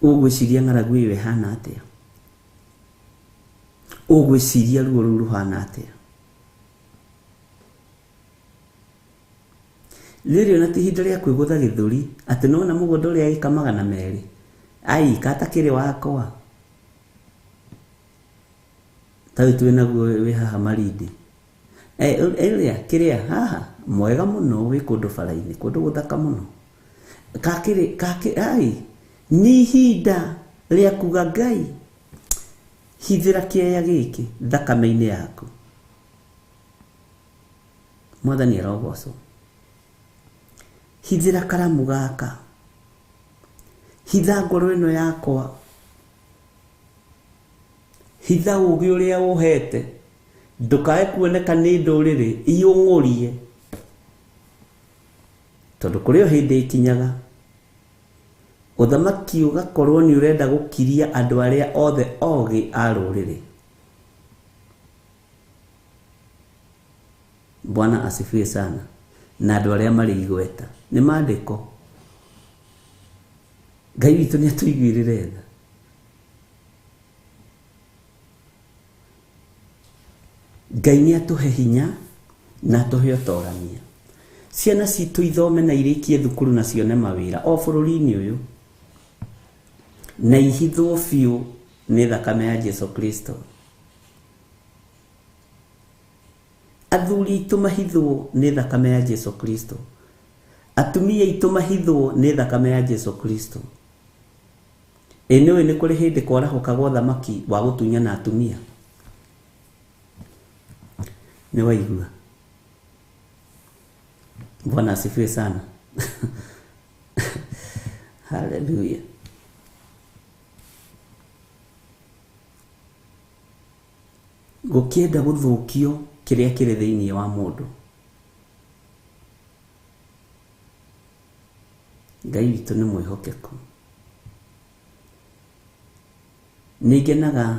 Ũgwĩciria ng'aragu ĩyo ĩhana atĩa? Ũgwĩciria ruo rũu rũhana atĩa? Rĩrĩ ona ti ihinda rĩa kwĩgũtha gĩthũri atĩ nĩwona mũgũnda ũrĩa ĩka 200, ai katakĩrĩ wakwa ta ũyũ twĩ naguo wĩ haha Malindi. Ĩrĩa kĩrĩa haha mwega mũno wĩ kũndũ bara-inĩ, kũndũ gũthaka mũno. Kakĩrĩ kakĩ ai nĩ ihinda rĩa kuga Ngai hithĩra kĩeya gĩkĩ thakame-inĩ yaku. Mwathani arogocwo. Hithĩra karamu gaka, hitha ngoro ĩno yakwa, hitha ũũgĩ ũrĩa ũhete, ndũkae kuoneka nĩ ndũrĩrĩ iũng'ũrie, tondũ kũrĩ o hĩndĩ ĩkinyaga ũthamaki ũgakorwo nĩ ũrenda gũkiria andũ arĩa othe ogĩ a rũrĩrĩ. Bwana asifiwe sana. Na andũ arĩa marĩ igweta nĩ maandĩko. Ngai witũ nĩ atũiguĩrĩre tha. Ngai nĩ atũhe hinya na atũhe ũtorania. Ciana citũ ithome na irĩkie thukuru na cione mawĩra o bũrũri-inĩ ũyũ, na ihithwo biũ nĩ thakame ya Jesu Kristo. Athuri aitũ mahithwo nĩ thakame ya Jesu Kristo. Atumia aitũ mahithwo nĩ thakame ya Jesu Kristo. Ĩ nĩũĩ nĩ kũrĩ hĩndĩ kwarahũkagwo thamaki wa gũtunyana atumia? Nĩ waigua? Bwana asifiwe sana. Hallelujah. Gũkĩenda gũthũkio kĩrĩa kĩrĩ thĩinĩ wa mũndũ. Ngai witũ nĩ mwĩhokeku. Nĩ ngenaga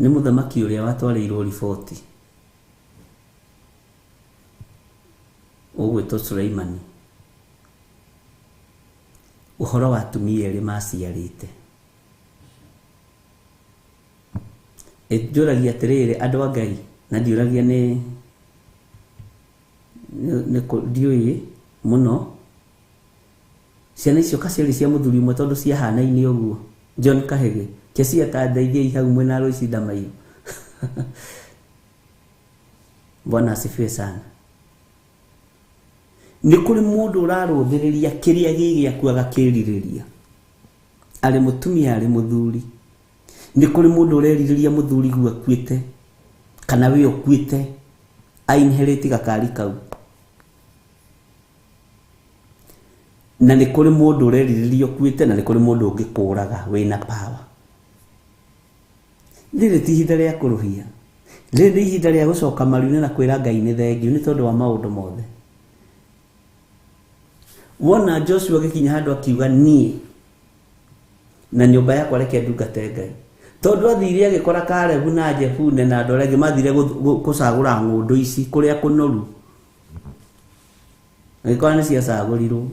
Nĩ mũthamaki ũrĩa watwarĩirwo riboti ũgwĩtwo Suleimani, ũhoro wa atumia erĩ maciarĩte. Njũragia atĩrĩrĩ, andũ a Ngai, na ndiũragia nĩ ndiũĩ mũno, ciana icio kaciarĩ cia mũthuri ũmwe tondũ ciahanaine ũguo. John Kahĩgĩ, Kesia ta ndeithiai hau mwĩna Aloisi Ndamaiyũ. Bwana asifiwe sana. Nĩ kũrĩ mũndũ ũrarũthĩrĩria kĩrĩa gĩ gĩaku agakĩrirĩria, arĩ mũtumia arĩ mũthuri. Nĩ kũrĩ mũndũ ũrerirĩria mũthuri guo akuĩte kana we ũkuĩte ainheriti gakari kau. Na nĩ kũrĩ mũndũ ũrerirĩria ũkuĩte, na nĩ kũrĩ mũndũ ũngĩkũraga wĩna power. Rĩrĩ ti ihinda rĩa kũrũhia, rĩrĩ nĩ ihinda rĩa gũcoka maru-inĩ na kwĩra Ngai nĩ thengiũ nĩ tondũ wa maũndũ mothe. Wona Joshua agĩkinya handũ akiuga niĩ na nyũmba yakwa reke ndungate Ngai, tondũ athire agĩkora Kalebu na Jefune na andũ arĩa angĩ mathire gũcagũra ng'ũndũ ici kũrĩa kũnoru, agĩkora nĩ ciacagũrirwo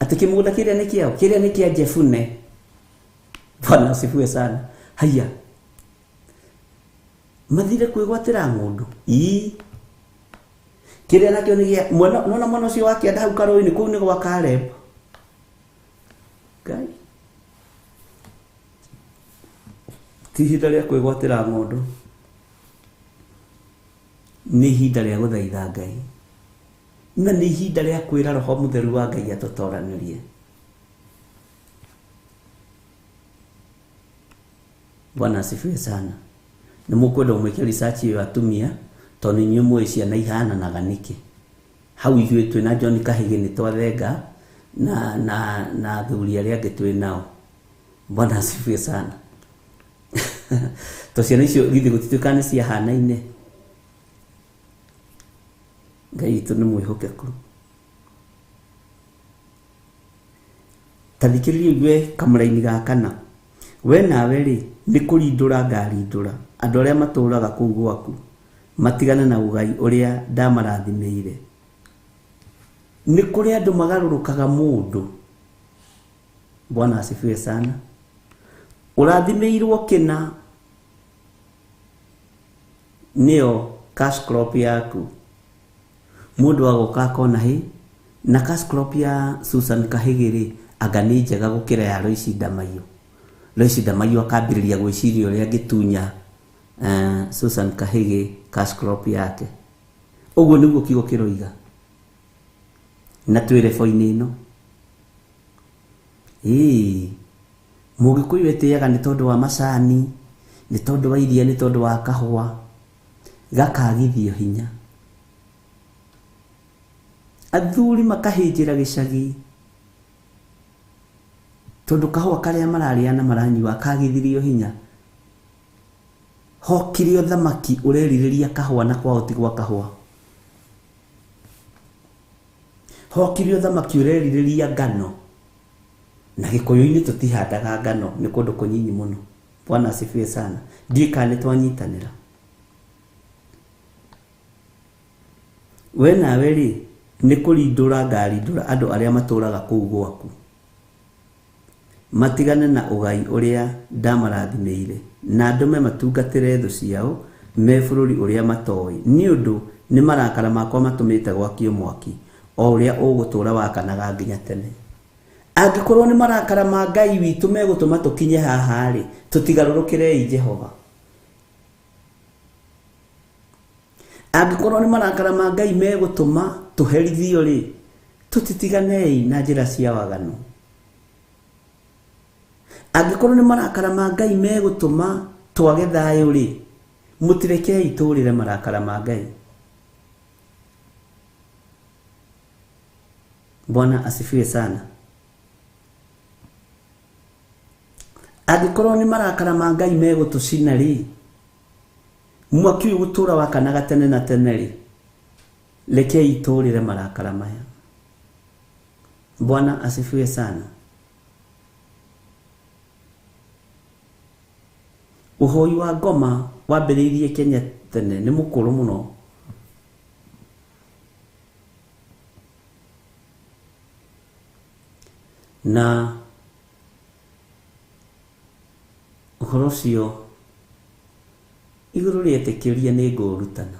atĩ kĩmũgũnda kĩrĩa nĩ kĩao, kĩrĩa nĩ kĩa Jefune. Bwana asifiwe sana. Haya, mathire kwĩgwatĩra ng'ũndũ ii kĩrĩa nakĩo nĩ gĩa mwana. Nona mwana ũcio wa kĩanda hau karũĩ-inĩ kũu nĩ gwa Caleb. Ngai, ti ihinda rĩa kwĩgwatĩra ng'ũndũ, nĩ ihinda rĩa gũthaitha Ngai, na nĩ ihinda rĩa kwĩra Roho Mũtheru wa Ngai atũtoranĩrie. Bwana asifiwe sana. Nĩ mũkwenda mwĩke research ĩyo atumia, tondũ inyuĩ mũĩ ciana ihananaga nĩkĩ. Hau ithuĩ twĩna John Kahĩgĩ nĩ twathenga na athuri arĩa angĩ twĩ nao. Bwana asifiwe sana. To ciana icio githĩ gũtituĩkaga nĩ ciahanaine. Ngai witũ nĩ mwĩhokeku. Ta thikĩrĩria ũigue kamũraini ga kana. We nawe rĩ, nĩ kũrindũra ngarindũra andũ arĩa matũũraga kũu gwaku, matigane na ũgai ũrĩa ndamarathimĩire. Nĩ kũrĩ andũ magarũrũkaga mũndũ. Bwana asifiwe sana. Ũrathimĩirwo kĩna nĩyo cash crop yaku. Mũndũ agoka akona hĩ, na cash crop ya Susan Kahĩgĩ rĩ, anga nĩ njega gũkĩra ya Loisi Ndamaiyũ. Loisi Ndamaiyũ akambĩrĩria gwĩciria ũrĩa angĩtunya Susan Kahĩgĩ cash crop yake. Ũguo nĩguo kiugo kĩroiga. Na twĩ rebo-inĩ ĩno. Ĩĩ, Mũgĩkũyũ etĩaga nĩ tondũ wa macani, nĩ tondũ wa iria, nĩ tondũ wa kahũa, gakagithio hinya. Athuri makahĩnjĩra gĩcagi tondũ kahũa karĩa mararĩa na maranyua kagithirio hinya. Hokire ũthamaki ũrerirĩria kahũa na kwao ti gwa kahũa. Hokire ũthamaki ũrerirĩria ngano, na Gĩkũyũ-inĩ tũtihandaga ngano, nĩ kũndũ kũnyinyi mũno. Bwana asifiwe sana. Ndiũĩ kana nĩ twanyitanĩra. We nawe rĩ, nĩ kũrindũra ngarindũra andũ arĩa matũũraga kũu gwaku, matigane na ũgai ũrĩa ndamarathimĩire, na ndũme matungatĩre thũ ciao me bũrũri ũrĩa matoĩ, nĩ ũndũ nĩ marakara makwa matũmĩte gwakio mwaki, o ũrĩa ũgũtũũra wakanaga nginya tene. Angĩkorwo nĩ marakara ma Ngai witũ megũtũma tũkinye haha rĩ, tũtigarũrũkĩrei Jehova. Angĩkorwo nĩ marakara ma Ngai megũtũma tũherithio rĩ, tũtitiganei na njĩra cia waganu. Angĩkorwo nĩ marakara ma Ngai megũtũma twage thayũ rĩ, mũtirekei tũrĩre marakara ma Ngai. Bwana asifiwe sana. Angĩkorwo nĩ marakara ma Ngai megũtũcina rĩ, mwaki ũyũ gũtũũra wakanaga tene na tene rĩ, rekei tũrĩre marakara maya. Bwana asifiwe sana. Ũhoi wa ngoma wambĩrĩirie Kenya tene, nĩ mũkũrũ mũno. Na ũhoro ũcio igũrũ rĩetĩkĩria nĩ ngũũrutana,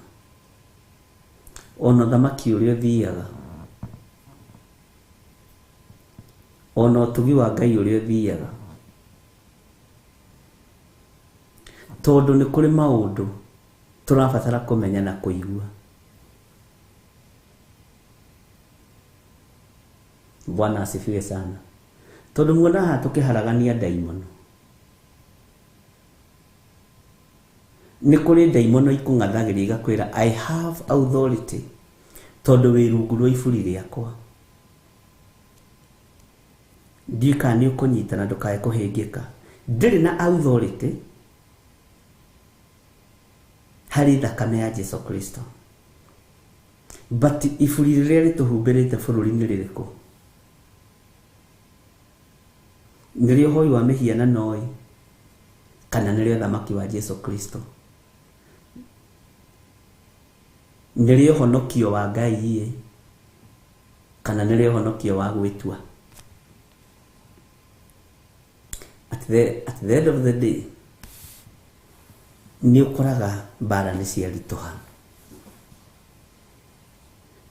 ona ũthamaki ũrĩa ũthiaga, ona ũtugi wa Ngai ũrĩa ũthiaga, tondũ nĩ kũrĩ maũndũ tũrabatara kũmenya na kũigua. Bwana asifiwe sana. Tondũ muona haha tũkĩharagania ndaimono, nĩ kũrĩ ndaimono ikũng'athagĩria igakwĩra I have authority tondũ wĩ rungu rwa iburi rĩakwa. Ndiũĩ kana nĩ ũkũnyita na ndũkae kũhĩngĩka. Ndĩrĩ na authority harĩ thakame ya Jesu Kristo. But iburi rĩrĩa rĩtũhumbĩrĩte bũrũri nĩ rĩrĩkũ? Nĩrĩo ũhoi wa mĩhianano ĩ, kana nĩrĩo ũthamaki wa Jesu Kristo? Nĩrĩo ũhonokio wa Ngai ĩ, kana nĩrĩo ũhonokio wa gwĩtua? At the end of the day, nĩ ũkoraga mbara nĩ ciaritũha.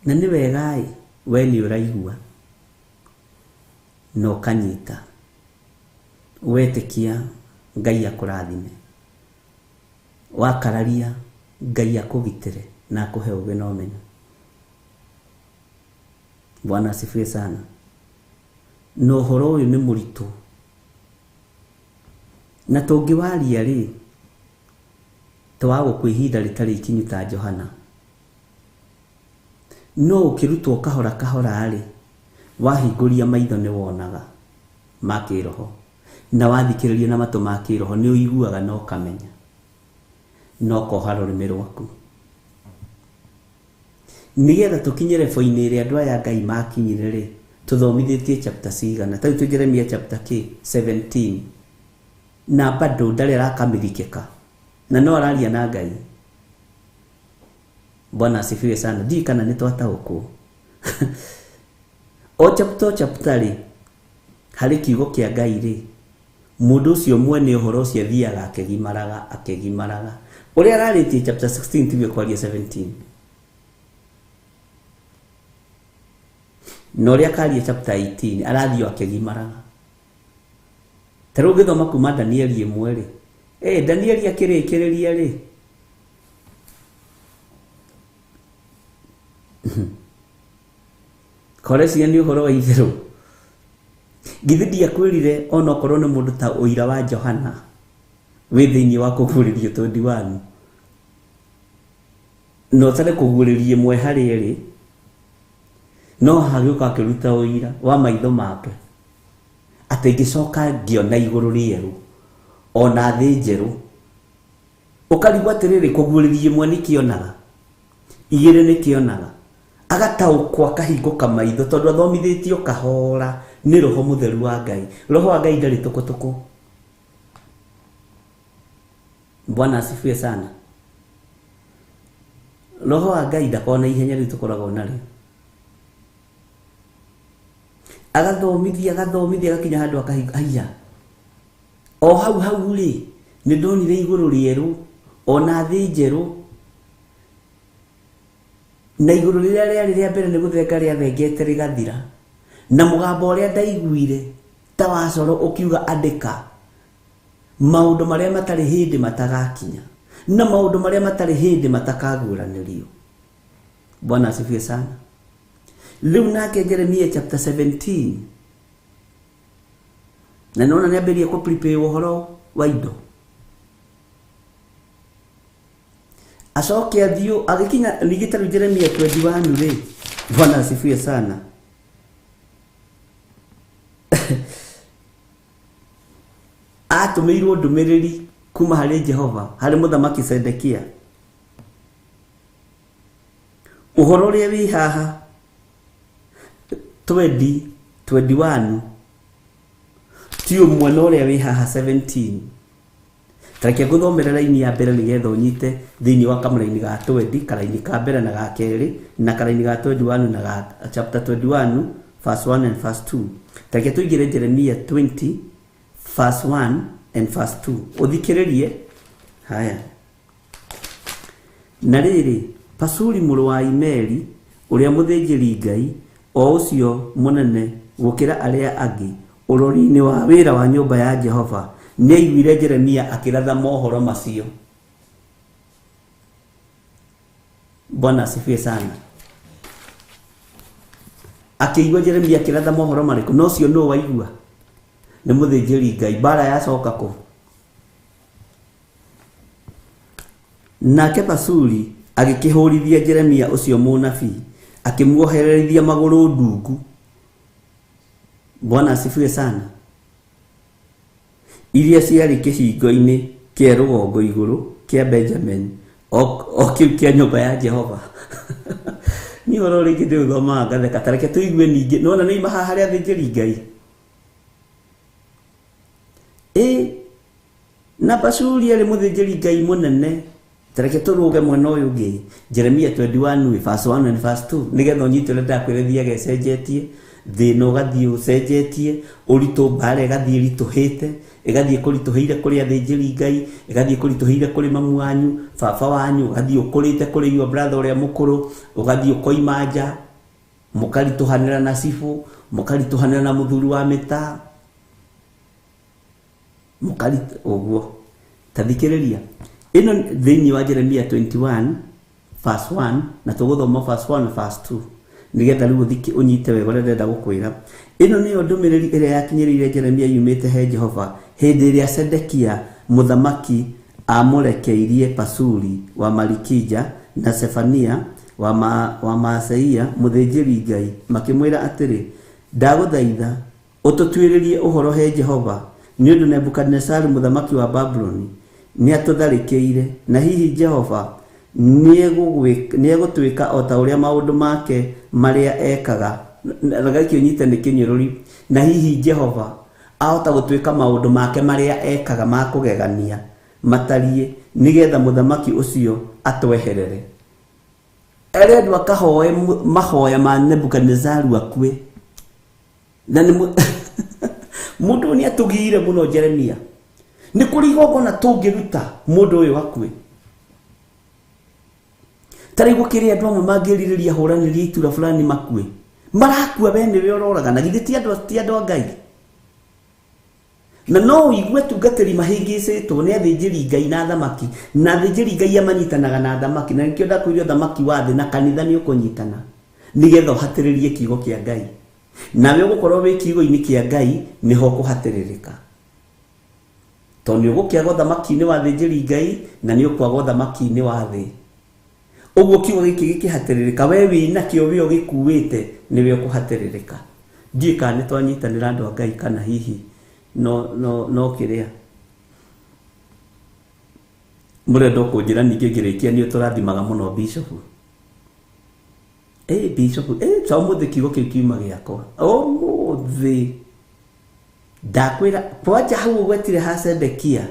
Na nĩ wega ĩ, we nĩ ũraigua na ũkanyita, wetĩkia Ngai akũrathime, wakararia Ngai akũgitĩre na akũhe ũgĩ na ũmenyo. Bwana asifiwe sana. Na ũhoro ũyũ nĩ mũritũ, na tũngĩwaria rĩ, twagũkua ihinda rĩtarĩ ikinyu ta Johana. No ũkĩrutwo kahora kahora rĩ, wahingũria maitho nĩ wonaga ma kĩroho, na wathikĩrĩria na matũ ma kĩroho nĩ ũiguaga na ũkamenya, na ũkoha rũrĩmĩ rwaku. Nĩgetha tũkinye level-inĩ ĩrĩa andũ aya Ngai makinyire rĩ, tũthomithĩtie chapter cigana? Ta rĩu twĩ Jeremia chapter kĩ? 17. Na bado ndarĩ arakamĩrikĩka, na no araria na Ngai. Bwana asifiwe sana. Ndiũĩ kana nĩ twataũkwo. O chapter o chapter rĩ, harĩ kiugo kĩa Ngai rĩ, mũndũ ũcio mwene ũhoro ũcio athiaga akĩgimaraga, akĩgimaraga. Ũrĩa ararĩtie chapter 16 tiguo ekwaria 17. Na ũrĩa akaria chapter 18 arathiĩ o akĩgimaraga. Ta rĩu ũngĩthoma kuma Danieli ĩmwe rĩ, Danieli akĩrĩkĩrĩria rĩ, Korecia nĩ ũhoro wa itherũ. Githĩ ndiakwĩrire ona okorwo nĩ mũndũ ta ũira wa Johana wĩ thĩinĩ wa kũguũrĩrio 21, na ũtarĩ kũguũrĩria ĩmwe harĩ ĩrĩ, no hagĩũka akĩruta ũira wa maitho make atĩ ngĩcoka ngĩona igũrũ rĩerũ ona thĩ njerũ. Ũkarigwo atĩrĩrĩ, kũguũrĩria ĩmwe nĩ kĩonaga, igĩrĩ nĩ kĩonaga, agataũkwo akahingũka maitho tondũ athomithĩtio kahora nĩ Roho Mũtheru wa Ngai. Roho wa Ngai ndarĩ tũkũtũkũ. Bwana asifiwe sana. Roho wa Ngai ndakoragwo na ihenya rĩu tũkoragwo narĩo. Agathomithia, agathomithia, agakinya handũ akahinga, aiya. O hau hau rĩ, nĩ ndonire igũrũ rĩerũ ona thĩ njerũ, na igũrũ rĩrĩa rĩarĩ rĩa mbere nĩ gũthenga rĩathengete rĩgathira, na mũgambo ũrĩa ndaiguire ta wa coro ũkiuga andĩka maũndũ marĩa matarĩ hĩndĩ matagakinya, na maũndũ marĩa matarĩ hĩndĩ matakaguũranĩrio. Bwana asifiwe sana. Rĩu nake Jeremia chapter 17, na nona nĩambĩrĩria kũ prepare ũhoro wa indo, acoke athiũ agĩkinya ningĩ ta rĩu Jeremia 21 rĩ, Bwana asifiwe sana. Atũmĩirwo ndũmĩrĩri kuma harĩ Jehova harĩ mũthamaki Zedekia, ũhoro ũrĩa wĩ haha 21 ti ũmwe na ũrĩa wĩ haha 17. Tareke ngũthomere raini ya mbere nĩgetha ũnyite thĩinĩ wa kamũraini ga 20, karaini ka mbere na ga kerĩ, na karaini ga 21 na ga chapter 21 verse 1 and verse 2. Tareke tũingĩre Jeremia 20 verse 1 and verse 2. Ũthikĩrĩrie haya. Na rĩrĩ, Pasuri mũrũ wa Imeri ũrĩa mũthĩnjĩri Ngai, o ũcio mũnene gũkĩra arĩa angĩ ũrori-inĩ wa wĩra wa nyũmba ya Jehova, nĩaiguire Jeremia akĩratha mohoro macio. Bwana asifiwe sana. Akĩigua Jeremia akĩratha mohoro marĩkũ? No ũcio nũ waigua? Nĩ mũthĩnjĩri Ngai. Mbara yacoka kũ? Nake Pasuri agĩkĩhũrithia Jeremia ũcio mũnabii, akĩmuohererithia magũrũ ndungu. Bwana asifiwe sana. Iria ciarĩ kĩhingo-inĩ kĩa rũgongo igũrũ kĩa Benjamin, o kĩu kĩa nyũmba ya Jehova. Niĩ ũhoro rĩngĩ ndĩũthomaga ngatheka. Ta reke tũigue ningĩ. Nĩwona nĩoima haha harĩ athĩnjĩri Ngai. Ĩ na Pasuri arĩ mũthĩnjĩri Ngai mũnene. Ta reke tũrũge mwena ũyũ ũngĩ, Jeremia 21 verse 1 and verse 2, nĩgetha ũnyite ũrĩa ndakwĩra ĩthiaga ĩcenjetie, thĩna ũgathiĩ ũcenjetie, ũritũ mbara ĩgathiĩ ĩritũhĩte, ĩgathiĩ kũritũhĩire kũrĩ athĩnjĩri Ngai, ĩgathiĩ kũritũhĩire kũrĩ mamu wanyu, baba wanyu, ũgathiĩ ũkũrĩte kũrĩ your brother ũrĩa mũkũrũ, ũgathiĩ ũkoima nja, mũkaritũhanĩra na cibũ, mũkaritũhanĩra na mũthuri wa mĩtaa, mũkarit ũguo. Ta thikĩrĩria. Ĩno thĩinĩ wa Jeremia 21 verse 1, na tũgũthoma verse 1 na verse 2 nĩgetha rĩu ũthike ũnyite wega ũrĩa ndĩrenda gũkwĩra. Ĩno nĩyo ndũmĩrĩri ĩrĩa yakinyĩrĩire Jeremia yumĩte he Jehova hĩndĩ ĩrĩa Sedekia mũthamaki amũrekeirie Pasuri wa Malikija na Sefania wa Maaseia mũthĩnjĩri Ngai, makĩmwĩra atĩrĩ, ndagũthaitha ũtũtuĩrĩrie ũhoro he Jehova, nĩ ũndũ Nebukadinesaru mũthamaki wa Babuloni nĩatũtharĩkĩire, na hihi Jehova nĩegũtuĩka o ta ũrĩa maũndũ make marĩa ekaga. Reke ũnyite nĩ kĩnyũrũri. Na hihi Jehova ahota gũtuĩka maũndũ make marĩa ekaga ma kũgegania matariĩ, nĩgetha mũthamaki ũcio atweherere. Arendwo akahoe mahoya ma Nebukadinesaru akue. Na nĩ mũndũ ũyũ nĩatũgiire mũno Jeremia. Nĩ kũrĩ igongona tũngĩruta mũndũ ũyũ akue. Ta rĩu gũkĩrĩ andũ amwe mangĩrirĩria hũranĩria itura fulani makue. Marakua we nĩwe ũroraga, na githĩ ti andũ a Ngai. Na no ũigue tungatĩri mahĩngĩcĩtwo nĩ athĩnjĩri Ngai na athamaki, na athĩnjĩri Ngai amanyitanaga na athamaki, na nĩkĩo ndakwĩrire ũthamaki wa thĩ na kanitha nĩ ũkũnyitana nĩgetha ũhatĩrĩrie kiugo kĩa Ngai. Nawe ũgũkorwo wĩ kiugo-inĩ kĩa Ngai nĩho ũkũhatĩrĩrĩka. Tondũ nĩ ũgũkĩaga ũthamaki-inĩ wa athĩnjĩri Ngai na nĩ ũkwaga ũthamaki-inĩ wa thĩ. Ũguo kiugo gĩkĩ gĩkĩhatĩrĩrĩka, we wĩnakĩo we ũgĩkuĩte nĩwe ũkũhatĩrĩrĩka. Ndiũĩ kana nĩ twanyitanĩra andũ a Ngai kana hihi no kĩrĩa. Mũrenda ũkũnjĩra ningĩ ngĩrĩkia nĩ ũtũrathimaga mũno Bishop. Bishop, ta ũmũthĩ kiugo kĩu kiuma gĩakwa. Ũmũthĩ ndakwĩra kwanja hau ũgwetire ha Sedekia,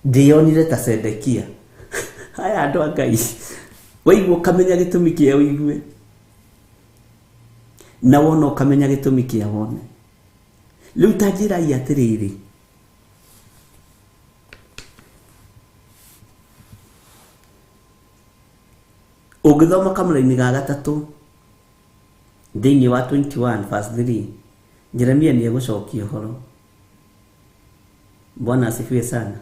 ndĩonire ta Sedekia. Haya andũ a Ngai, waigua ũkamenya gĩtũmi kĩa ũigue, na wona ũkamenya gĩtũmi kĩa wone. Rĩu ta njĩrai atĩrĩrĩ, ũngĩthoma kamũraini ga gatatũ thĩinĩ wa 21 verse 3, Jeremia nĩegũcokia ũhoro. Bwana asifiwe sana.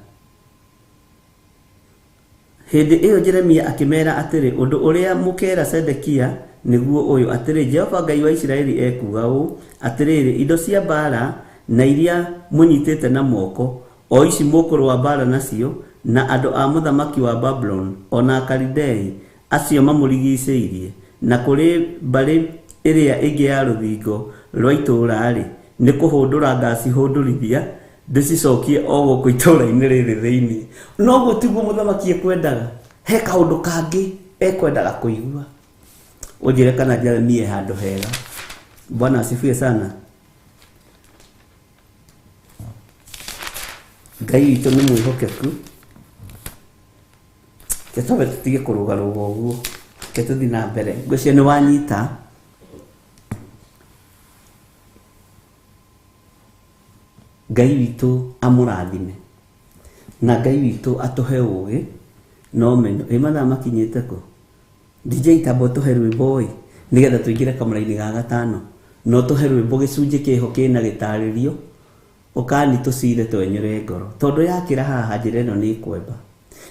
Hĩndĩ ĩyo Jeremia akĩmera atĩrĩ, ũndũ ũrĩa mũkera Sedekia nĩguo ũyũ, atĩrĩ, Jehova Ngai wa Isiraeli ekuuga ũũ, atĩrĩrĩ, indo cia mbaara na iria mũnyitĩte na moko, o ici mũkũrũa mbaara nacio, na andũ a mũthamaki wa Babuloni, o na Akalidei acio mamũrigicĩirie, na kũrĩ mbarĩ ĩrĩa ĩngĩ ya rũthingo rwa itũũra-rĩ, nĩ kũhũndũra ngacihũndũrithia ndĩcicokie o gũkũ itũũra-inĩ rĩrĩ thĩinĩ. No ũguo tiguo mũthamaki ekwendaga. He kaũndũ kangĩ ekwendaga kũigua. Ũnjĩre kana Jeremia e handũ hega. Bwana asifiwe sana. Ngai witũ nĩ mwĩhokeku. Reke twambe tũtige kũrũgarũga ũguo, reke tũthiĩ na mbere. Ngwĩciria nĩ wanyita. Ngai witũ amũrathime na Ngai witũ atũhe ũgĩ na ũmenyo. Ĩ mathaa makinyĩte kũ? DJ tamba ũtũhe rwĩmbo ĩ nĩgetha tũingĩre kamũra-inĩ ga gatano. Na ũtũhe rwĩmbo gĩcunjĩ kĩho kĩna gĩtarĩrio ũkani tũcire twenyũre ngoro. Tondũ yakĩra haha njĩra ĩno nĩ ĩkwemba.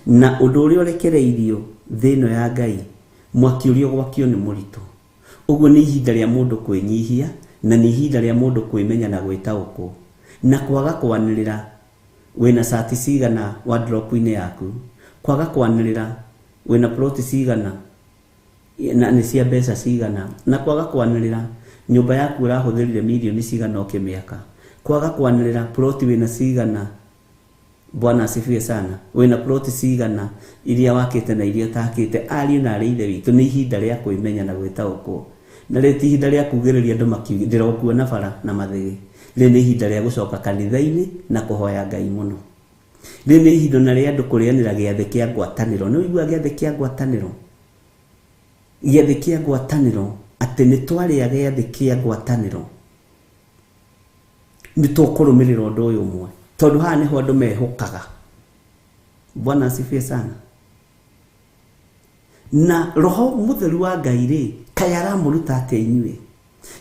Na ũndũ ũrĩa ũrekereirio thĩ ĩno ya Ngai, mwaki ũrĩa ũgwakio nĩ mũritũ. Ũguo nĩ ihinda rĩa mũndũ kwĩnyihia, na nĩ ihinda rĩa mũndũ kwĩmenya na gwĩtaũkwo. Na kwaga kwanĩrĩra wĩna cati cigana wardrobe-inĩ yaku, kwaga kwanĩrĩra wĩna plot cigana na nĩ cia mbeca cigana, na kwaga kwanĩrĩra nyũmba yaku ũrahũthĩrire mirioni cigana ũkĩmĩaka, kwaga kwanĩrĩra plot wĩna cigana. Bwana asifiwe sana. Wĩna plot cigana iria wakĩte na iria ũtakĩte. Ariũ na arĩ ithe witũ, nĩ ihinda rĩa kwĩmenya na gwĩtaũkwo. Na rĩrĩ ti ihinda rĩa kugĩrĩria andũ makiuge ndĩrokuona bara na mathĩgĩ. Rĩrĩ nĩ ihinda rĩa gũcoka kanitha-inĩ na kũhoya Ngai mũno. Rĩrĩ nĩ ihinda ona rĩa andũ kũrĩanĩra gĩathĩ kĩa ngwatanĩro. Nĩ ũiguaga gĩathĩ kĩa ngwatanĩro? Gĩathĩ kĩa ngwatanĩro, atĩ nĩ twarĩa gĩathĩ kĩa ngwatanĩro. Nĩ tũkũrũmĩrĩra ũndũ ũyũ ũmwe, tondũ haha nĩho andũ mehũkaga. Bwana asifiwe sana. Na roho mũtheru wa Ngai rĩ, kaĩ aramũruta atĩa inyuĩ?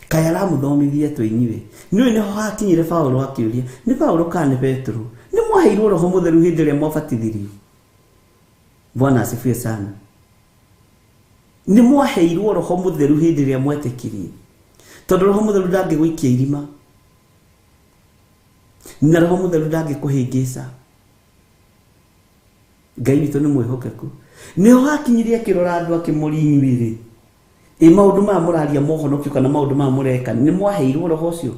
Kaĩ aramũthomithia atĩa inyuĩ? Nĩũĩ nĩho hakinyire Paulo akĩũria, nĩ Paulo kana nĩ Petero? Nĩ mwaheirwo roho mũtheru hĩndĩ ĩrĩa mwabatithirio? Bwana asifiwe sana. Nĩ mwaheirwo roho mũtheru hĩndĩ ĩrĩa mwetĩkirie, tondũ roho mũtheru ndangĩgũikia irima, na roho mũtheru ndangĩkũhĩngĩca. Ngai witũ nĩ mwĩhokeku. Nĩho hakinyire akĩrora andũ akĩmoria, inyuĩ rĩ, ĩ maũndũ maya mũraria mohonokio kana maũndũ maya mũreka, nĩ mwaheirwo roho ũcio?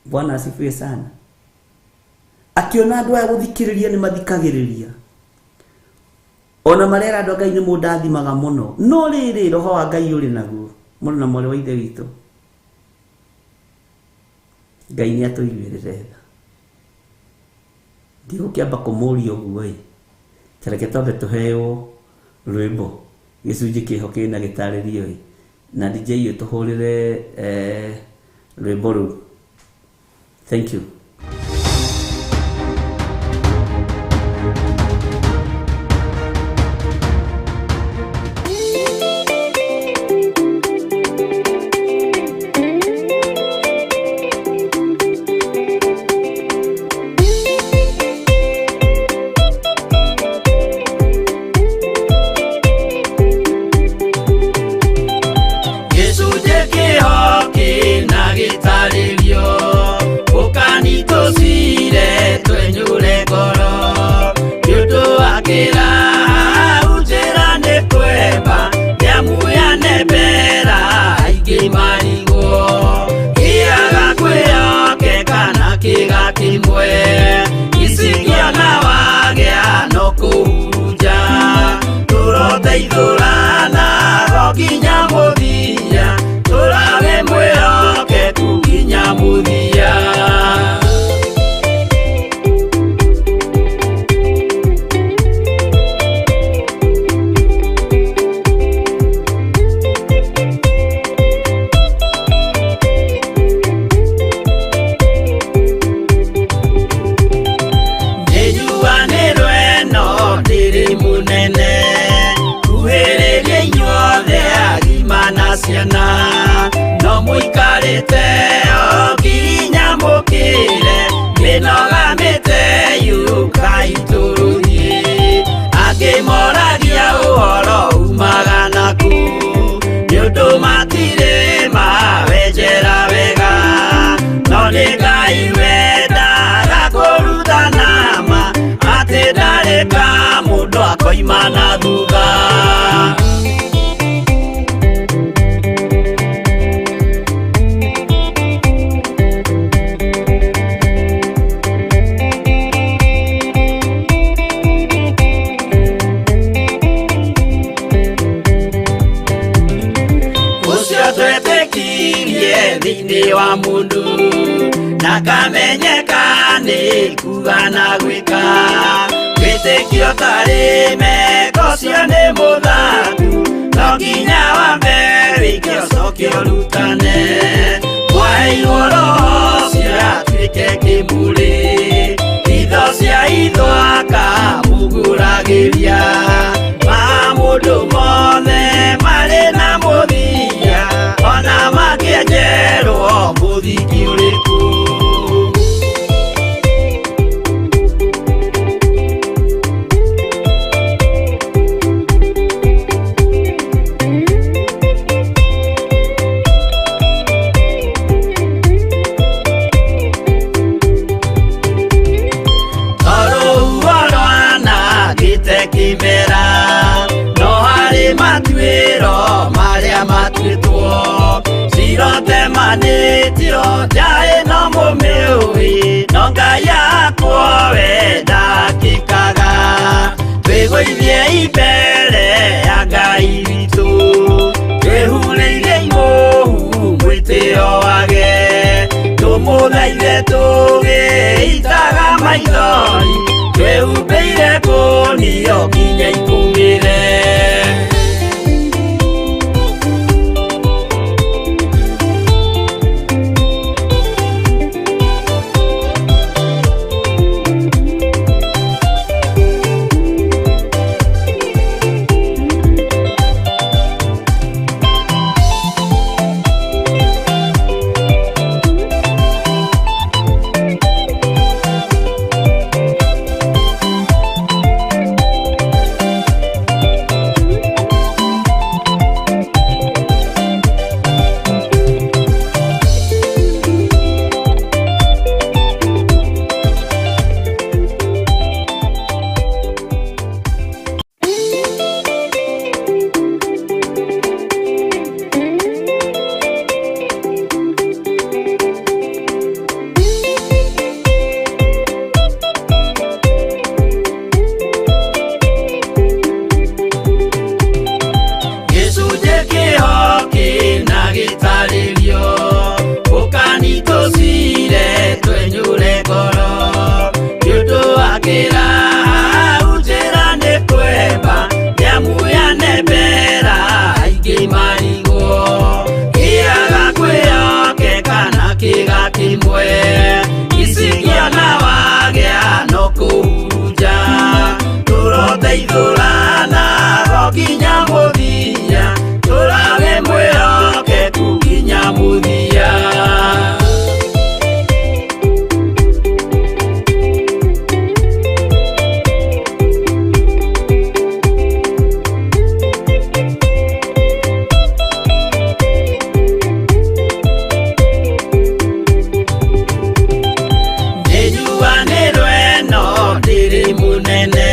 Bwana asifiwe sana. Akĩona andũ aya gũthikĩrĩria nĩ mathikagĩrĩria, ona marera andũ a Ngai nĩ mũndathimaga mũno, no rĩrĩ roho wa Ngai ũrĩ naguo, mũrũ na mwarĩ wa ithe witũ. Ngai nĩ atũiguĩrĩre tha. Ndigũkĩamba kũmũria ũguo ĩ, ta reke twambe tũheo rwĩmbo gĩcunjĩ kĩho kĩna gĩtarĩrio ĩ, na DJ ũtũhũrĩre rwĩmbo rũu. Thank you. Gĩcunjĩ kĩho kĩna gĩtarĩrio, ũkani tũcire twenyũre ngoro, nĩ ũndũ wa kĩraha njĩra nĩ kwemba, nĩamu yanembera aingĩ marigwo, kĩaga kwĩyokeka na kĩga kĩmwe, icingĩona wagĩa no kũhurunja, tũroteithũrana ro nginya mũthia, tũrawe mwĩhokeku nginya mũthia. Nĩnjuanĩrwo ĩno ndĩrĩ mũnene, kuhĩrĩria inyuothe agima na ciana, no mũikarĩte o nginya mũkĩre, mĩnoga mĩteyũkai tũrũthiĩ, angĩ moragia ũhoro umaga nakũ, nĩ ũndũ matirĩ mawenjera wega, no nĩ Ngai wendaga kũrutana ma, atĩ ndarĩ ka mũndũ akoima na thutha. Ũcio twetĩkirie thĩinĩ wa mũndũ, na kamenyeka nĩ kuga na gwĩka, Wĩtĩkio tarĩ meko ũcio nĩ mũthaku, no nginya wambe wĩke ũcoke ũrutane. Mwaheirwo roho ũcio atuĩke kĩmũrĩ, itho cia itho akamũgũragĩria. Maũndũ mothe marĩ na mũthia, ona mangĩenjerwo mũthingi ũrĩkũ. Tondũ rwanangĩte kĩmera, no harĩ matuĩro marĩa matuĩtwo. Cirotemanĩtio nja ĩno mũmĩũĩ, no Ngai akwo we ndakĩkaga. Twĩgũithie mbere ya Ngai witũ, twĩhurĩire imũhu mwĩtĩo wage. Tũmũthaithe tũgĩitaga maithori, twĩhumbĩire ngũnio nginya ikũmĩre. Gĩcunjĩ kĩho kĩna gĩtarĩrio, ũkani tũcire twenyũre ngoro. Nĩ ũndũ wa kĩraha njĩra nĩ kwemba, nĩamu yanembera aingĩ marigwo. Kĩaga kwĩhokeka na kĩga kĩmwe, icingĩona wagĩa no kũhurunja. Tũroteithũrana o nginya mũthia, tũrage mwĩhokeku nginya mũthia. Nĩnjuanĩrwo ĩno ndĩrĩ mũnene,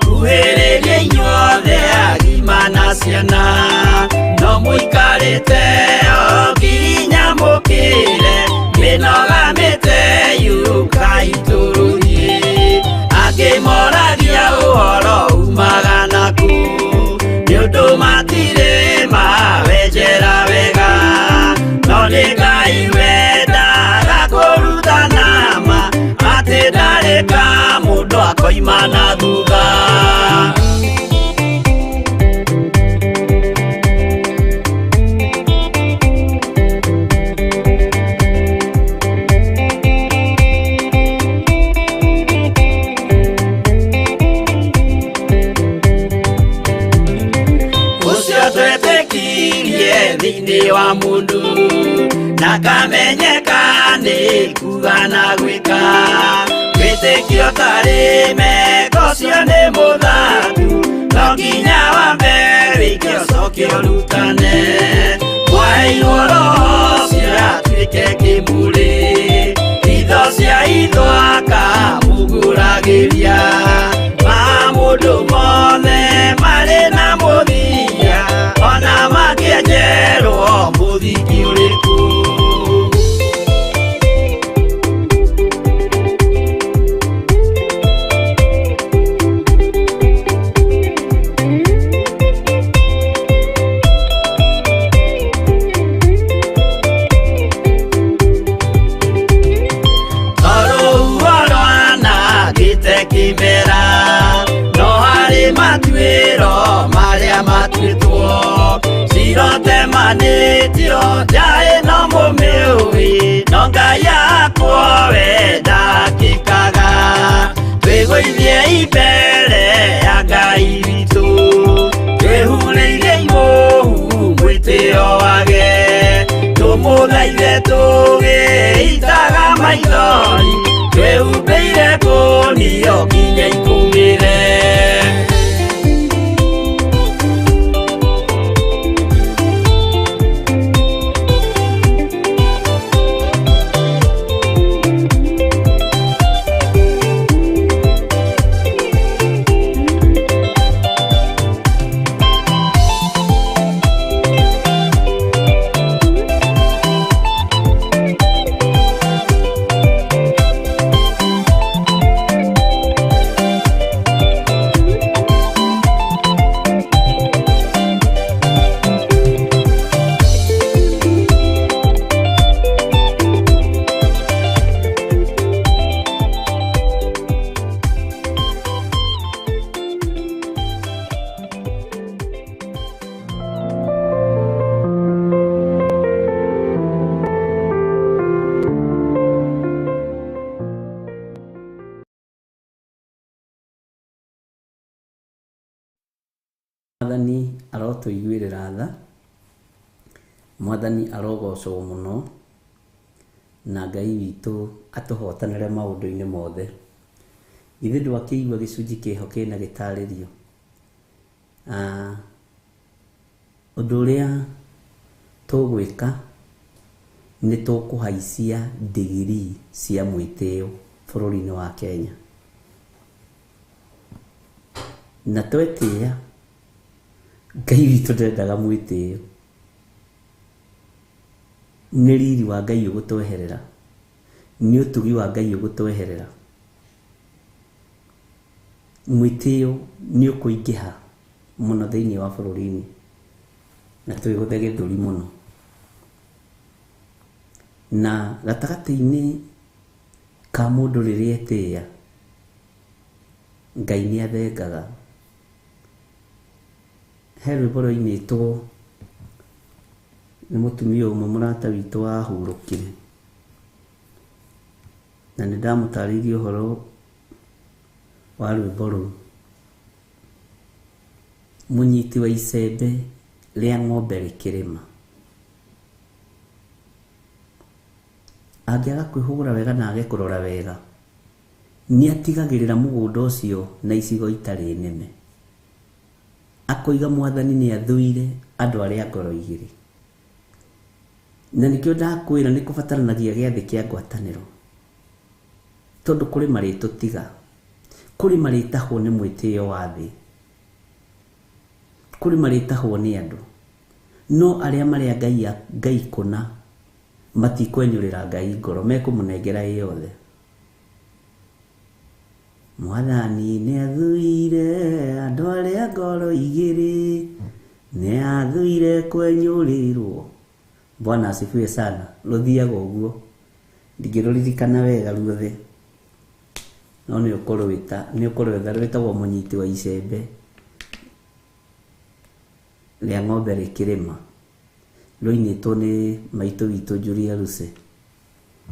kuhĩrĩria inyuothe agima na ciana. No mũikarĩte o nginya mũkĩre, mĩnoga mĩteyũkai tũrũthiĩ. Angĩ moragia ũhoro umaga nakũ, nĩ ũndũ matirĩ mawenjera wega. No nĩ Ngai wendaga kũrutana ma, atĩ ndarĩ ka mũndũ akoima na thutha. Ũcio twetĩkirie thĩinĩ wa mũndũ, na kamenyeka nĩ kuga na gwĩka. Wĩtĩkio tarĩ meko ũcio nĩ mũthaku, no nginya wambe wĩke ũcoke ũrutane. Mwaheirwo roho ũcio atuĩke kĩmũrĩ, itho cia itho akamũgũragĩria. Maũndũ mothe marĩ na mũthia, ona mangĩenjerwo mũthingi ũrĩkũ. Tondũ rwanangĩte kĩmera, Twĩgũithie mbere ya Ngai witũ twĩhurĩire imũhu mwĩtĩo wage tũmũthaithe tũgĩitaga maithori twĩhumbĩire ngũnio nginya ikũmĩre. Mwathani arotũiguĩrĩra tha, Mwathani arogocwo mũno, na Ngai witũ atũhotanĩre maũndũ-inĩ mothe. Ithuĩ ndwakĩigua gĩcunjĩ kĩho kĩna gĩtarĩrio. Ũndũ ũrĩa tũgwĩka nĩ tũkũhaicia ndigiri cia mwĩtĩo bũrũri-inĩ wa Kenya. Na twetĩĩa Ngai witũ ndendaga mwĩtĩo. Nĩ riri wa Ngai ũgũtweherera, nĩ ũtugi wa Ngai ũgũtweherera. Mwĩtĩo nĩ ũkũingĩha mũno thĩinĩ wa bũrũri-inĩ na twĩgũthe gĩthũri mũno. Na gatagatĩ-inĩ ka mũndũ rĩrĩa etĩĩa, Ngai nĩ athengaga. He rwĩmbo rwainĩtwo nĩ mũtumia ũmwe mũrata witũ wahurũkire, na nĩ ndamũtarĩirie ũhoro wa rwĩmbo rũu. Mũnyiti wa icembe rĩa ng'ombe rĩkĩrĩma, angĩaga kwĩhũgũra wega na age kũrora wega, nĩ atigagĩrĩra mũgũnda ũcio na icigo itarĩ nĩme. Akoiga Mwathani nĩ athũire andũ arĩa ngoro igĩrĩ. Na nĩkĩo ndakwĩra nĩ kũbataranagia gĩathĩ kĩa ngwatanĩro, tondũ kũrĩ marĩtũtiga, kũrĩ marĩtahwo nĩ mwĩtĩo wa thĩ, kũrĩ marĩtahwo nĩ andũ, no arĩa marĩa Ngai kũna matikwenyũrĩra Ngai ngoro, mekũmũnengera ĩ yothe. Mwathani nĩ athũire andũ arĩa ngoro igĩrĩ, nĩ athũire kwenyũrĩrwo. Bwana asifiwe sana. Rũthiaga ũguo, ndingĩrũririkana wega ruothe, no nĩ ũkũrwĩta, nĩ ũkũrwetha. Rwĩtagwo mũnyiti wa icembe rĩa ng'ombe rĩkĩrĩma, rũinĩtwo nĩ maitũ witũ Julia Lucy.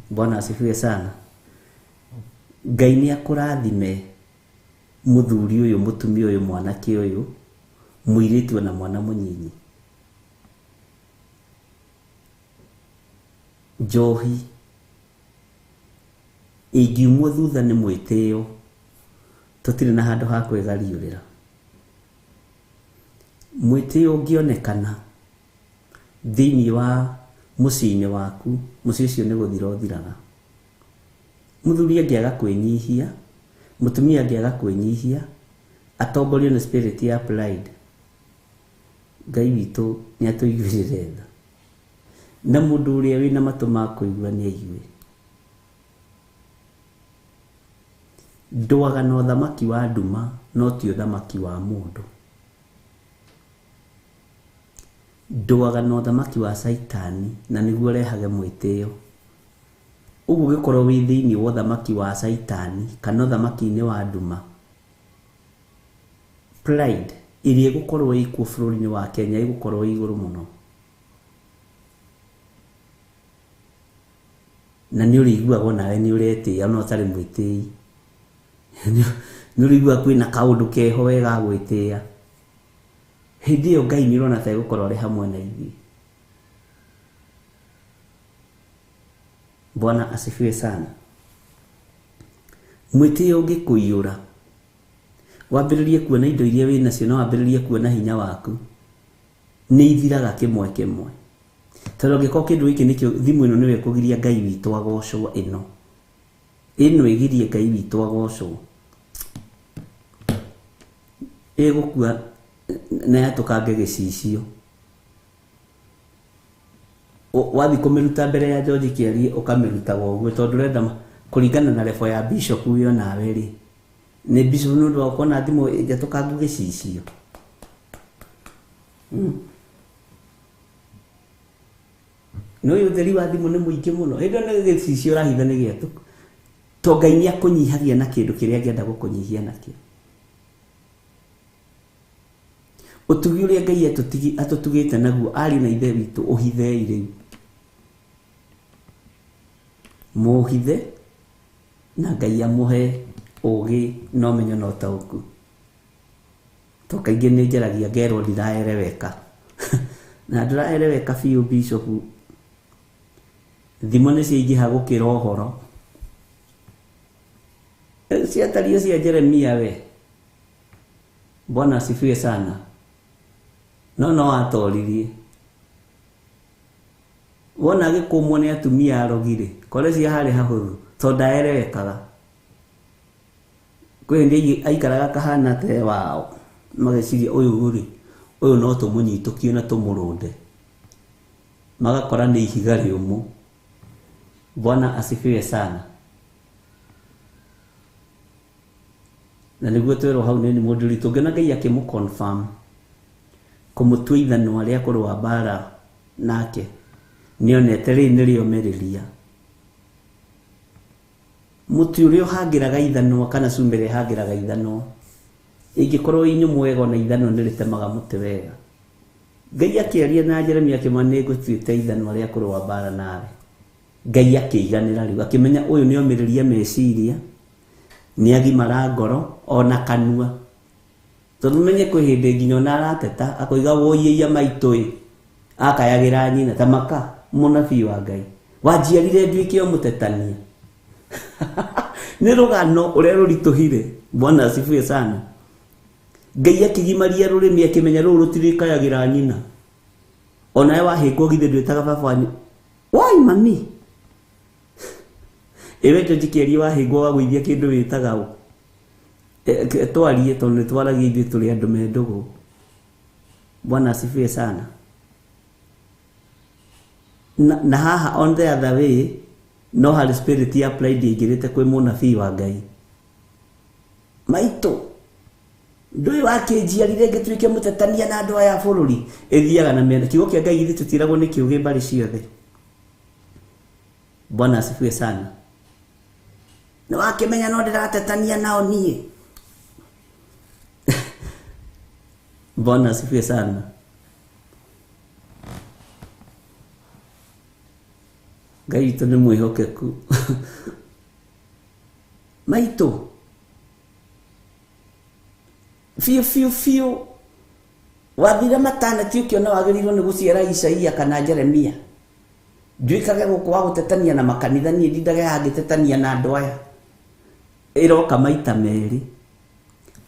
Bwana asifiwe sana. Ngai nĩ akũrathime mũthuri ũyũ, mũtumia ũyũ, mwanake ũyũ, mũirĩtu ona mwana mũnyinyi. Njohi ĩngiumwo thutha nĩ mwĩtĩo, tũtirĩ na handũ ha kwĩgariũrĩra. Mwĩtĩo ũngĩonekana thĩinĩ wa mũciĩ-inĩ waku, mũciĩ ũcio nĩ gũthira ũthiraga. Mũthuri angĩaga kwĩnyihia, mũtumia angĩaga kwĩnyihia, atongorio nĩ spirit ya pride, Ngai witũ nĩ atũiguĩrĩre tha. Na mũndũ ũrĩa wĩna matũ ma kũigua nĩ aigue. Ndũaga na ũthamaki wa nduma, no ti ũthamaki wa mũndũ. Ndũaga na ũthamaki wa Caitani, na nĩguo ũrehage mwĩtĩo. Ũguo ũngĩkorwo wĩ thĩinĩ wa ũthamaki wa Caitani kana ũthamaki-inĩ wa nduma, pride ĩrĩa ĩgũkorwo ĩkuo bũrũri-inĩ wa Kenya ĩgũkorwo ĩ igũrũ mũno. Na nĩ ũrĩiguaga onawe nĩ ũretĩĩa ona ũtarĩ mwĩtĩi. Nĩ ũraigua kwĩna kaũndũ keho we ga gwĩtĩĩa. Hĩndĩ ĩyo Ngai nĩ ũrona ta egũkorwo arĩ hamwe na ithuĩ. Bwana asifiwe sana. Mwĩtĩo ũngĩkũiyũra, wambĩrĩrie kuona indo iria wĩ nacio na wambĩrĩrie kuona hinya waku, nĩ ithiraga kĩmwe kĩmwe. Tondũ angĩkorwo kĩndũ gĩkĩ nĩkĩo thimũ ĩno nĩyo ĩkũgiria Ngai witũ agocwo ĩno. Ĩno ĩgirie Ngai witũ agocwo. Ĩgũkua na yatũkange gĩcicio. Wathiĩ kũmĩruta mbere ya George Kĩarie ũkamĩrutaga ũguo tondũ ũrenda kũringana na level ya bishop wĩ onawe rĩ. Nĩ bishop nĩ ũndũ wa kuona thimũ ĩnjatũkangu gĩcicio. Nĩ ũyũ ũtheri wa thimũ nĩ mũingĩ mũno. Hĩndĩ ĩyo nĩ gĩcicio ũrahitha nĩ gĩatũku. To Ngai nĩ akũnyihagia na kĩndũ kĩrĩa angĩenda gũkũnyihia nakĩo. Ũtugi ũrĩa Ngai atũtugĩte naguo ariũ na ithe witũ ũhithei rĩu. Mũhithe na Ngai amũhe ũgĩ na ũmenyo na ũtaũku. To kaingĩ nĩ njaragia ngerwo ndiraereweka. Na ndũraereweka biũ bishop. Thimũ nĩ ciaingĩha gũkĩra ũhoro. Ciatario cia Jeremia we. Bwana asifiwe sana. No no atoririe. Wona agĩkũmwo nĩ atumia arogi rĩ, kore cia harĩ hahũthũ tondũ ndaerewekaga. Kwĩ hĩndĩ aikaraga kahana te wao. Mageciria ũyũ rĩ, ũyũ no tũmũnyitũkie na tũmũrũnde. Magakora nĩ ihiga rĩũmũ. Bwana asifiwe sana. Na nĩguo twerwo hau nĩ mũndũ witũ ngĩona Ngai akĩmũ confirm kũmũtua ithanwa rĩa kũrũa mbara nake. Nĩonete rĩrĩ nĩrĩomĩrĩria. Mũtĩ ũrĩa ũhangĩraga ithanwa kana cuma ĩrĩa ĩhangĩraga ithanwa ĩngĩkorwo ĩ nyũmũ wega ona ithanwa nĩrĩtemaga mũtĩ wega. Ngai akĩaria na Jeremia akĩmwĩra nĩngũtuĩte ithanwa rĩa kũrũa mbara nawe. Ngai akĩiganĩra rĩu akĩmenya ũyũ nĩomĩrĩria meciria, nĩagimara ngoro ona kanua. Tondũ menye kwĩ hĩndĩ nginya ona arateta akoiga woiyeia maitũ ĩ, akayagĩra nyina ta maka mũnabii wa Ngai. Wanjiarire nduĩke o mũtetania. Nĩ rũgano ũrĩa rũritũhire. Bwana asifiwe sana. Ngai akĩgimaria rũrĩmĩ akĩmenya rũrũ rũtirĩkayagĩra nyina. Onawe wahĩngwo githĩ ndwĩtaga baba wanyu. Wai mami. Ĩwe George Kĩarie wahĩngwo wagũithia kĩndũ wĩtaga ũ. Twarie tondũ nĩtwaragia ithuĩ tũrĩ andũ me ndũgũ. Bwana asifiwe sana. Na haha on the other way no harĩ spirit ya pride ĩingĩrĩte kwĩ mũnabii wa Ngai. Maitũ ndũĩ wakĩnjiarire ngĩtuĩke mũtetania na andũ aya a bũrũri. Ĩthiaga na mĩena. Kiugo kĩa Ngai githĩ tũtiragwo nĩ kĩũgĩ mbarĩ ciothe. Bwana asifiwe sana. Nĩ wakĩmenya no ndĩratetania nao niĩ. Bwana asifiwe sana. Ngai witũ nĩ mwĩhokeku. Maitũ biũ biũ biũ wathire mataneti ũkĩona wagĩrĩirwo nĩ gũciara Isaia kana Jeremia. Nduĩkage gũkũ wa gũtetania na makanitha niĩ ndindage haha ngĩtetania na andũ aya. Ĩroka maita merĩ.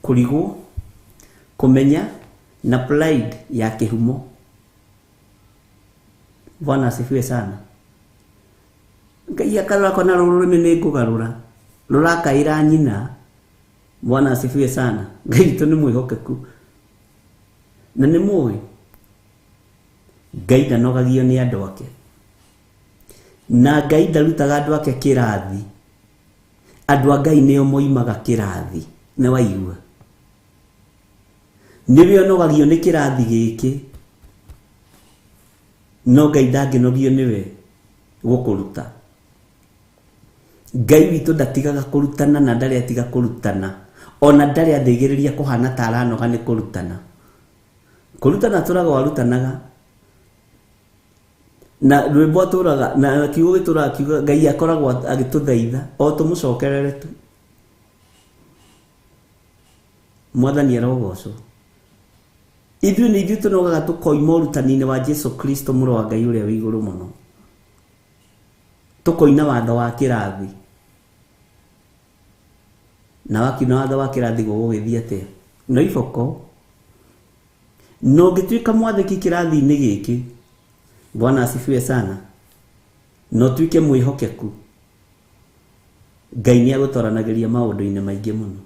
Kũrigwo, kũmenya na pride ya kĩhumo. Bwana asifiwe sana. Ngai akarora kona rũrĩmĩ nĩ ngũgarũra. Rũrakaĩra nyina. Bwana asifiwe sana. Ngai witũ nĩ mwĩhokeku. Na nĩ mũĩ Ngai ndanogagio nĩ andũ ake. Na Ngai ndarutaga andũ ake kĩrathi. Andũ a Ngai nĩo moimaga kĩrathi. Nĩ waigua. Nĩwe ũnogagio nĩ kĩrathi gĩkĩ. No Ngai ndangĩnogio nĩwe gũkũruta. Ngai witũ ndatigaga kũrutana na ndarĩ atiga kũrutana. Ona ndarĩ athĩgĩrĩria kũhana ta aranoga nĩ kũrutana. Kũrutana atũraga arutanaga. Na rwĩmbo atũraga na kiugo gĩtũraga kiuga Ngai akoragwo agĩtũthaitha o tũmũcokerere tu. Mwathani arogocwo. Ithuĩ nĩ ithuĩ tũnogaga tũkoima ũrutani-inĩ wa Jesu Kristo mũrũ wa Ngai ũrĩa wĩ igũrũ mũno. Tũkoina watho wa kĩrathi. Na wakiuna watho wa kĩrathi gũgũgĩthiĩ atĩa? No iboko. Na ũngĩtuĩka mwathĩki kĩrathi-inĩ gĩkĩ, Bwana asifiwe sana, na ũtuĩke mwĩhokeku, Ngai nĩ agũtoranagĩria maũndũ-inĩ maingĩ mũno.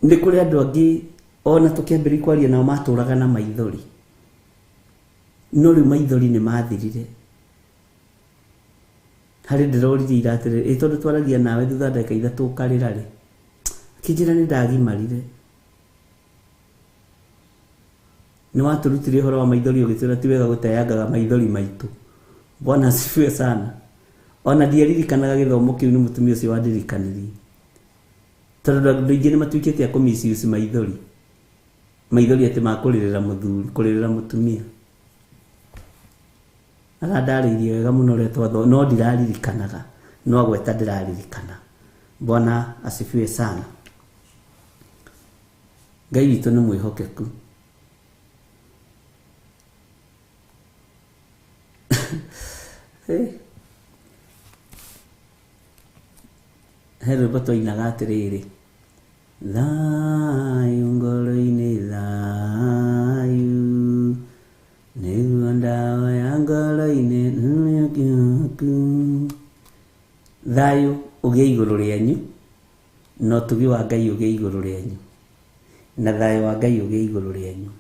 Nĩ kũrĩ andũ angĩ ona tũkĩambĩrĩria kwaria nao matũraga na maithori, no rĩu maithori nĩ mathirire. Harĩ ndĩroririe ira atĩrĩrĩ, ĩ tondũ twaragia nawe thutha ndagĩka ithatũ ũkarĩra rĩ, akĩnjĩra nĩ ndagimarire. Nĩ watũrutire ũhoro wa maithori ũgĩtwĩra ti wega gũteangaga maithori maitũ. Bwana asifiwe sana. Ona ndiaririkanaga gĩthomo kĩu nĩ mũtumia ũcio wandirikanirie. Tondũ andũ aingĩ nĩ matuĩkĩte a kũ-misuse maithori. Maithori atĩ ma kũrĩrĩra mũthuri, kũrĩrĩra mũtumia. Arandarĩirie wega mũno ũrĩa twatho, no ndiraririkanaga, no agweta ndĩraririkana. Bwana asifiwe sana. Ngai witũ nĩ mwĩhokeku. He rwĩmbo twainaga atĩrĩrĩ, thayũ ngoro-inĩ thayũ, nĩguo ndawa ya ngoro-inĩ yaku. Thayũ ũgĩe igũrũ rĩanyu, na ũtugi wa Ngai ũgĩe igũrũ rĩanyu, na thayũ wa Ngai ũgĩe igũrũ rĩanyu.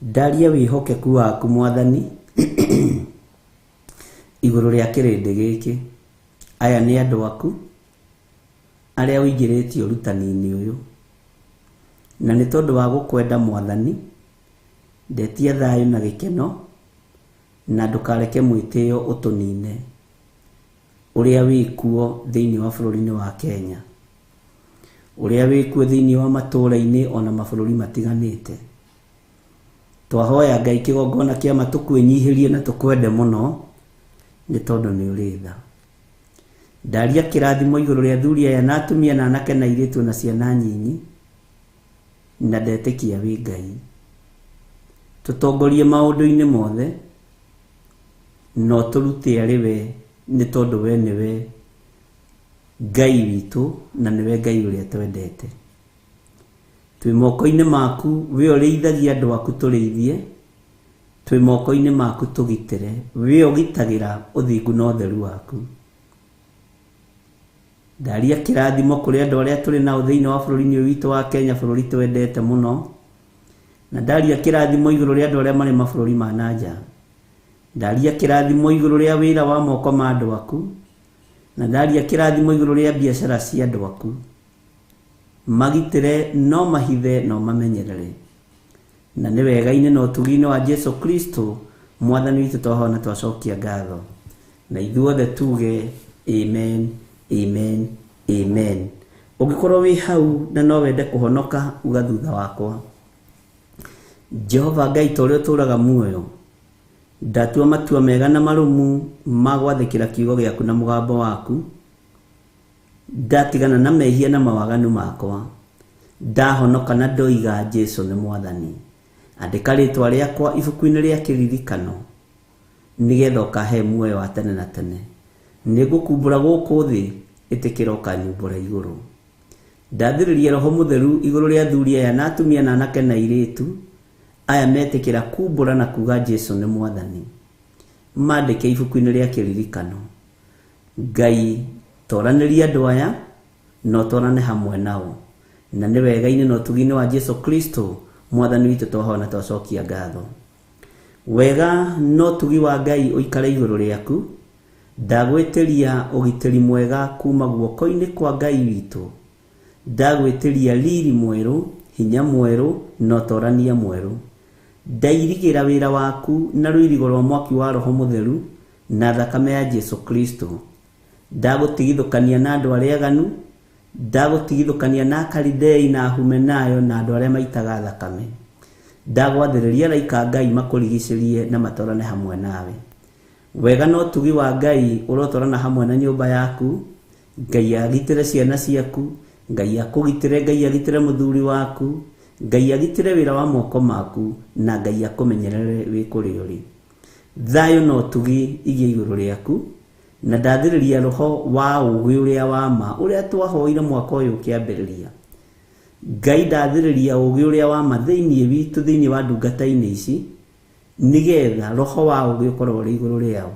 Ndaria wĩhokeku waku Mwathani igũrũ rĩa kĩrĩndĩ gĩkĩ. Aya nĩ andũ aku arĩa ũingĩrĩtie ũrutani-inĩ ũyũ, na nĩ tondũ wa gũkwenda Mwathani, ndetia thayũ na gĩkeno, na ndũkareke mwĩtĩo ũtũnine ũrĩa wĩkuo thĩinĩ wa bũrũri-inĩ wa Kenya, ũrĩa wĩkuo thĩinĩ wa matũũra-inĩ ona mabũrũri matiganĩte. Twahoya Ngai kĩgongona kĩa ma tũkwĩnyihĩrie na tũkwende mũno, nĩ tondũ nĩ ũrĩ tha. Ndaria kĩrathimo igũrũ rĩa athuri aya na atumia na anake na airĩtu na ciana nyinyi, na ndetĩkia wĩ Ngai. Tũtongorie maũndũ-inĩ mothe, na ũtũrute arĩ we, nĩ tondũ we nĩwe Ngai witũ na nĩwe Ngai ũrĩa twendete. Twĩ moko-inĩ maku, we ũrĩithagia andũ aku tũrĩithie, twĩ moko-inĩ maku tũgitĩre, we ũgitagĩra ũthingu na ũtheru waku. Ndaria kĩrathimo kũrĩ andũ arĩa tũrĩ nao thĩinĩ wa bũrũri-inĩ ũyũ witũ wa Kenya, bũrũri twendete mũno, na ndaria kĩrathimo igũrũ rĩa andũ arĩa marĩ mabũrũri ma na nja. Ndaria kĩrathimo igũrũ rĩa wĩra wa moko ma andũ aku, na ndaria kĩrathimo igũrũ rĩa biacara cia andũ aku. Magitĩre no mahithe no mamenyerere. Na nĩ wega-inĩ na ũtugi-inĩ wa Jesu Kristo Mwathani witũ twahona twacokia ngatho. Na ithuothe tuge amen, amen, amen. Ũngĩkorwo wĩ hau na no wende kũhonoka, uga thutha wakwa. Jehova Ngai ta ũrĩa ũtũũraga muoyo, ndatua matua mega na marũmu ma gwathĩkĩra kiugo gĩaku na mũgambo waku. Ndatigana na mehia na mawaganu makwa. Ndahonoka na ndoiga Jesu nĩ Mwathani. Andĩka rĩtwa rĩakwa ibuku-inĩ rĩa kĩririkano, nĩgetha ũkahe muoyo wa tene na tene. Nĩngũkumbũra gũkũ thĩ, ĩtĩkĩra ũkanyumbũra igũrũ. Ndathĩrĩria Roho Mũtheru igũrũ rĩa athuri aya na atumia na anake na airĩtu aya metĩkĩra kumbũra na kuga Jesu nĩ Mwathani. Mandĩke ibuku-inĩ rĩa kĩririkano. Ngai toranĩria andũ aya na ũtwarane hamwe nao. Na nĩ wega-inĩ na ũtugi-inĩ wa Jesu Kristo Mwathani witũ twahona twacokia ngatho. Wega na ũtugi wa Ngai ũikare igũrũ rĩaku. Ndagwĩtĩria ũgitĩri mwega kuma guoko-inĩ kwa Ngai witũ. Ndagwĩtĩria riri mwerũ, hinya mwerũ na ũtorania mwerũ. Ndairigĩra wĩra waku na rũirigo rwa mwaki wa Roho Mũtheru na thakame ya Jesu Kristo. Ndagũtigithũkania na andũ arĩa aganu, ndagũtigithũkania na Akalidei na Ahumenayo na andũ arĩa maitaga thakame. Ndagwathĩrĩria araika a Ngai makũrigicĩrie na matwarane hamwe nawe. Wega na ũtugi wa Ngai ũrotwarana hamwe na nyũmba yaku Ngai agitĩre ciana ciaku, Ngai akũgitĩre, Ngai agitĩre mũthuri waku, Ngai agitĩre wĩra wa moko maku, na Ngai akũmenyerere wĩ kũrĩa ũrĩ. Thayũ na ũtugi igĩe igũrũ rĩaku, na ndathĩrĩria roho wa ũũgĩ ũrĩa wa ma, ũrĩa twahoire mwaka ũyũ ũkĩambĩrĩria. Ngai ndathĩrĩria ũũgĩ ũrĩa wa ma thĩinĩ witũ, thĩinĩ wa ndungata-inĩ ici, nĩgetha roho wa ũũgĩ ũkorwo ũrĩ igũrũ rĩao.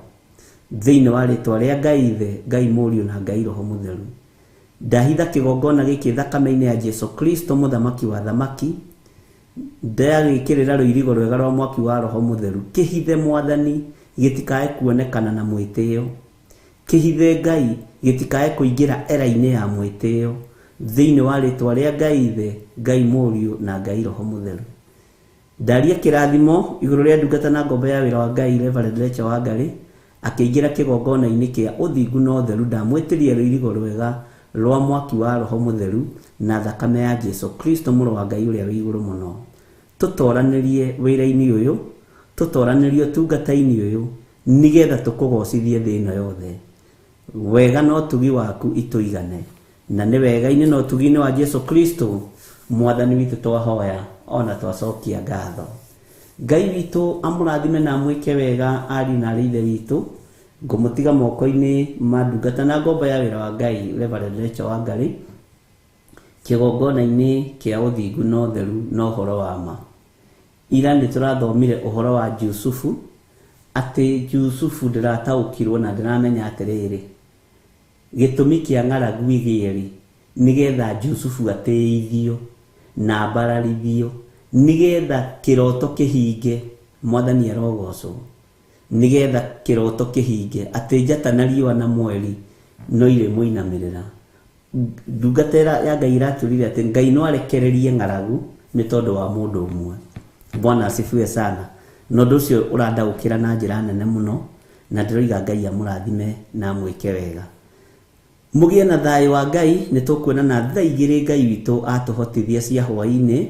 Thĩinĩ wa rĩtwa rĩa Ngai Ithe, Ngai Mũriũ na Ngai Roho Mũtheru. Ndahitha kĩgongona gĩkĩ thakame-inĩ ya Jesu Kristo mũthamaki wa athamaki, ndagĩkĩrĩra rũirigo rwega rwa mwaki wa Roho Mũtheru, kĩhithe Mwathani gĩtikae kuonekana na mwĩtĩo. Kĩhithe Ngai gĩtikae kũingĩra era-inĩ ya mwĩtĩo. Thĩinĩ wa rĩtwa rĩa Ngai Ithe, Ngai Mũriũ na Ngai Roho Mũtheru. Ndaria kĩrathimo igũrũ rĩa ndungata na ngombo ya wĩra wa Ngai Reverend Rachel Wangari akĩingĩra kĩgongona-inĩ kĩa ũthingu na ũtheru ndamwĩtĩria rũirigo rwega rwa mwaki wa Roho Mũtheru na thakame ya Jesu Kristo mũrũ wa Ngai ũrĩa wĩ igũrũ mũno. Tũtoranĩrie wĩra-inĩ ũyũ, tũtoranĩrie ũtungata-inĩ ũyũ nĩgetha tũkũgocithie thĩ ĩno yothe. Wega na ũtugi waku itũigane, na nĩ wega-inĩ na ũtugi-inĩ wa Jesu Kristo Mwathani witũ twahoya ona twacokia ngatho. Ngai witũ amũrathime na amwĩke wega ariũ na arĩ ithe witũ. Ngũmũtiga moko-inĩ ma ndungata na ngombo ya wĩra wa Ngai Reverend Rachel Wangari kĩgongona-inĩ kĩa ũthingu na ũtheru na ũhoro wa ma. Ira nĩ tũrathomire ũhoro wa Jusufu, atĩ Jusufu ndĩrataũkirwo na ndĩramenya atĩrĩrĩ, gĩtũmi kĩa ng'aragu ĩgĩe-rĩ, nĩgetha Jusufu atĩithio na ambararithio, nĩgetha kĩroto kĩhinge. Mwathani arogocwo. Nĩgetha kĩroto kĩhinge, atĩ njata na riũa na mweri no irĩmũinamĩrĩra. Ndungata ya Ngai ĩratwĩrire atĩ Ngai no arekererie ng'aragu nĩ tondũ wa mũndũ ũmwe. Bwana asifiwe sana. Na ũndũ ũcio ũrandaũkĩra na njĩra nene mũno, na ndĩroiga Ngai amũrathime na amwĩke wega. Mũgĩe na thayũ wa Ngai, nĩ tũkuonana thaa igĩrĩ Ngai witũ atũhotithia cia hwaĩ-inĩ,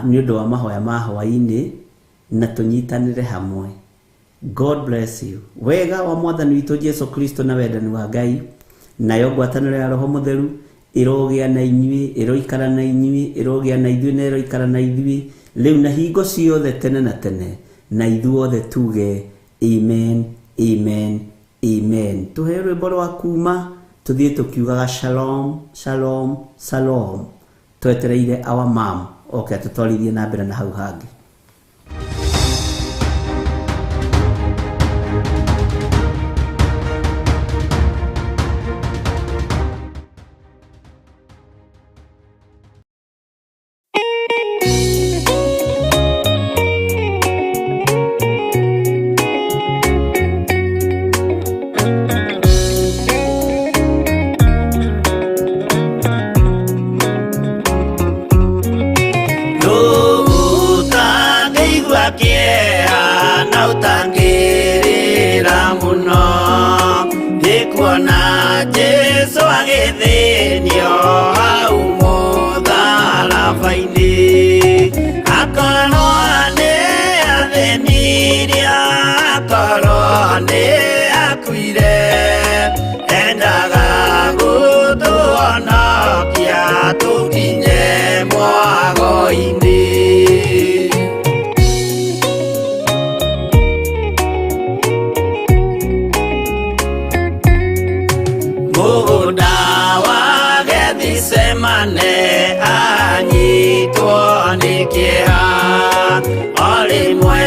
nĩ ũndũ wa mahoya ma hwaĩ-inĩ, na tũnyitanĩre hamwe. God bless you. Wega wa Mwathani witũ Jesu Kristo na wendani wa Ngai, nayo ngwatanĩro ya Roho Mũtheru ĩrogĩa na inyuĩ, ĩroikara na inyuĩ, ĩrogĩa na ithuĩ na ĩroikara na ithuĩ, rĩu na hingo ciothe tene na tene, na ithuothe tuge amen, amen, amen. Tũheo rwĩmbo rwa kuma tũthiĩ tũkiugaga shalom, shalom, shalom, twetereire our mom oke atũtwarithie na mbere na hau hangĩ. Ũtangĩigua kĩeha na ũtangĩrĩra mũno, nĩ kuona Jesũ agĩthĩnio hau mũtharaba-inĩ. Akorwo nĩ athĩnirie, akorwo nĩ akuire, endaga gũtũhonokia tũkinye mwago-inĩ. Mũgũnda wa Gethisemane anyitwo nĩ kĩeha, o rĩmwe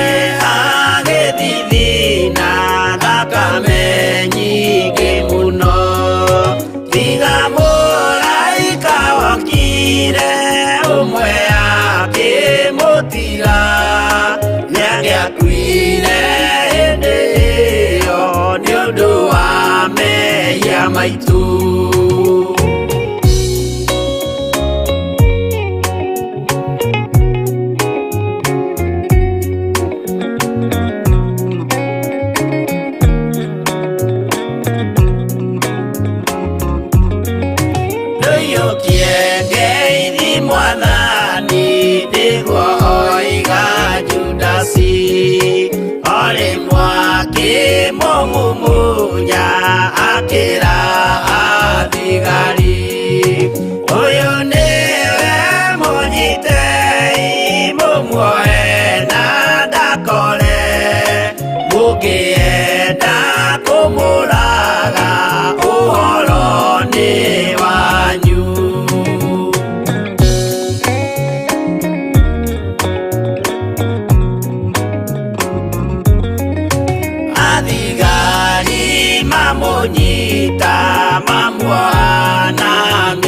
agĩthithina thakame nyingĩ mũno. Tiga mũraika wokire ũmwe akĩmũtiga, nĩangĩakuire hĩndĩ ĩyo nĩ ũndũ wa mehia maitũ. Ndũiyũkie ngeithi Mwathani, nĩguo oiga Judasi, o rĩmwe akĩmũmumunya akĩra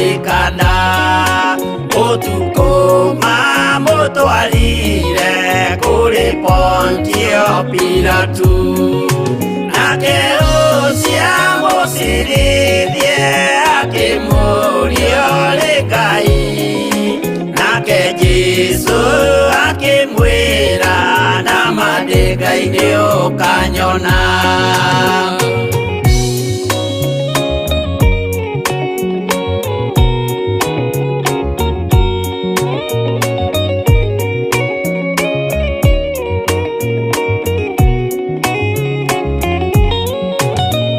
Ndirikana ũtukũ mamũtwarire kũrĩ Pontio Pilatu, nake ũcio amũcirithie akĩmũũria ũrĩ Ngai, nake Jesũ akĩmwĩra nama ndĩ Ngai nĩũkanyona.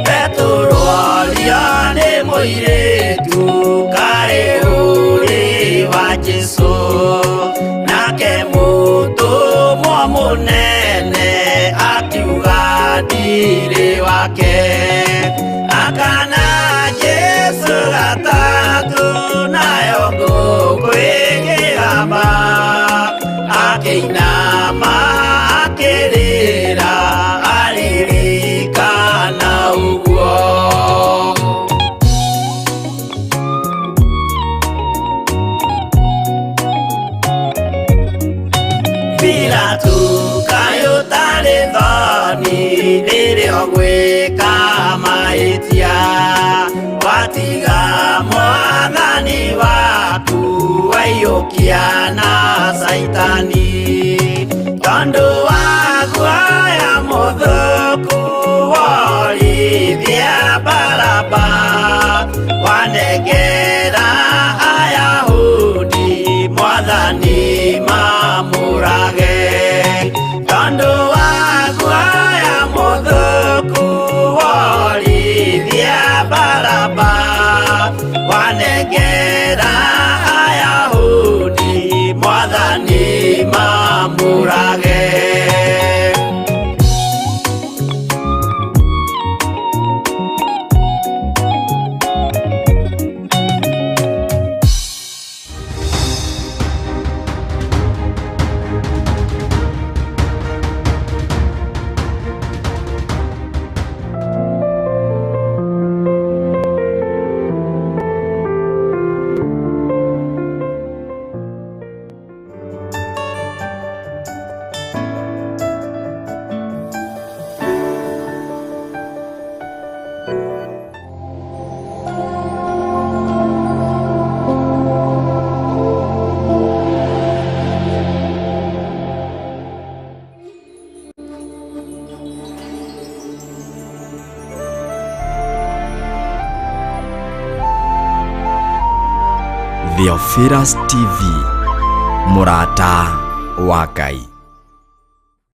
Petero orio nĩ mũirĩtu kaĩ ũrĩ wa Jesũ, nake mũtũmwo mũnene akiuga ndirĩ wake, akana Jesũ gatatũ nayo ngũkũ ĩkĩgamba, akĩinama akĩrĩra aririkana ũguo. Pilatu kaĩ ũtarĩ thoni rĩrĩa ũgwĩka mahĩtia, watiga mwathani waku waiyũkia na Caitani, tondũ wa guoya mũthũku worithia Baraba, wanengera Ayahudi mwathani mamũrage, tondũ wa guoya mũthũku worithia Baraba, wanengera Ayahudi mwathani mamũrage. Theophilus TV, mũrata wa Ngai.